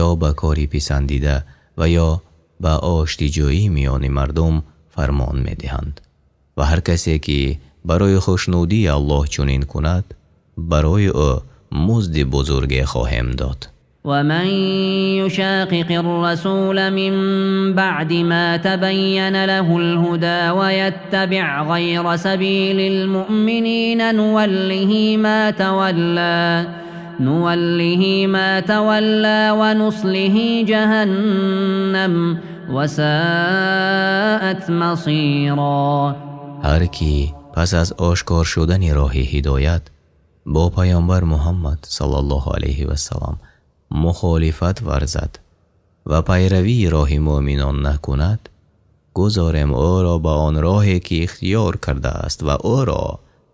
ё ба кори писандида ва ё ба оштиҷӯӣ миёни мардум фармон медиҳанд. Ва ҳар касе ки барои хушнудии Аллоҳ чунин кунад, барои ӯ музди бузурге хоҳем дод. ومن يشاقق الرسول من بعد ما تبين له الهدى ويتبع غير سبيل المؤمنين نوله ما تولى ونصله جهنم وساءت مصيرا. Ҳар ки пас аз ошкор шудани роҳи ҳидоят бо паёмбар Муҳаммад саллаллоҳу алайҳи вассалам мухолифат варзад ва пайравии роҳи муъминон накунад, гузорем ӯро ба он роҳе ки ихтиёр кардааст ва ӯро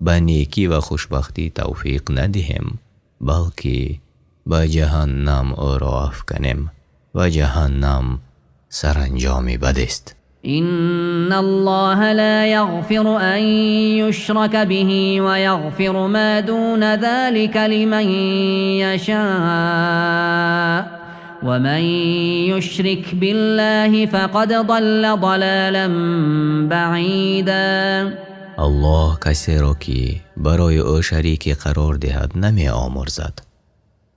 ба некӣ ва хушбахтӣ тавфиқ надиҳем, балки ба ҷаҳаннам ӯро афканем ва ҷаҳаннам саранҷоми бадест. إن الله لا يغفر أن يشرك به ويغفر ما دون ذلك لمن يشاء ومن يشرك بالله فقد ضل ضلالا بعيدا. Аллоҳ касеро ки барои ӯ шарике қарор диҳад намеомӯрзад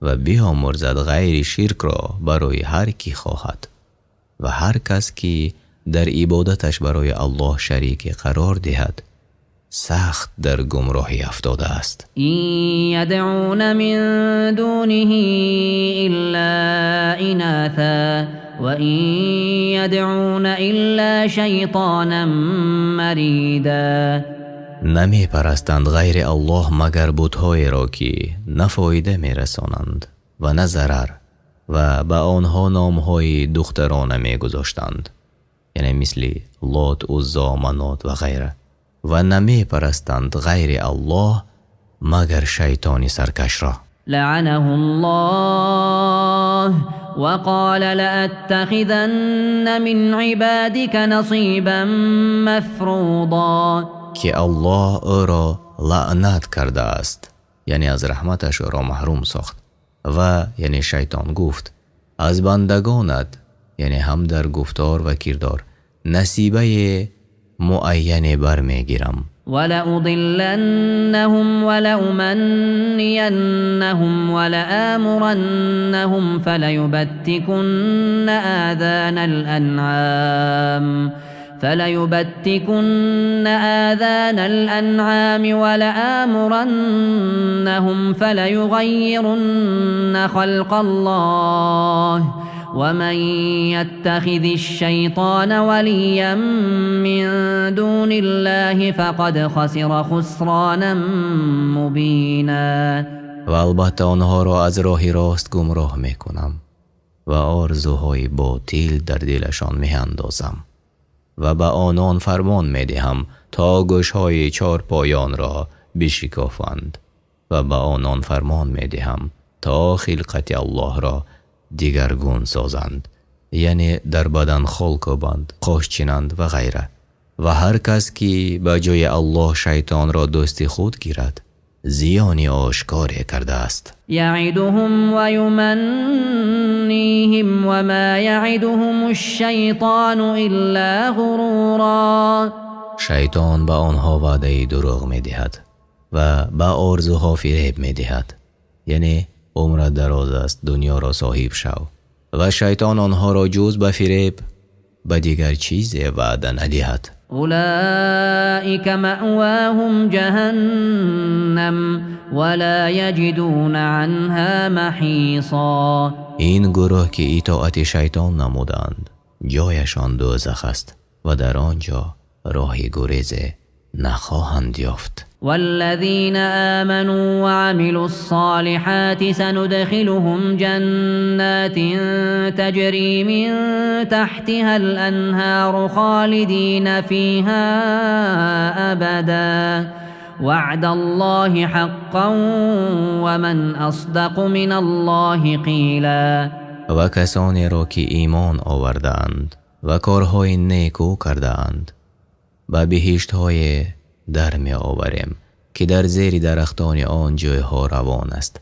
ва биомӯрзад ғайри ширкро барои ҳар кӣ хоҳад, ва ҳар кас ки дар ибодаташ барои Аллоҳ шарике қарор диҳад, сахт дар гумроҳӣ афтодааст. إن يدعون من دونه إلا إناثا وإن يدعون إلا شيطانا مريدا. Намепарастанд ғайри Аллоҳ магар бутҳоеро, ки на фоида мерасонанд ва на зарар, ва ба онҳо номҳои духтарона мегузоштанд, яъне мисли Лот, Уззо, Манот ва ғайра, ва намепарастанд ғайри Аллоҳ магар шайтони саркашро. لعنه الله وقال لأتخذن من عبادك نصيبا مفروضا. Ки Аллоҳ ӯро лаънат кардааст, яъне аз раҳматаш ӯро маҳрум сохт, ва яъне шайтон гуфт: аз бандагонат, яъне ҳам дар гуфтор ва кирдор, насибаи муайяне бармегирам. ولأضلنهم ولأمنينهم ولآمرنهم فليبتكن فليبتكن آذان الأنعام ولآمرنهم فليغيرن خلق الله ومن يتخذ الشيطان وليا من دون الله فقد خسر خسرانا مبينا. Ва албатта онҳоро аз роҳи рост гумроҳ мекунам ва орзуҳои ботил дар дилашон меандозам ва ба онон фармон медиҳам то гӯшҳои чорпоёнро бишикофанд ва ба онон фармон медиҳам то хилқати Аллоҳро дигаргун созанд, яъне дар бадан хол кӯбанд, қош чинанд ва ғайра. Ва ҳар кас ки ба ҷои Аллоҳ шайтонро дӯсти худ гирад, зиёни ошкоре кардааст. يعدهم ويمنيهم وما يعدهم الشيطان إلا غرورا. Шайтон ба онҳо ваъдаи дурӯғ медиҳад ва ба орзуҳо фиреб медиҳад, яъне умрат дароз аст, дунёро соҳиб шав. Ва шайтон онҳоро ҷуз ба фиреб ба дигар чизе ваъда надиҳад. أولئك مأواهم جهنم ولا يجدون عنها محيصا. Ин гурӯҳ ки итоати шайтон намуданд, ҷояшон дӯзах аст ва дар он ҷо роҳи гурезе нахоҳанд ёфт. والذين آمنوا وعملوا الصالحات سندخلهم جنات تجري من تحتها الأنهار خالدين فيها أبدا وعد الله حقا ومن أصدق من الله قيلا. Ва касонеро ки имон овардаанд ва корҳои некӯ кардаанд ба биҳиштҳое дар меоварем ки дар зери дарахтони он ҷойҳо равон аст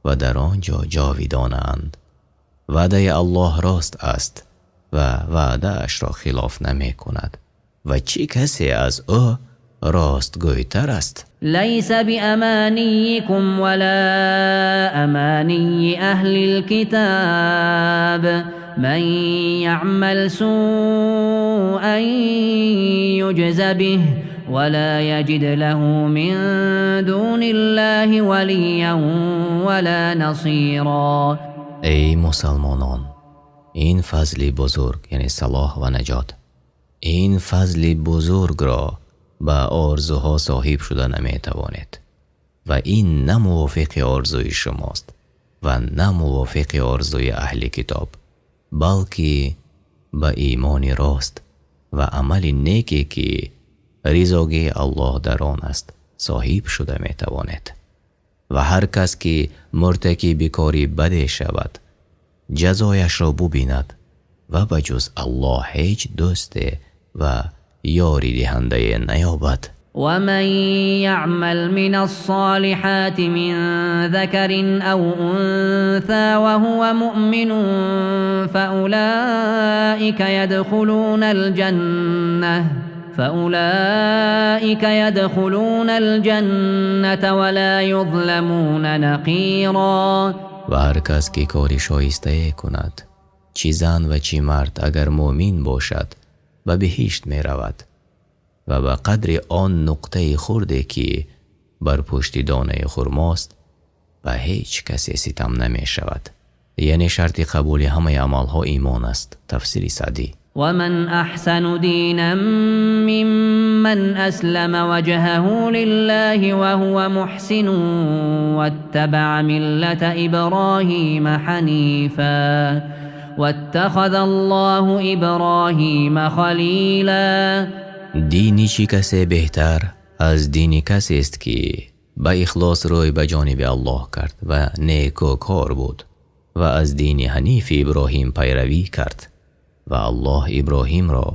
ва дар он ҷо ҷовидонаанд. Ваъдаи Аллоҳ рост аст ва ваъдаашро хилоф намекунад ва чӣ касе аз ӯ ростгӯйтар аст? ليس بأمانيكم ولا أماني أهل الكتاب من يعمل سوءا يجز به ولا يجد له من دون الله وليا ولا نصيرا. Эй мусалмонон, ин фазли бузург, яъне салоҳ ва наҷот, ин фазли бузургро ба орзуҳо соҳиб шуда наметавонед ва ин на мувофиқи орзуи шумост ва на мувофиқи орзуи аҳли китоб, балки ба имони рост ва амали неке ки ризогии Аллоҳ дар он аст соҳиб шуда метавонед. Ва ҳар кас ки муртакиби кори баде шавад, ҷазояшро бубинад ва ба ҷуз Аллоҳ ҳеҷ дӯсте ва ёридиҳандае наёбад. ومن يعمل من الصالحات من ذكر أو أنثى وهو مؤمن فأولئك يدخلون الجنة ولا يظلمون نقيرا. Ва ҳар кас ки кори шоистае кунад, чӣ зан ва чӣ мард, агар мӯмин бошад, ба биҳишт меравад ва ба қадри он нуқтаи хурде ки бар пушти донаи хурмост ба ҳеҷ касе ситам намешавад. Яъне шарти қабули ҳамаи амалҳо имон аст. Тафсири Саъдӣ. ومن أحسن دينا ممن أسلم وجهه لله وهو محسن واتبع ملة إبراهيم حنيفا واتخذ الله إبراهيم خليلا. Дини чӣ касе беҳтар аз дини касест ки ба ихлос рӯй ба ҷониби Аллоҳ кард ва некӯкор буд ва аз дини ҳанифи Иброҳим пайравӣ кард ва Аллоҳ Иброҳимро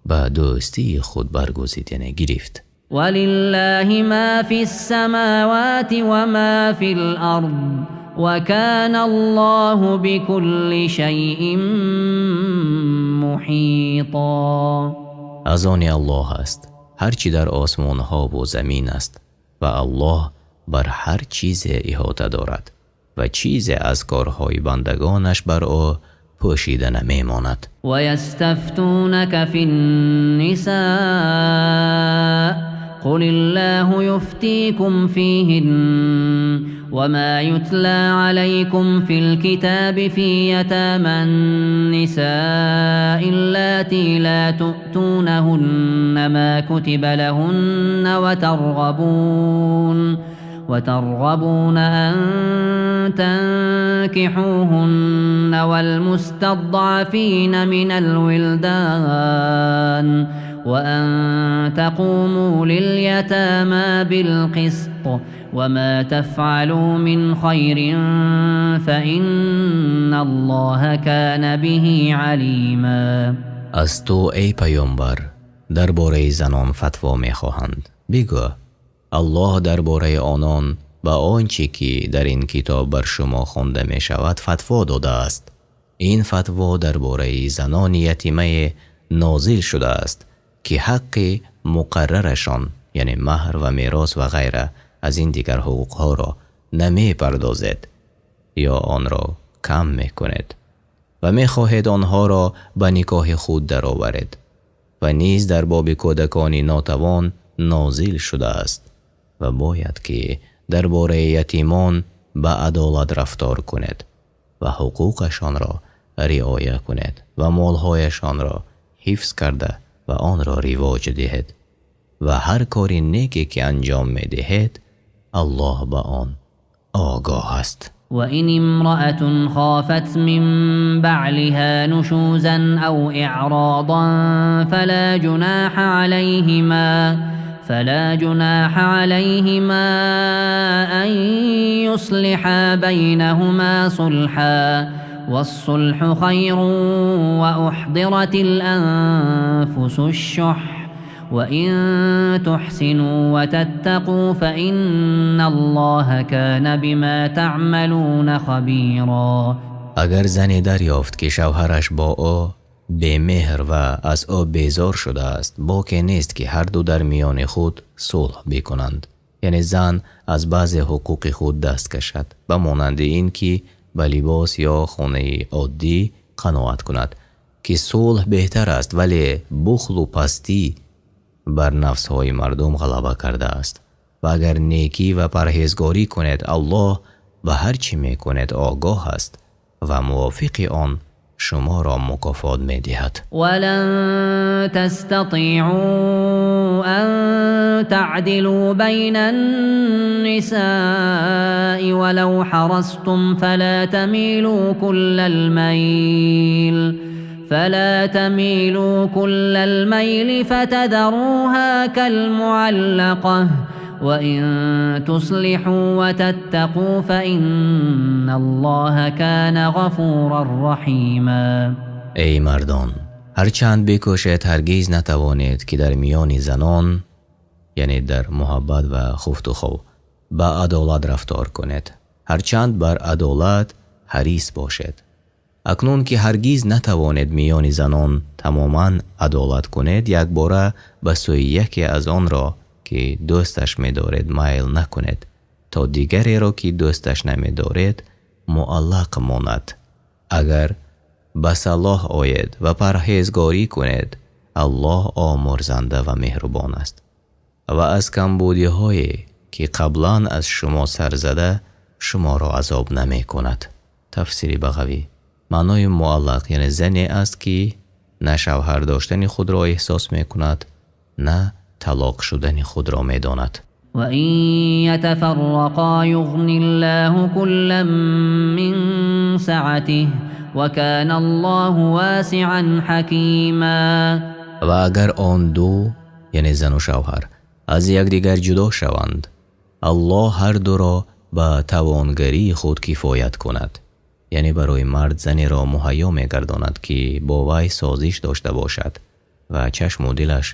ба дӯстии худ баргузид, яъне гирифт. ولله ما في السماوات وما في الأرض وكان الله بكل شيء محيطا. Аз они Аллоҳ аст ҳар чӣ дар осмонҳо ва замин аст ва Аллоҳ бар ҳар чизе иҳота дорад ва чизе аз корҳои бандагонаш бар ӯ пӯшида намемонад. ويستفتونك في النساء قل الله يفتيكم فيهن وما يتلى عليكم في الكتاب في يتامى النساء اللاتي لا تؤتونهن ما كتب لهن وترغبون أن تنكحوهن والمستضعفين من الولدان وأن تقوموا لليتامى بالقسط وما تفعلوا من خير فإن الله كان به عليما. Аз ту эй паёмбар дар бораи занон фатво мехоҳанд. Бигӯ: Аллоҳ дар бораи онон ба он чӣ ки дар ин китоб бар шумо хонда мешавад фатво додааст. Ин фатво дар бораи занони ятимае нозил шудааст ки ҳаққи муқаррарашон, яъне маҳр ва мерос ва ғайра аз ин дигар ҳуқуқҳоро намепардозед ё онро кам мекунед ва мехоҳед онҳоро ба никоҳи худ дароваред. Ва низ дар боби кӯдакони нотавон нозил шудааст ва бояд ки дар бораи ятимон ба адолат рафтор кунед ва ҳуқуқашонро риоя кунед ва молҳояшонро ҳифз карда ва онро ривоҷ диҳед ва ҳар кори неке ки анҷом медиҳед Аллоҳ ба он огоҳ аст. وإن امرأة خافت من بعلها نشوزا أو إعراضا فلا جناح عليهما أن يصلحا بينهما صلحا والصلح خير وأحضرت الأنفس الشح وإن تحسنوا وتتقوا فإن الله كان بما تعملون خبيرا. Агар зане дарёфт ки шавҳараш бо ӯ бемеҳр ва аз ӯ безор шудааст, боке нест ки ҳар ду дар миёни худ сулҳ бикунанд. Яъне зан аз баъзе ҳуқуқи худ даст кашад, ба монанди ин ки ба либос ё хонаи оддӣ қаноат кунад, ки сулҳ беҳтар аст, вале бухлу пастӣ бар нафсҳои мардум ғалаба кардааст. Ва агар некӣ ва парҳезгорӣ кунед, Аллоҳ ба ҳар чӣ мекунед огоҳ аст ва мувофиқи он шуморо мукофот медиҳад. ولن تستطيعوا أن تعدلوا بين النساء ولو حرصتم فلا تميلوا كل الميل فتذروها كالمعلقة وإن تصلحوا وتتقوا فإن الله كان غفورا رحيما. Эй мардон, ҳарчанд бикӯшед ҳаргиз натавонед ки дар миёни занон, яъне дар муҳаббат ва хуфту хоб, ба адолат рафтор кунед. Ҳарчанд бар адолат ҳарис бошед. Акнун ки ҳаргиз натавонед миёни занон тамоман адолат кунед, якбора ба сӯи яке аз онро ки дӯсташ медоред майл накунед, то дигареро ки дӯсташ намедоред муаллақ монад. Агар ба салоҳ оед ва парҳезгорӣ кунед, Аллоҳ омурзанда ва меҳрубон аст ва аз камбудиҳое ки қаблан аз шумо сар зада шуморо азоб намекунад. Тафсири Бағавӣ. Маънои муаллақ яъне зане аст ки на шавҳар доштани худро эҳсос мекунад, на талоқ шудани худро медонад. وإن يتفرقا يغن الله كلا من سعته وكان الله واسعا حكيما. Ва агар он ду, яъне зану шавҳар, аз якдигар ҷудо шаванд, Аллоҳ ҳар дуро ба тавонгарии худ кифоят кунад. Яъне барои мард занеро муҳайё мегардонад ки бо вай созиш дошта бошад ва чашму дилаш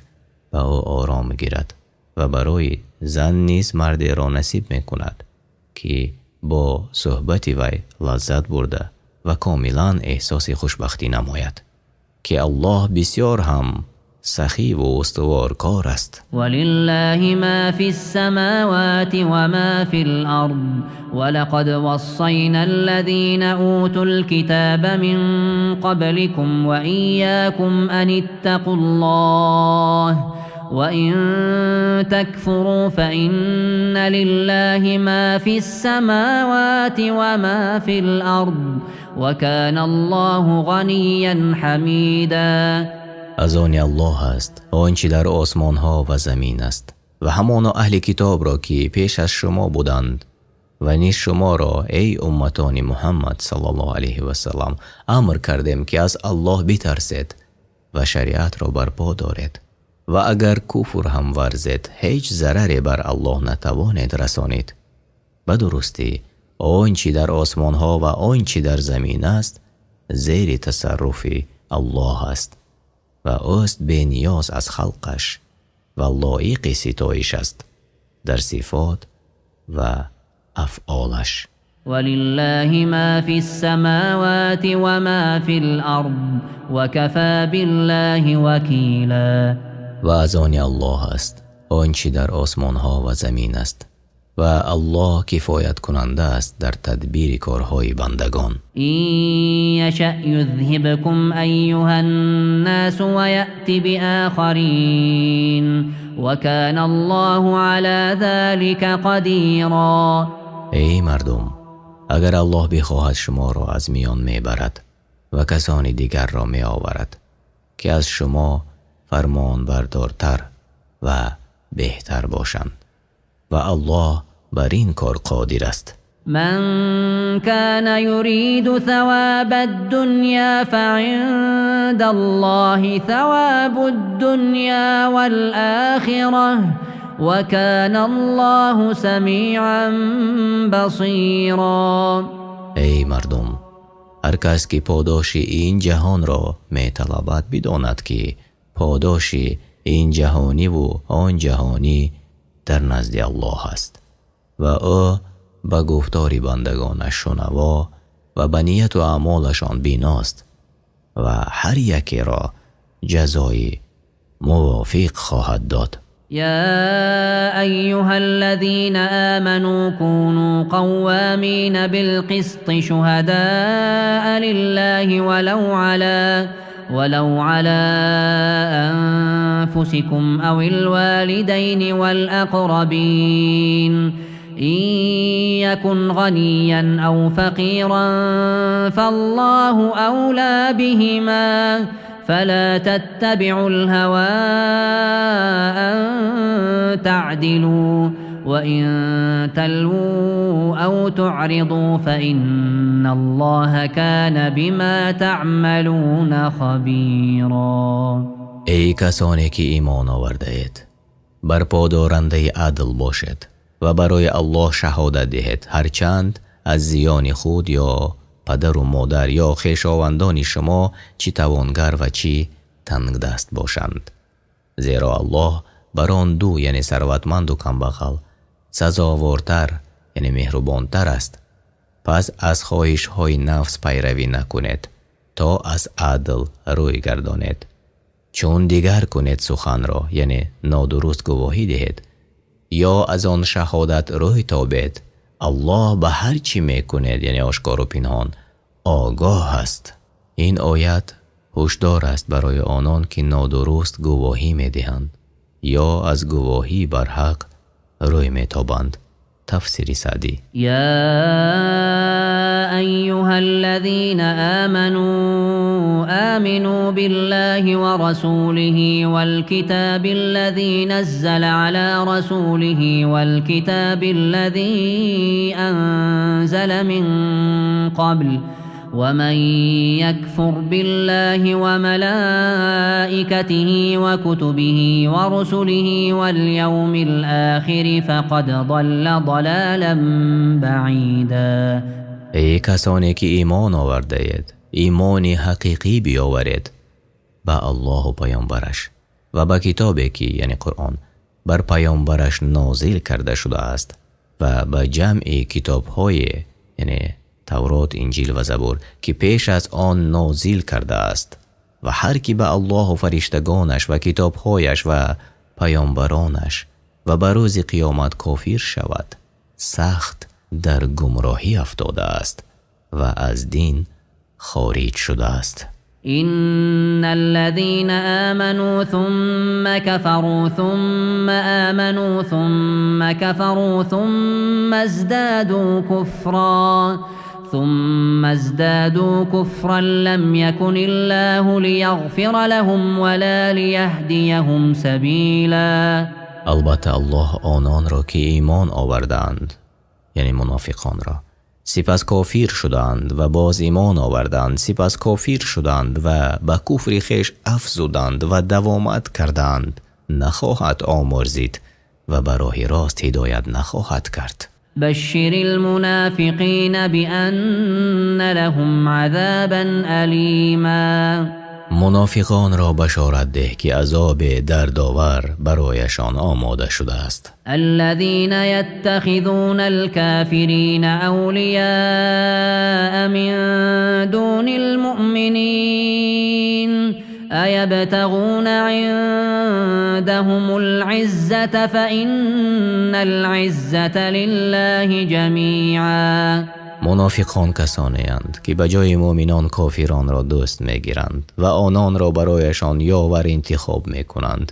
ба ӯ ором гирад, ва барои зан низ мардеро насиб мекунад ки бо суҳбати вай лаззат бурда ва комилан эҳсоси хушбахтӣ намояд, ки Аллоҳ бисёр ҳам сахӣ ва устуворкор аст. ولله ما في السماوات وما في الأرض ولقد وصينا الذين أوتوا الكتاب من قبلكم وإياكم أن اتقوا الله وإن تكفروا فإن لله ما في السماوات وما في الأرض وكان الله غنيا حميدا. Аз они Аллоҳ аст он чи дар осмонҳо ва замин аст ва ҳамоно аҳли китобро ки пеш аз шумо буданд ва низ шуморо эй умматони Муҳаммад саллаллоҳу алайҳи васаллам амр кардем ки аз Аллоҳ битарсед ва шариатро барпо доред ва агар куфр ҳам варзед ҳеҷ зараре бар Аллоҳ натавонед расонид. Ба дурустӣ он чи дар осмонҳо ва он чи дар замин аст зери тасарруфи Аллоҳ аст ва ӯст бениёз аз халқаш ва лоиқи ситоиш аст дар сифот ва афъолаш. ولله ما في السماوات وما في الأرض وكفى بالله وكيلا. Ва аз они Аллоҳ аст он чи дар осмонҳо ва замин аст ва Аллоҳ кифояткунанда аст дар тадбири корҳои бандагон. إن يشأ يذهبكم أيها الناس ويأت بآخرين وكان الله على ذلك قديرا. Эй мардум, агар Аллоҳ бихоҳад шуморо аз миён мебарад ва касони дигарро меоварад ки аз шумо фармонбардортар ва беҳтар бошанд ва Аллоҳ бар ин кор қодир аст. من كان يريد ثواب الدنيا فعند الله ثواب الدنيا والآخرة وكان الله سميعا بصيرا. Эй мардум, ҳар кас ки подоши ин ҷаҳонро металабад бидонад ки подоши ин ҷаҳониву он ҷаҳонӣ дар назди Аллоҳ аст ва ӯ ба гуфтори бандагонаш шунаво ва ба нияту аъмолашон биност ва ҳар якеро ҷазои мувофиқ хоҳад дод. يا أيها الذين آمنوا كونوا قوامين بالقسط شهداء لله ولو على أنفسكم أو الوالدين والأقربين إن يكن غنيا أو فقيرا فالله أولى بهما فلا تتبعوا الهوى أن تعدلوا وإن تلووا أو تعرضوا فإن الله كان بما تعملون خبيرا. Эй касоне ки имон овардаед, барподорандаи адл бошед ва барои Аллоҳ шаҳодат диҳед, ҳарчанд аз зиёни худ ё падару модар ё хешовандони шумо чӣ тавонгар ва чӣ тангдаст бошанд, зеро Аллоҳ бар он ду, яъне сарватманду камбағал, сазовортар, яъне меҳрубонтар аст. Пас аз хоҳишҳои нафс пайравӣ накунед то аз адл рӯй гардонед. Чун дигар кунед суханро, яъне нодуруст гувоҳӣ диҳед ё аз он шаҳодат рӯй тобед, Аллоҳ ба ҳар чӣ мекунед, яъне ошкору пинҳон, огоҳ аст. Ин оят ҳушдор аст барои онон ки нодуруст гувоҳӣ медиҳанд ё аз гувоҳӣ бар ҳақ рӯй метобанд. Тафсири Саъдӣ. يا أيها الذين آمنوا آمنوا بالله ورسوله والكتاب الذي نزل على رسوله والكتاب الذي أنزل من قبل ومن يكفر بالله وملائكته وكتبه ورسله واليوم الآخر فقد ضل ضلالا بعيدا. Эй касоне ки имон овардаед, имони ҳақиқӣ биёваред ба Аллоҳу паёмбараш ва ба китобе ки, яъне Қуръон, бар паёмбараш нозил карда шудааст ва ба ҷамъи китобҳое, яъне Таврот, Инҷил ва Забур, ки пеш аз он нозил кардааст. Ва ҳар ки ба Аллоҳу фариштагонаш ва китобҳояш ва паёмбаронаш ва ба рӯзи қиёмат кофир шавад, сахт дар гумроҳӣ афтодааст ва аз дин хориҷ шудааст. إن الذين آمنوا ثم كفروا ثم آمنوا ثم كفروا ثم ازدادوا كفرا لم يكن الله ليغفر لهم ولا ليهديهم سبيلا. Албатта, Аллоҳ ононро, ки имон овардаанд, яъне мунофиқонро, сипас кофир шуданд ва боз имон оварданд, сипас кофир шуданд ва ба куфри хеш афзуданд ва давомат карданд, нахоҳад омӯрзид ва ба роҳи рост ҳидоят нахоҳад кард. بشر المنافقين بأن لهم عذابا أليما. Мунофиқонро башорат деҳ, ки азоби дардовар барояшон омода шудааст. الذين يتخذون الكافرين أولياء من دون المؤمنين أيبتغون عندهم العزة فإن العزة لله جميعا. Мунофиқон касонеанд, ки ба ҷои муъминон кофиронро дӯст мегиранд ва ононро барояшон ёвар интихоб мекунанд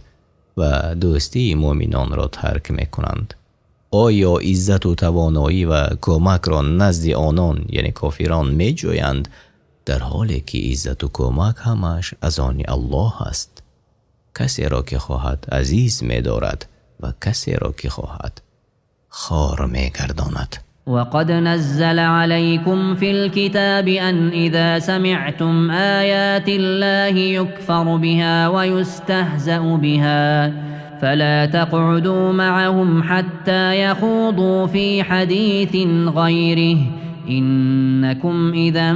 ва дӯстии муъминонро тарк мекунанд. Оё иззату тавоноӣ ва кӯмакро назди онон, яъне кофирон, меҷӯянд, дар ҳоле ки иззату кӯмак ҳамааш аз они Аллоҳ аст? Касеро ки хоҳад, азиз медорад ва касеро ки хоҳад, хор мегардонад. وقد نزل عليكم في الكتاب أن إذا سمعتم آيات الله يكفر بها ويستهزأ بها فلا تقعدوا معهم حتى يخوضوا في حديث غيره إنكم إذا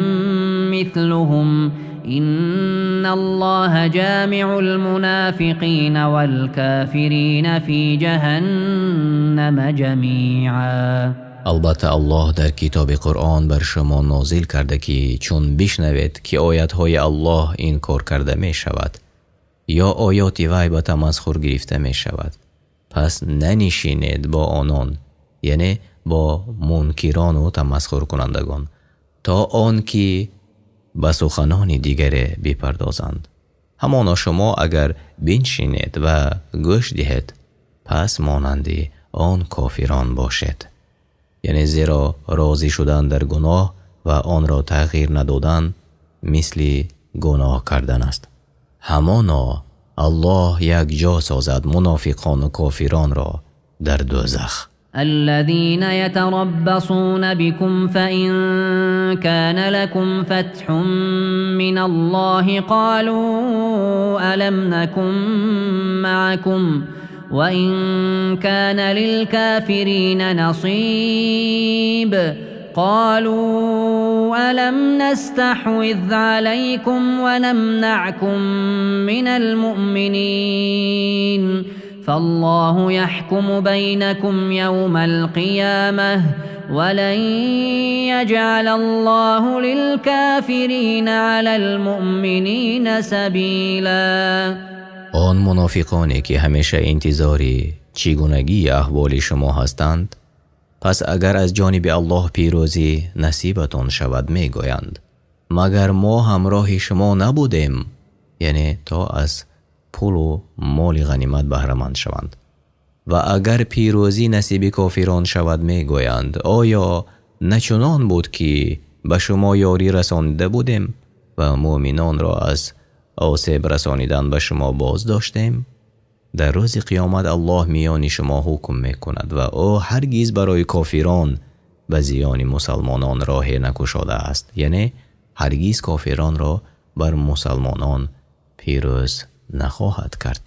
مثلهم إن الله جامع المنافقين والكافرين في جهنم جميعا. Албатта, Аллоҳ дар китоби Қуръон бар шумо нозил карда, ки чун бишнавед, ки оятҳои Аллоҳ инкор карда мешавад ё оёти вай ба тамасхур гирифта мешавад, пас нанишинед бо онон, яъне бо мункирону тамасхуркунандагон, то он ки ба суханони дигаре бипардозанд. Ҳамоно шумо агар биншинед ва гӯш диҳед, пас монанди он кофирон бошед. Яъне зеро розӣ шудан дар гуноҳ ва онро тағйир надодан мисли гуноҳ кардан аст. Ҳамоно Аллоҳ якҷо созад мунофиқону кофиронро дар дӯзах. الذين يتربصون بكم فإن كان لكم فتح من الله قالوا ألم نكن معكم وإن كان للكافرين نصيب قالوا ألم نستحوذ عليكم ونمنعكم من المؤمنين فالله يحكم بينكم يوم القيامة ولن يجعل الله للكافرين على المؤمنين سبيلا. Он мунофиқоне, ки ҳамеша интизори чӣ гунагии аҳволи шумо ҳастанд, пас агар аз ҷониби Аллоҳ пирӯзӣ насибатон шавад, мегӯянд: «Магар мо ҳамроҳи шумо набудем?» Яъне то аз пулу моли ғанимат баҳраманд шаванд. Ва агар пирӯзӣ насиби кофирон шавад, мегӯянд: «Оё начунон буд, ки ба шумо ёрӣ расонида будем ва муъминонро аз осеб расонидан ба шумо боз доштем?» Дар рӯзи қиёмат Аллоҳ миёни шумо ҳукм мекунад ва ӯ ҳаргиз барои кофирон ба зиёни мусалмонон роҳе накушодааст, яъне ҳаргиз кофиронро бар мусалмонон пирӯз нахоҳад кард.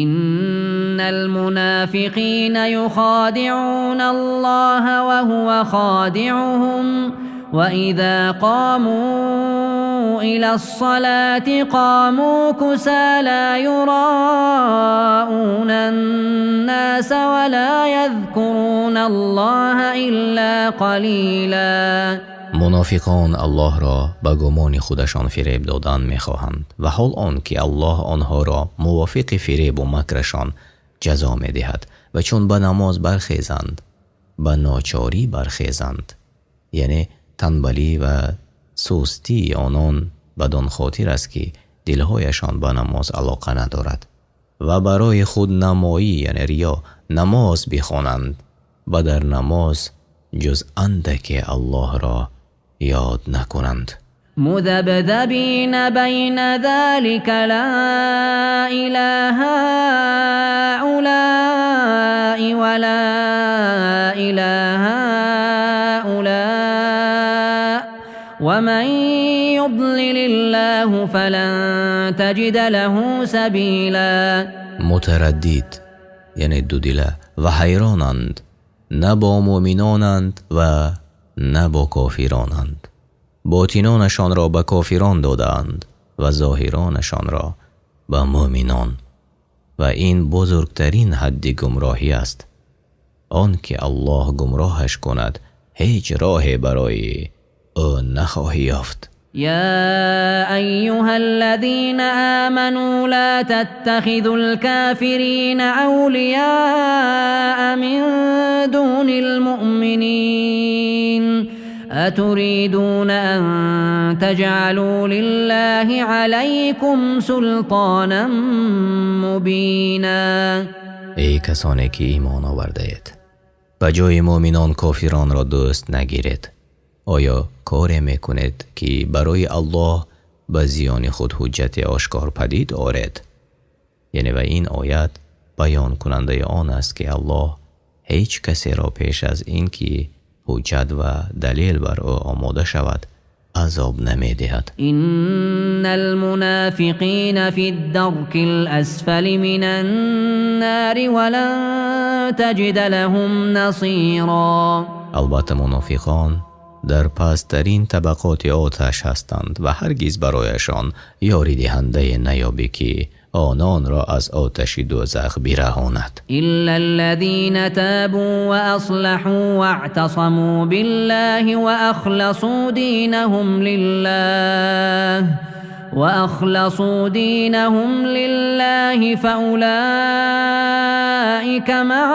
إن المنافقين يخادعون الله وهو خادعهم وإذا قاموا إلى الصلاة قاموا كسالى يراءون الناس ولا يذكرون الله إلا قليلا. Мунофиқон Аллоҳро ба гумони худашон фиреб додан мехоҳанд ва ҳол он ки Аллоҳ онҳоро мувофиқи фиребу макрашон ҷазо медиҳад ва чун ба намоз бархезанд ба ночорӣ бархезанд, яъне танбалӣ ва сустии онон бадон хотир аст ки дилҳояшон ба намоз алоқа надорад ва барои худнамоӣ яъне риё намоз бихонанд ва дар намоз ҷуз андаке Аллоҳро ёд накунанд. مذبذبين بين ذلك لا إلى هؤلاء ولا إلى هؤلاء ومن يضلل الله فلن تجد له سبيلا. متردد یعنی дудила ва ҳайронанд, на бо муъминонанд ва на бо кофиронанд. Ботинонашонро ба кофирон додаанд ва зоҳиронашонро ба муъминон. Ва ин бузургтарин ҳадди гумроҳӣ аст. Он ки Аллоҳ гумроҳаш кунад, ҳеҷ роҳе барои ӯ нахоҳӣ ёфт. يا أيها الذين آمنوا لا تتخذوا الكافرين أولياء من دون المؤمنين أتريدون أن تجعلوا لله عليكم سلطانا مبينا. Эй касоне ки имон овардаед, ба ҷои муъминон кофиронро дӯст нагиред. Оё коре мекунед ки барои Аллоҳ ба зиёни худ ҳуҷҷати ошкор падид оред? Яъне ва ин оят баёнкунандаи он аст ки Аллоҳ ҳеҷ касеро пеш аз ин ки ҳуҷҷат ва далел бар ӯ омода шавад азоб намедиҳад. إن المنافقين في الدرك الأسفل من النار ولن تجد لهم نصيرا. Албатта мунофиқон дар пасттарин табақоти оташ ҳастанд ва ҳаргиз барояшон ёридиҳандае наёбӣ ки ононро аз оташи дӯзах бираҳонад. إلا الذين تابوا وأصلحوا واعتصموا بالله وأخلصوا دينهم لله فأولئك مع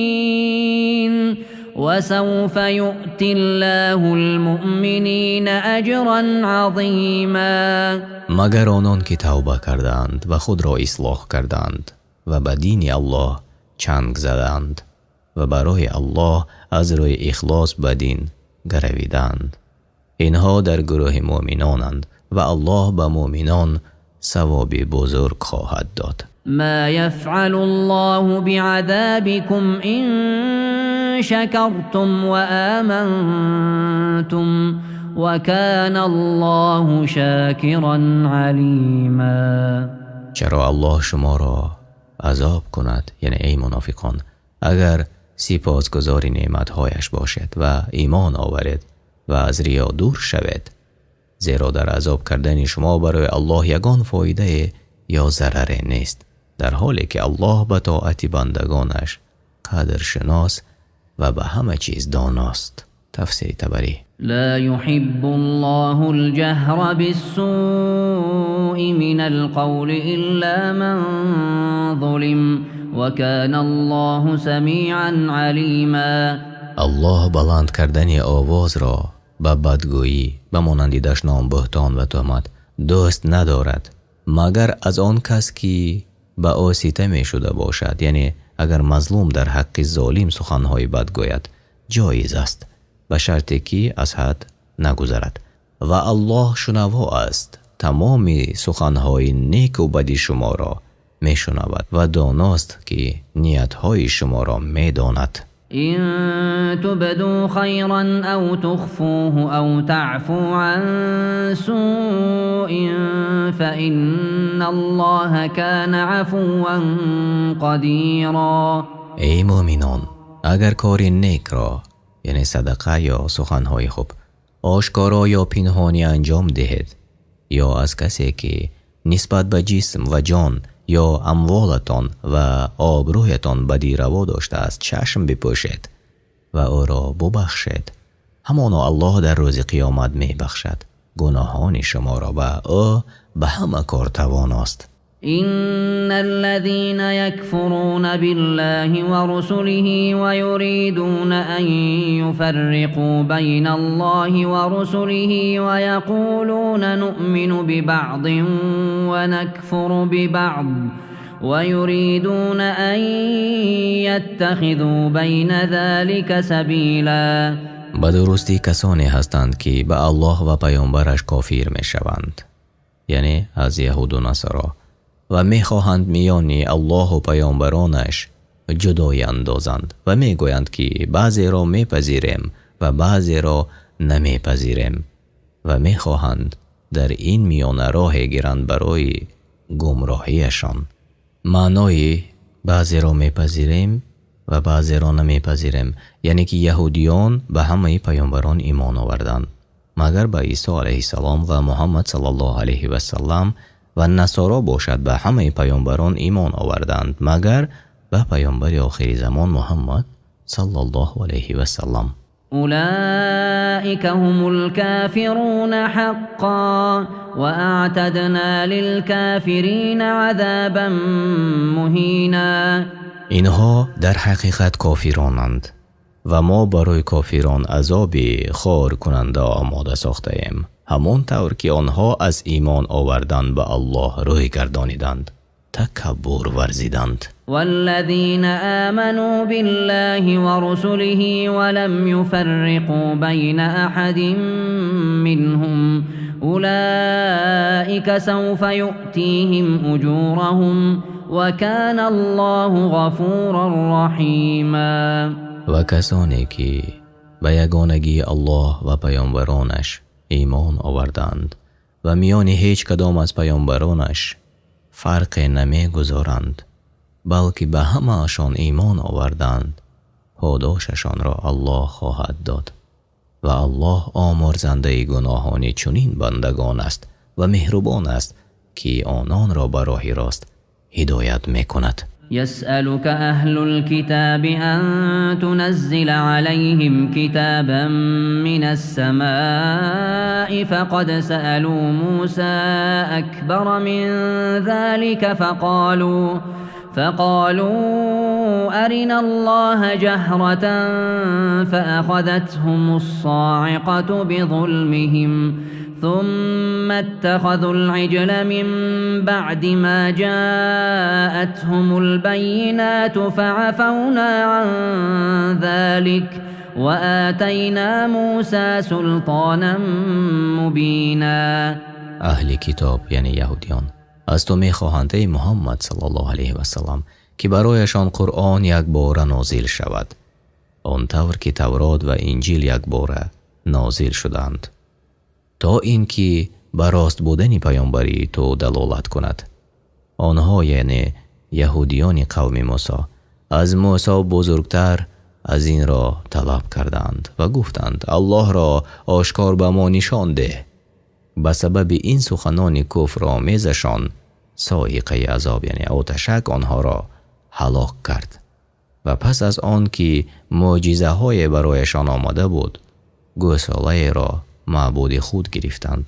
المؤمنين وسوف يؤتي الله المؤمنين أجرا عظيما. Магар онон ки тавба кардаанд ва худро ислоҳ кардаанд ва ба дини Аллоҳ чанг задаанд ва барои Аллоҳ аз рӯи ихлос ба дин гаравидаанд, инҳо дар гурӯҳи муъминонанд ва Аллоҳ ба муъминон савоби бузург хоҳад дод. ما يفعل الله بعذابكم إن شكرتم وآمنتم وكان الله شاكرا عليما. Чаро Аллоҳ шуморо азоб кунад, яъне эй мунофиқон, агар сипосгузори неъматҳояш бошед ва имон оваред ва аз риё дур шавед, зеро дар азоб кардани шумо барои Аллоҳ ягон фоидае ё зараре нест, дар ҳоле ки Аллоҳ ба тоати бандагонаш қадршинос ва ба ҳама чиз доност. Тафсири Табарӣ. لا يحب الله الجهر بالسوء من القول إلا من ظلم وكان الله سميعا عليما. Аллоҳ баланд кардани овозро ба бадгӯӣ ба монанди дашном, буҳтон ва туҳмат дӯст надорад, магар аз он кас ки ба ӯ ситаме шуда бошад, яъне агар мазлум дар ҳаққи золим суханҳои бад гӯяд ҷоиз аст, ба шарте ки аз ҳад нагузарад. Ва Аллоҳ шунаво аст, тамоми суханҳои неку бади шуморо мешунавад ва доност ки ниятҳои шуморо медонад. إن تبدوا خيرا أو تخفوه أو تعفوا عن سوء فإن الله كان عفوا قديرا. Эй муъминон, агар кори некро, яъне садақа ё суханҳои хуб, ошкоро ё пинҳонӣ анҷом диҳед, ё аз касе ки нисбат ба ҷисм ва ҷон ё амволатон ва обрӯятон бадӣ раво доштааст чашм бипӯшед ва ӯро бубахшед, Ҳамоно Аллоҳ дар рӯзи қиёмат мебахшад гуноҳони шуморо ва ӯ ба ҳама кор тавоност. إن الذين يكفرون بالله ورسله ويريدون أن يفرقوا بين الله ورسله ويقولون نؤمن ببعض ونكفر ببعض ويريدون أن يتخذوا بين ذلك سبيلا. Ба дурустӣ касоне ҳастанд, ки ба Аллоҳ ва паёмбараш кофир мешаванд, яъне аз яҳуду насоро, ва мехоҳанд миёни Аллоҳу паёмбаронаш ҷудоӣ андозанд ва мегӯянд, ки баъзеро мепазирем ва баъзеро намепазирем, ва мехоҳанд дар ин миёна роҳе гиранд барои гумроҳиашон. Маънои баъзеро мепазирем ва баъзеро намепазирем, яъне ки яҳудиён ба ҳамаи паёмбарон имон оварданд, магар ба Исо алайҳиссалом ва Муҳаммад саллаллоҳу алайҳи васаллам, ва насоро бошад ба ҳамаи паёмбарон имон оварданд, магар ба паёмбари охири замон Муҳаммад саллаллоҳу алайҳи васаллам. أولئك هم الكافرون حقا وأعتدنا للكافرين عذابا مهينا. Инҳо дар ҳақиқат кофиронанд ва мо барои кофирон азоби хоркунанда омода сохтаем, ҳамон тавр ки онҳо аз имон овардан ба Аллоҳ рӯй гардониданд, такаббур варзиданд. والذين آمنوا بالله ورسله ولم يفرقوا بين أحد منهم أولئك سوف يؤتيهم أجورهم وكان الله غفورا رحيما. Ва касоне ки ба ягонагии Аллоҳ ва паёмбаронаш имон оварданд ва миёни ҳеҷ кадом аз паёмбаронаш фарқе намегузоранд, балки ба ҳамаашон имон оварданд, подошашонро Аллоҳ хоҳад дод ва Аллоҳ омурзандаи гуноҳони чунин бандагон аст ва меҳрубон аст, ки ононро ба роҳи рост ҳидоят мекунад. يسألك أهل الكتاب أن تنزل عليهم كتابا من السماء فقد سألوا موسى أكبر من ذلك فقالوا أرنا الله جهرة فأخذتهم الصاعقة بظلمهم ثم اتخذوا العجل من بعد ما جاءتهم البينات فعفونا عن ذلك وآتينا موسى سلطانا مبينا. Аҳли китоб, яъне яҳудиён, аз ту мехоҳанд, эй Муҳаммад саллаллоҳу алайҳи васаллам, ки барояшон Қуръон якбора нозил шавад, он тавр ки Таврот ва Инҷил якбора нозил шуданд, то ин ки ба рост будани паёмбарии ту далолат кунад. Онҳо, яъне яҳудиёни қавми Мусо, аз Мусо бузургтар аз инро талаб карданд ва гуфтанд: Аллоҳро ошкор ба мо нишон деҳ. Ба сабаби ин суханони куфромезашон соиқаи азоб, яъне оташак, онҳоро ҳалок кард ва пас аз он ки мӯъҷизаҳое барояшон омада буд, гӯсолаеро маъбуди худ гирифтанд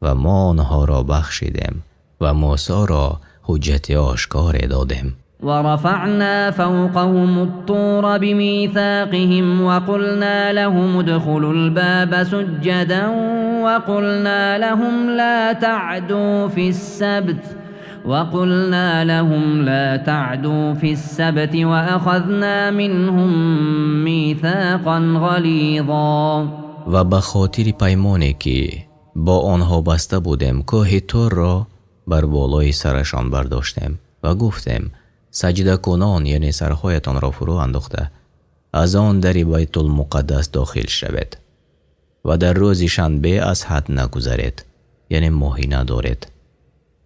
ва мо онҳоро бахшидем ва Мусоро ҳуҷҷати ошкоре додем. ورفعنا فوقهم الطور بميثاقهم وقلنا لهم ادخلوا الباب سجدا وقلنا لهم لا تعدوا في السبت وقلنا لهم لا تعدوا في السبت وأخذنا منهم ميثاقا غليظا. Ва ба хотири паймоне ки бо онҳо баста будем, кӯҳи Турро бар болои сарашон бардоштем ва гуфтем: саҷдакунон, яъне сарҳоятонро фурӯ андохта, аз он дари Байтулмуқаддас дохил шавед ва дар рӯзи шанбе аз ҳад нагузаред, яъне моҳӣ надоред.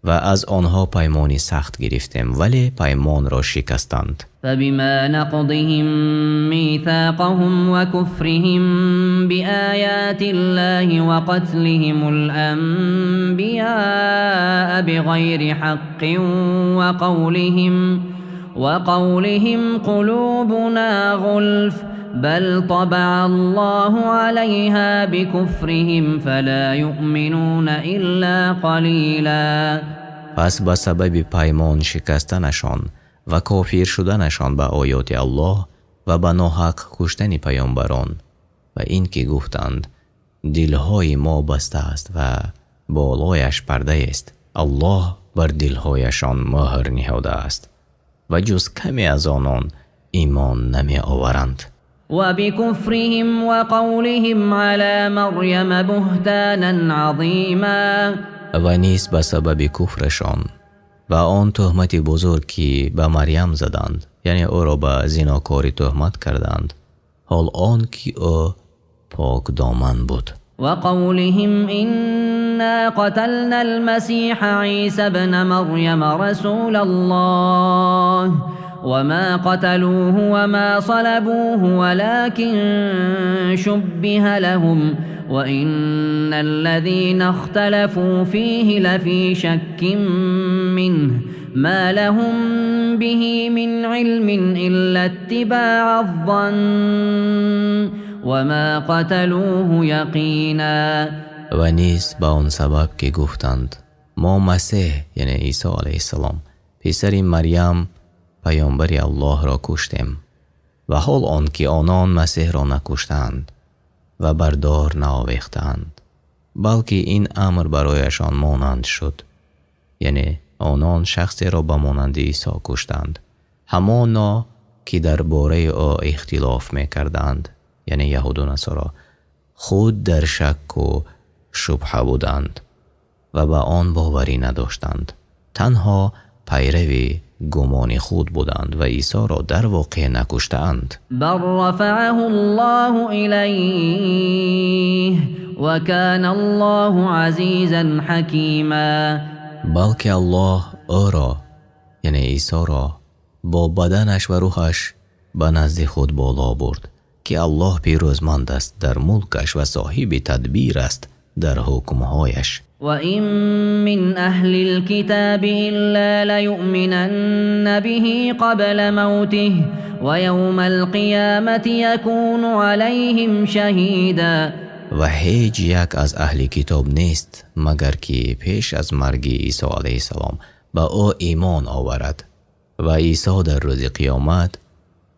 Ва аз онҳо паймони сахт гирифтем, вале паймонро шикастанд. فبما نقضهم ميثاقهم وكفرهم بآيات الله وقتلهم الأنبياء بغير حق وقولهم قلوبنا غلف بل طبع الله عليها بكفرهم فلا يؤمنون إلا قليلا. پس به سبب پیمان شکستنشان و کافر شدنشان به آیات الله و به ناحق کشتن پیامبران و اینکه گفتند دلهای ما بسته است و بالایش پرده است، الله بر دلهایشان مهر نهاده است و جز کمی از آنان ایمان نمی آورند. و بکفرهم و قولهم علی مریم بهتانا عظیما. و نیز به سبب کفرشان و آن تهمت بزرگ که به مریم زدند، یعنی او را به زناکاری تهمت کردند، حال آن که او پاک دامن بود. و قولهم إنا قتلنا المسيح عيسى ابن مريم رسول الله وما قتلوه وما صلبوه ولكن شبه لهم وإن الذين اختلفوا فيه لفي شك منه ما لهم به من علم إلا اتباع الظن وما قتلوه یقینا. و نیز به آن سبب که گفتند ما مسیح یعنی عیسی علیه السلام پسر مریم پیامبر الله را کشتیم، و حال آن که آنان مسیح را نکشتند و بر دار نآویختند، بلکه این امر برایشان مانند شد، یعنی آنان شخصی را به مانند عیسی کشتند، همانا که درباره او اختلاف میکردند، یعنی یهود و نصارا خود در شک و شبهه بودند و به آن باوری نداشتند، تنها پیرو گمان خود بودند و عیسی را در واقع نکشتند. بل رفعه الله الیه و کان الله عزیزا حکیما. بلکه الله او را یعنی عیسی را با بدنش و روحش به نزد خود بالا برد که الله پیروزمند است در ملکش و صاحب تدبیر است در حکمهایش. و این من اهل الكتاب الا لیؤمنن به قبل موته و یوم القیامة یکون علیهم شهیدا. و هیچ یک از اهل کتاب نیست مگر که پیش از مرگ عیسی علیه السلام به او ایمان آورد و عیسی در روز قیامت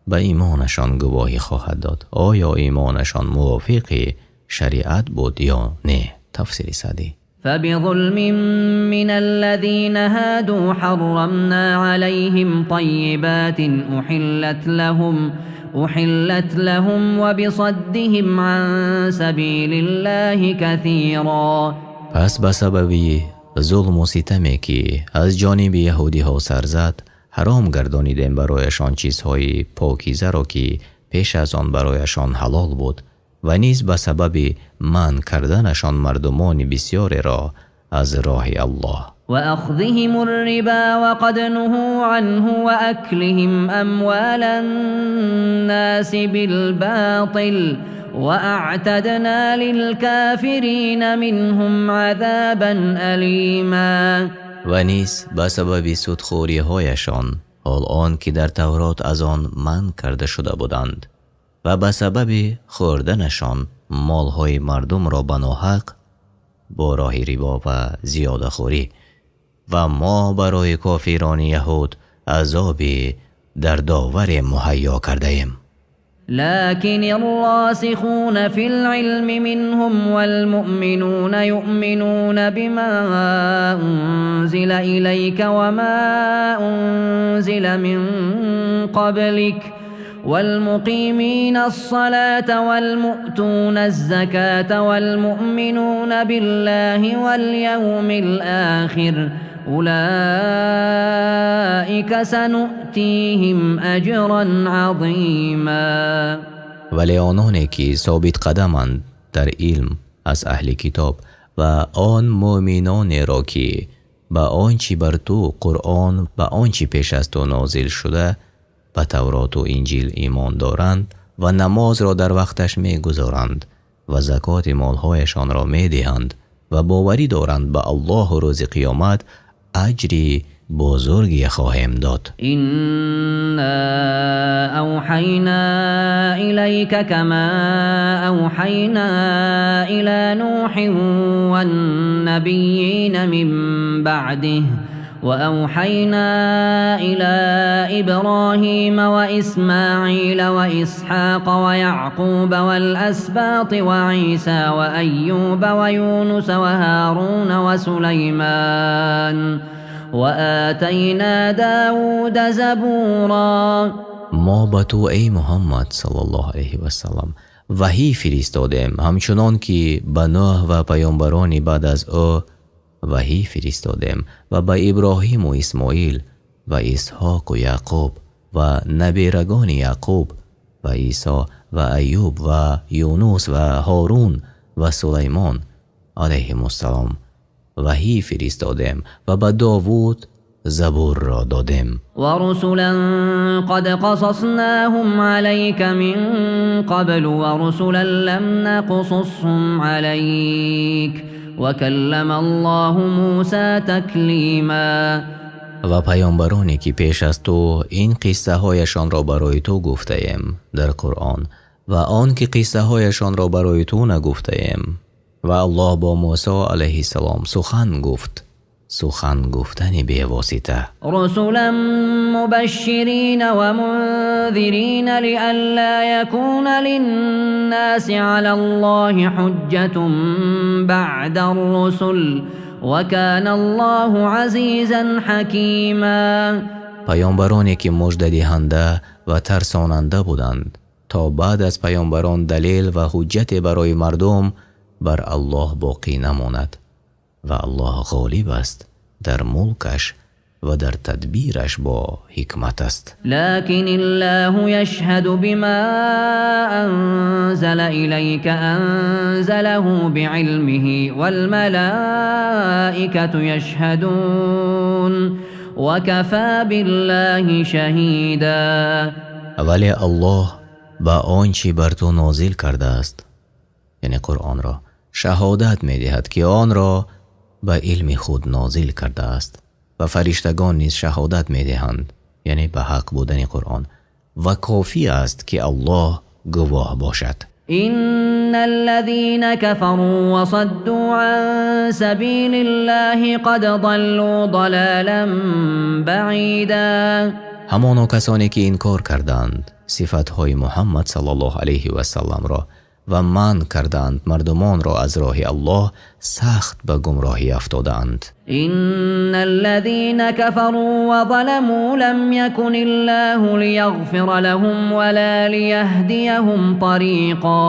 به ایمانشان گواهی خواهد داد، آیا ایمانشان موافق شریعت بود یا نه. تفسیر سعدی. فبظلم من الذين هادوا حرمنا عليهم طيبات أحلت لهم وبصدهم عن سبيل الله كثيرا. پس به سبب ظلم و ستمی که از جانب یهودی ها سر زد، حرام گردانیدیم برایشان چیزهای پاکیزه را که پیش از آن برایشان حلال بود، و نیز به سبب منع کردنشان مردمان بسیاری را از راه الله. و اخذهم الربا وقد نهوا عنه واکلهم اموال الناس بالباطل واعتدنا للكافرین منهم عذابا الیما. و نیز به سبب سودخوری هایشان، حال آن که در تورات از آن منع کرده شده بودند، و به سبب خوردنشان مالهای مردم را به ناحق با راه ربا و زیاده خوری، و ما برای کافران یهود عذاب دردآور مهیا کرده ایم. لكن الراسخون في العلم منهم والمؤمنون يؤمنون بما أنزل إليك وما أنزل من قبلك والمقيمين الصلاة والمؤتون الزكاة والمؤمنون بالله واليوم الآخر أولئك سنؤتيهم أجرا عظيما. ولی آنانی که ثابت قدمند در علم از اهل کتاب و آن مؤمنانی را که به آنچه بر تو قرآن و آنچه پیش از تو نازل شده به تورات و انجیل ایمان دارند و نماز را در وقتش میگذارند و زکات مالهایشان را میدهند و باوری دارند به الله و روز قیامت، اجری бузурге хоҳем дод. Инна авҳайна илайка кама авҳайна ила Нуҳин ван-набиййина мин баъдиҳи وأوحينا إلى إبراهيم وإسماعيل وإسحاق ويعقوب والأسباط وعيسى وأيوب ويونس وهارون وسليمان وآتينا داود زبورا. Мо ба ту эй Муҳаммад саллаллоҳу алайҳи васаллам ваҳй фиристодем, ҳамчунон ки ба Нӯҳ ва паёмбарони баъд аз ӯ ваҳй фиристодем ва ба Иброҳиму Исмоил ва Исҳоқу Яъқуб ва наберагони Яъқуб ва Исо ва Айюб ва Юнус ва Ҳорун ва Сулаймон алайҳимуссалом ваҳй фиристодем ва ба Довуд Забурро додем. Ва русулан қад қасаснаҳум алайка мин қабл ва русулан лам нақсусҳум алайк ва каллама Аллоҳу Мусо таклима. Ва паёмбароне ки пеш аз ту ин қиссаҳояшонро барои ту гуфтаем дар Қуръон ва он ки қиссаҳояшонро барои ту нагуфтаем. Ва Аллоҳ бо Мусо алайҳиссалом сухан гуфт, сухан гуфтани бевосита. Русулан мубашширина ва мунзирина лиалла якуна линнаси алаллоҳи ҳуҷҷатун баъда ррусул ва кана Аллоҳу азизан ҳакима. Паёмбароне ки муждадиҳанда ва тарсонанда буданд, то баъд аз паёмбарон далел ва ҳуҷҷате барои мардум бар Аллоҳ боқӣ намонад. Ва Аллоҳ ғолиб аст дар мулкаш ва дар тадбираш бо ҳикмат аст. Лакин Аллоҳу яшҳаду бима анзала илайка анзалаҳу биилмиҳи вал малаикату яшҳадун ва кафа биллаҳи шаҳида. Вале Аллоҳ ба он чи бар ту нозил кардааст, яъне Қуръонро, шаҳодат медиҳад ки онро ба илми худ нозил кардааст ва фариштагон низ шаҳодат медиҳанд, яъне ба ҳақ будани Қуръон, ва кофӣ аст ки Аллоҳ гувоҳ бошад. Инналлазина кафару ва садду ан сабилиллаҳи қад заллу залалан баида. Ҳамоно касоне ки инкор карданд сифатҳои Муҳаммад саллаллоҳу алайҳи васалламро ва манъ карданд мардумонро аз роҳи Аллоҳ, сахт ба гумроҳӣ афтодаанд. Инналлазина кафару ва заламу лам якуниллаҳу лияғфира лаҳум ва ла лияҳдияҳум тариқа.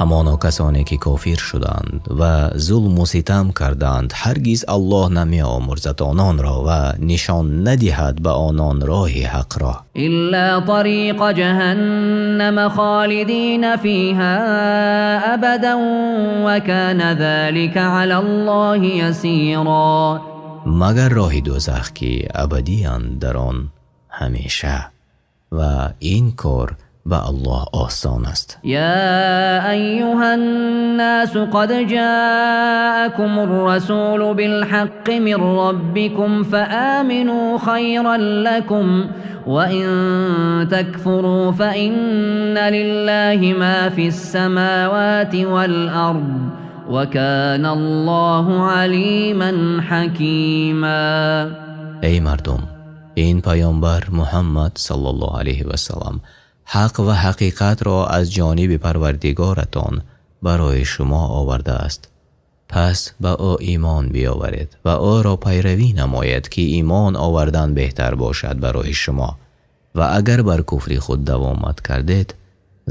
Ҳамоно касоне ки кофир шуданд ва зулму ситам карданд, ҳаргиз Аллоҳ намеомӯрзад ононро ва нишон надиҳад ба онон роҳи ҳақро. Илла тариқа ҷаҳаннама холидина фиҳа абадан ва кана залика алаллоҳи ясира. Магар роҳи дӯзах ки абадиянд дар он ҳамеша, ва ин кор ба Аллоҳ осон аст. Я айюҳаннасу қад ҷаакумур расулу билҳаққи мин роббикум фаамину хайран лакум ва ин такфуру фаинна лиллаҳи ма фис самавати вал ард ва кана Аллоҳу алиман ҳакима. Эй мардум, ин паёмбар Муҳаммад саллаллоҳу алайҳи васаллам ҳақ ва ҳақиқатро аз ҷониби Парвардигоратон барои шумо овардааст. Пас ба ӯ имон биёваред ва ӯро пайравӣ намоед, ки имон овардан беҳтар бошад барои шумо. Ва агар бар куфри худ давомат кардед,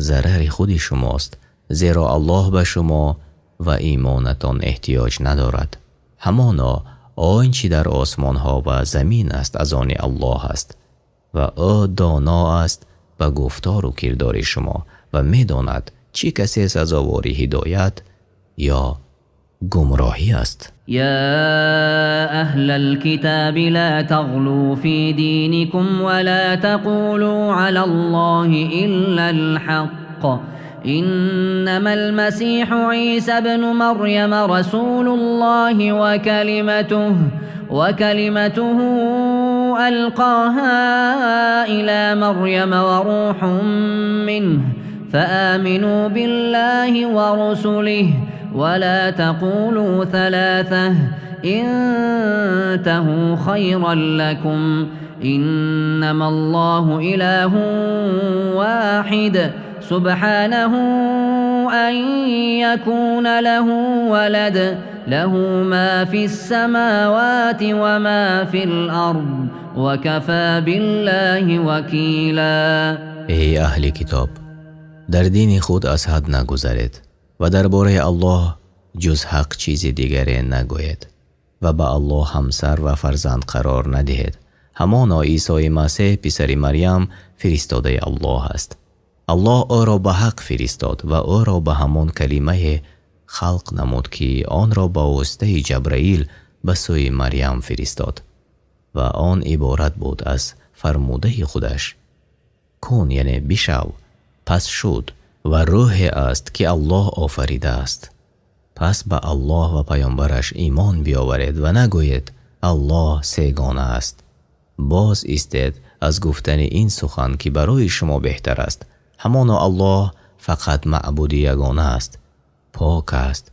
зарари худи шумост, зеро Аллоҳ ба шумо ва имонатон эҳтиёҷ надорад. Ҳамоно он чи дар осмонҳо ва замин аст аз они Аллоҳ аст ва ӯ доно аст ба гуфтору кирдори шумо ва медонад чӣ касе сазовори ҳидоят ё гумроҳӣ аст. Я аҳлал китаби ла тағлу фи диникум ва ла тақулу алаллоҳи иллал ҳаққ. Иннамал масиҳу Исо ибну Марйама расулуллоҳи ва калиматуҳу ألقاها إلى مريم وروح منه فآمنوا بالله ورسله ولا تقولوا ثلاثة انتهوا خيرا لكم إنما الله إله واحد سبحانه أن يكون له ولد له ما في السماوات وما في الأرض وكفى بالله وكيلا. Эй аҳли китоб, дар дини худ аз ҳад нагузаред ва дар бораи Аллоҳ ҷуз ҳақ чизи дигаре нагӯед ва ба Аллоҳ ҳамсар ва фарзанд қарор надиҳед. Ҳамоно Исои Масеҳ писари Марьям фиристодаи Аллоҳ аст. Аллоҳ ӯро ба ҳақ фиристод ва ӯро ба ҳамон калимае халқ намуд, ки онро ба воситаи Ҷабраил ба сӯи Марьям фиристод ва он иборат буд аз фармудаи худаш: кун, яъне бишав, пас шуд, ва рӯҳе аст, ки Аллоҳ офаридааст. Пас ба Аллоҳ ва паёмбараш имон биёваред ва нагӯед Аллоҳ сегона аст. Боз истед аз гуфтани ин сухан, ки барои шумо беҳтар аст. Ҳамоно Аллоҳ фақат маъбуди ягона аст, пок аст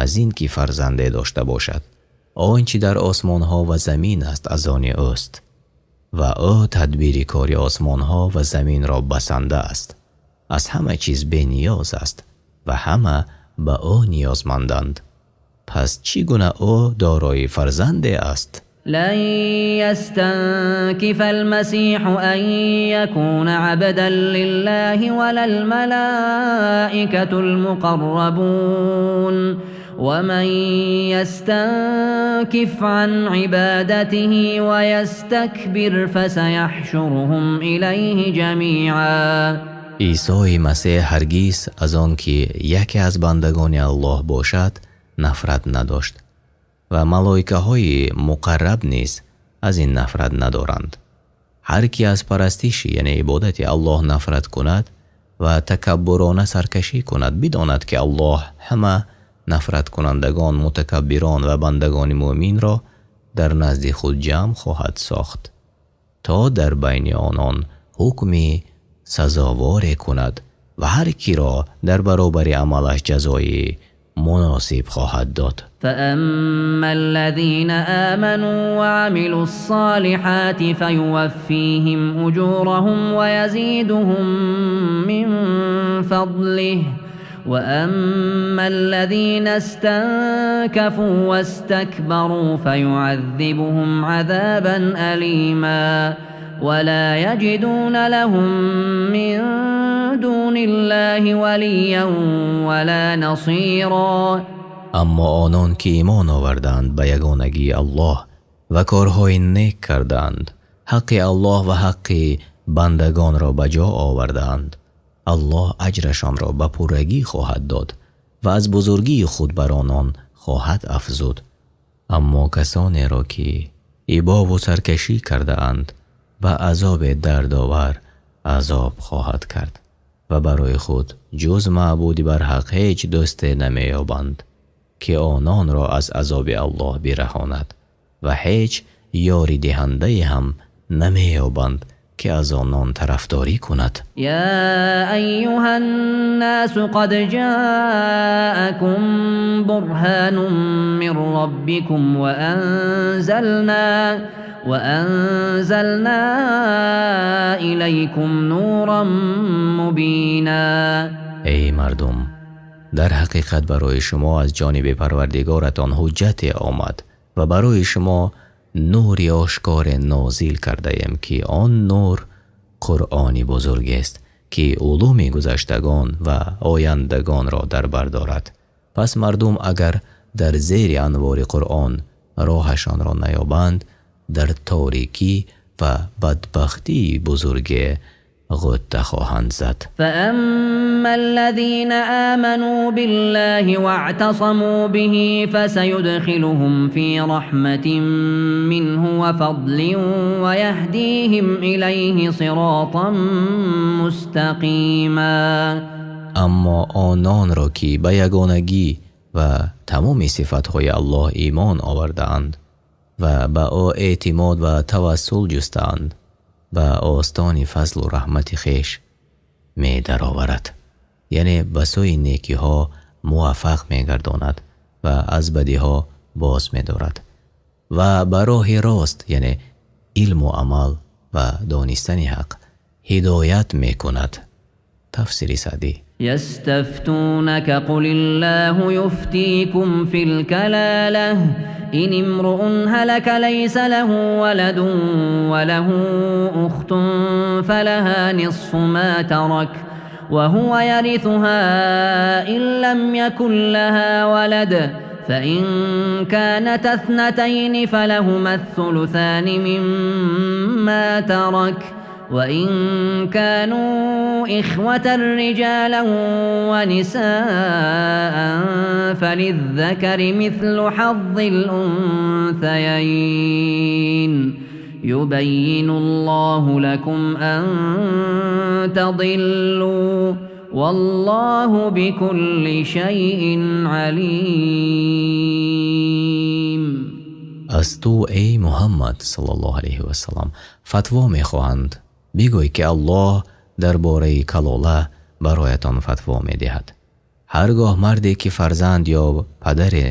аз ин ки фарзанде дошта бошад. Он чи дар осмонҳо ва замин аст аз они ӯст ва ӯ тадбири кори осмонҳо ва заминро басанда аст. Аз ҳама чиз бениёз аст ва ҳама ба ӯ ниёзманданд. Пас чӣ гуна ӯ дорои фарзанде аст? لن يستنكف المسيح أن يكون عبدا لله ولا الملائكة المقربون ومن يستنكف عن عبادته ويستكبر فسيحشرهم إليه جميعا. Исои Масеҳ ҳаргиз аз он ки яке аз бандагони Аллоҳ бошад нафрат надошт ва малоикаҳои муқарраб низ аз ин нафрат надоранд. Ҳар ки аз парастиши, яъне ибодати Аллоҳ нафрат кунад ва такаббурона саркашӣ кунад, бидонад, ки Аллоҳ ҳама нафраткунандагон, мутакаббирон ва бандагони мӯъминро дар назди худ ҷамъ хоҳад сохт, то дар байни онон ҳукми сазоворе кунад ва ҳар киро дар баробари амалаш ҷазои муносиб хоҳад дод. فأما الذين آمنوا وعملوا الصالحات فيوفيهم أجورهم ويزيدهم من فضله وأما الذين استنكفوا واستكبروا فيعذبهم عذابا أليما ولا يجدون لهم من دون الله وليا ولا نصيرا. Аммо онон ки имон оварданд ба ягонагии Аллоҳ ва корҳои нек карданд, ҳаққи Аллоҳ ва ҳаққи бандагонро ба ҷо оварданд, Аллоҳ аҷрашонро ба пуррагӣ хоҳад дод ва аз бузургии худ бар онон хоҳад афзуд. Аммо касонеро ки ибову саркашӣ кардаанд ба азоби дардовар азоб хоҳад кард ва барои худ ҷуз маъбуди барҳақ ҳеҷ дӯсте намеёбанд, ки ононро аз азоби Аллоҳ бираҳонад ва ҳеҷ ёридиҳандае ҳам намеёбанд, ки аз онон тарафдорӣ кунад. يا أيها الناس قد جاءكم برهان من ربكم وأنزلنا إليكم نورا مبينا. Эй мардум, дар ҳақиқат барои шумо аз ҷониби Парвардигоратон ҳуҷҷате омад ва барои шумо нури ошкоре нозил кардаем, ки он нур Қуръони бузургест, ки улуми гузаштагон ва ояндагонро дар бар дорад. Пас мардум агар дар зери анвори Қуръон роҳашонро наёбанд, дар торикӣ ва бадбахтии бузурге ғӯта хоҳанд зад. فأما الذين آمنوا بالله واعتصموا به فسيدخلهم في رحمة منه وفضل ويهديهم إليه صراطا مستقيما. Аммо ононро ки ба ягонагӣ ва тамоми сифатҳои Аллоҳ имон овардаанд ва ба ӯ эътимод ва тавассул ҷустаанд, ба остони фазлу раҳмати хеш медароварад, яъне ба сӯи некиҳо муваффақ мегардонад ва аз бадиҳо боз медорад ва ба роҳи рост, яъне илму амал ва донистани ҳақ ҳидоят мекунад. Тафсири Саъдӣ. يستفتونك قل الله يفتيكم في الكلالة إن امرؤ هلك ليس له ولد وله أخت فلها نصف ما ترك وهو يرثها إن لم يكن لها ولد فإن كانتا اثنتين فلهما الثلثان مما ترك وإن كانوا إخوة رجالا ونساء فللذكر مثل حظ الأنثيين يبين الله لكم أن تضلوا والله بكل شيء عليم. Аз ту эй Муҳаммад саллаллоҳу алайҳи васаллам фатво мехоҳанд. Бигӯй ки Аллоҳ дар бораи калола бароятон фатво медиҳад. Ҳаргоҳ марде ки фарзанд ё падаре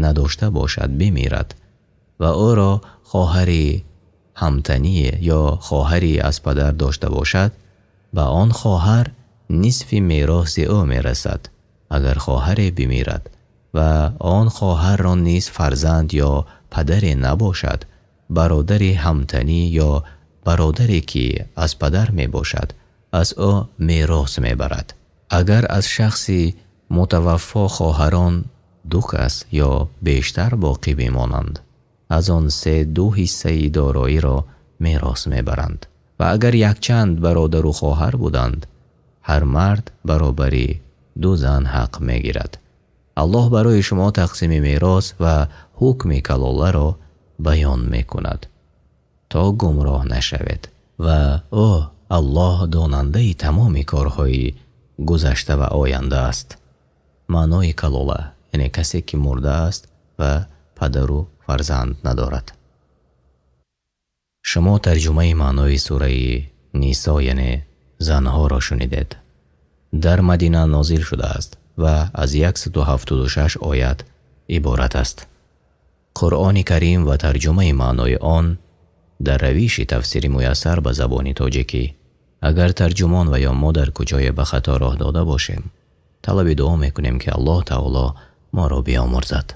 надошта бошад бимирад ва ӯро хоҳари ҳамтание ё хоҳари аз падар дошта бошад, ба он хоҳар нисфи мероси ӯ мерасад. Агар хоҳаре бимирад ва он хоҳарро низ фарзанд ё падаре набошад, бародари ҳамтанӣ ё бародаре ки аз падар мебошад аз ӯ мерос мебарад. Агар аз шахси мутаваффо хоҳарон ду кас ё бештар боқӣ бимонанд, аз он се ду ҳиссаи дороиро мерос мебаранд. Ва агар якчанд бародару хоҳар буданд, ҳар мард баробари ду зан ҳақ мегирад. Аллоҳ барои шумо тақсими мерос ва ҳукми калоларо баён мекунад, то гумроҳ нашавед. Ва ӯ Аллоҳ донандаи тамоми корҳои гузашта ва оянда аст. Маънои калола, яъне касе ки мурда аст ва падару фарзанд надорад. Шумо тарҷумаи маънои сураи Нисо, яъне занҳоро шунидед. Дар Мадина нозил шудааст ва аз 176 оят иборат аст. Қуръони Карим ва тарҷумаи маънои он дар равиши тафсири муяссар ба забони тоҷикӣ. Агар тарҷумон ва ё мо дар куҷое ба хато роҳ дода бошем, талаби дуо мекунем ки Аллоҳ таоло моро биомӯрзад.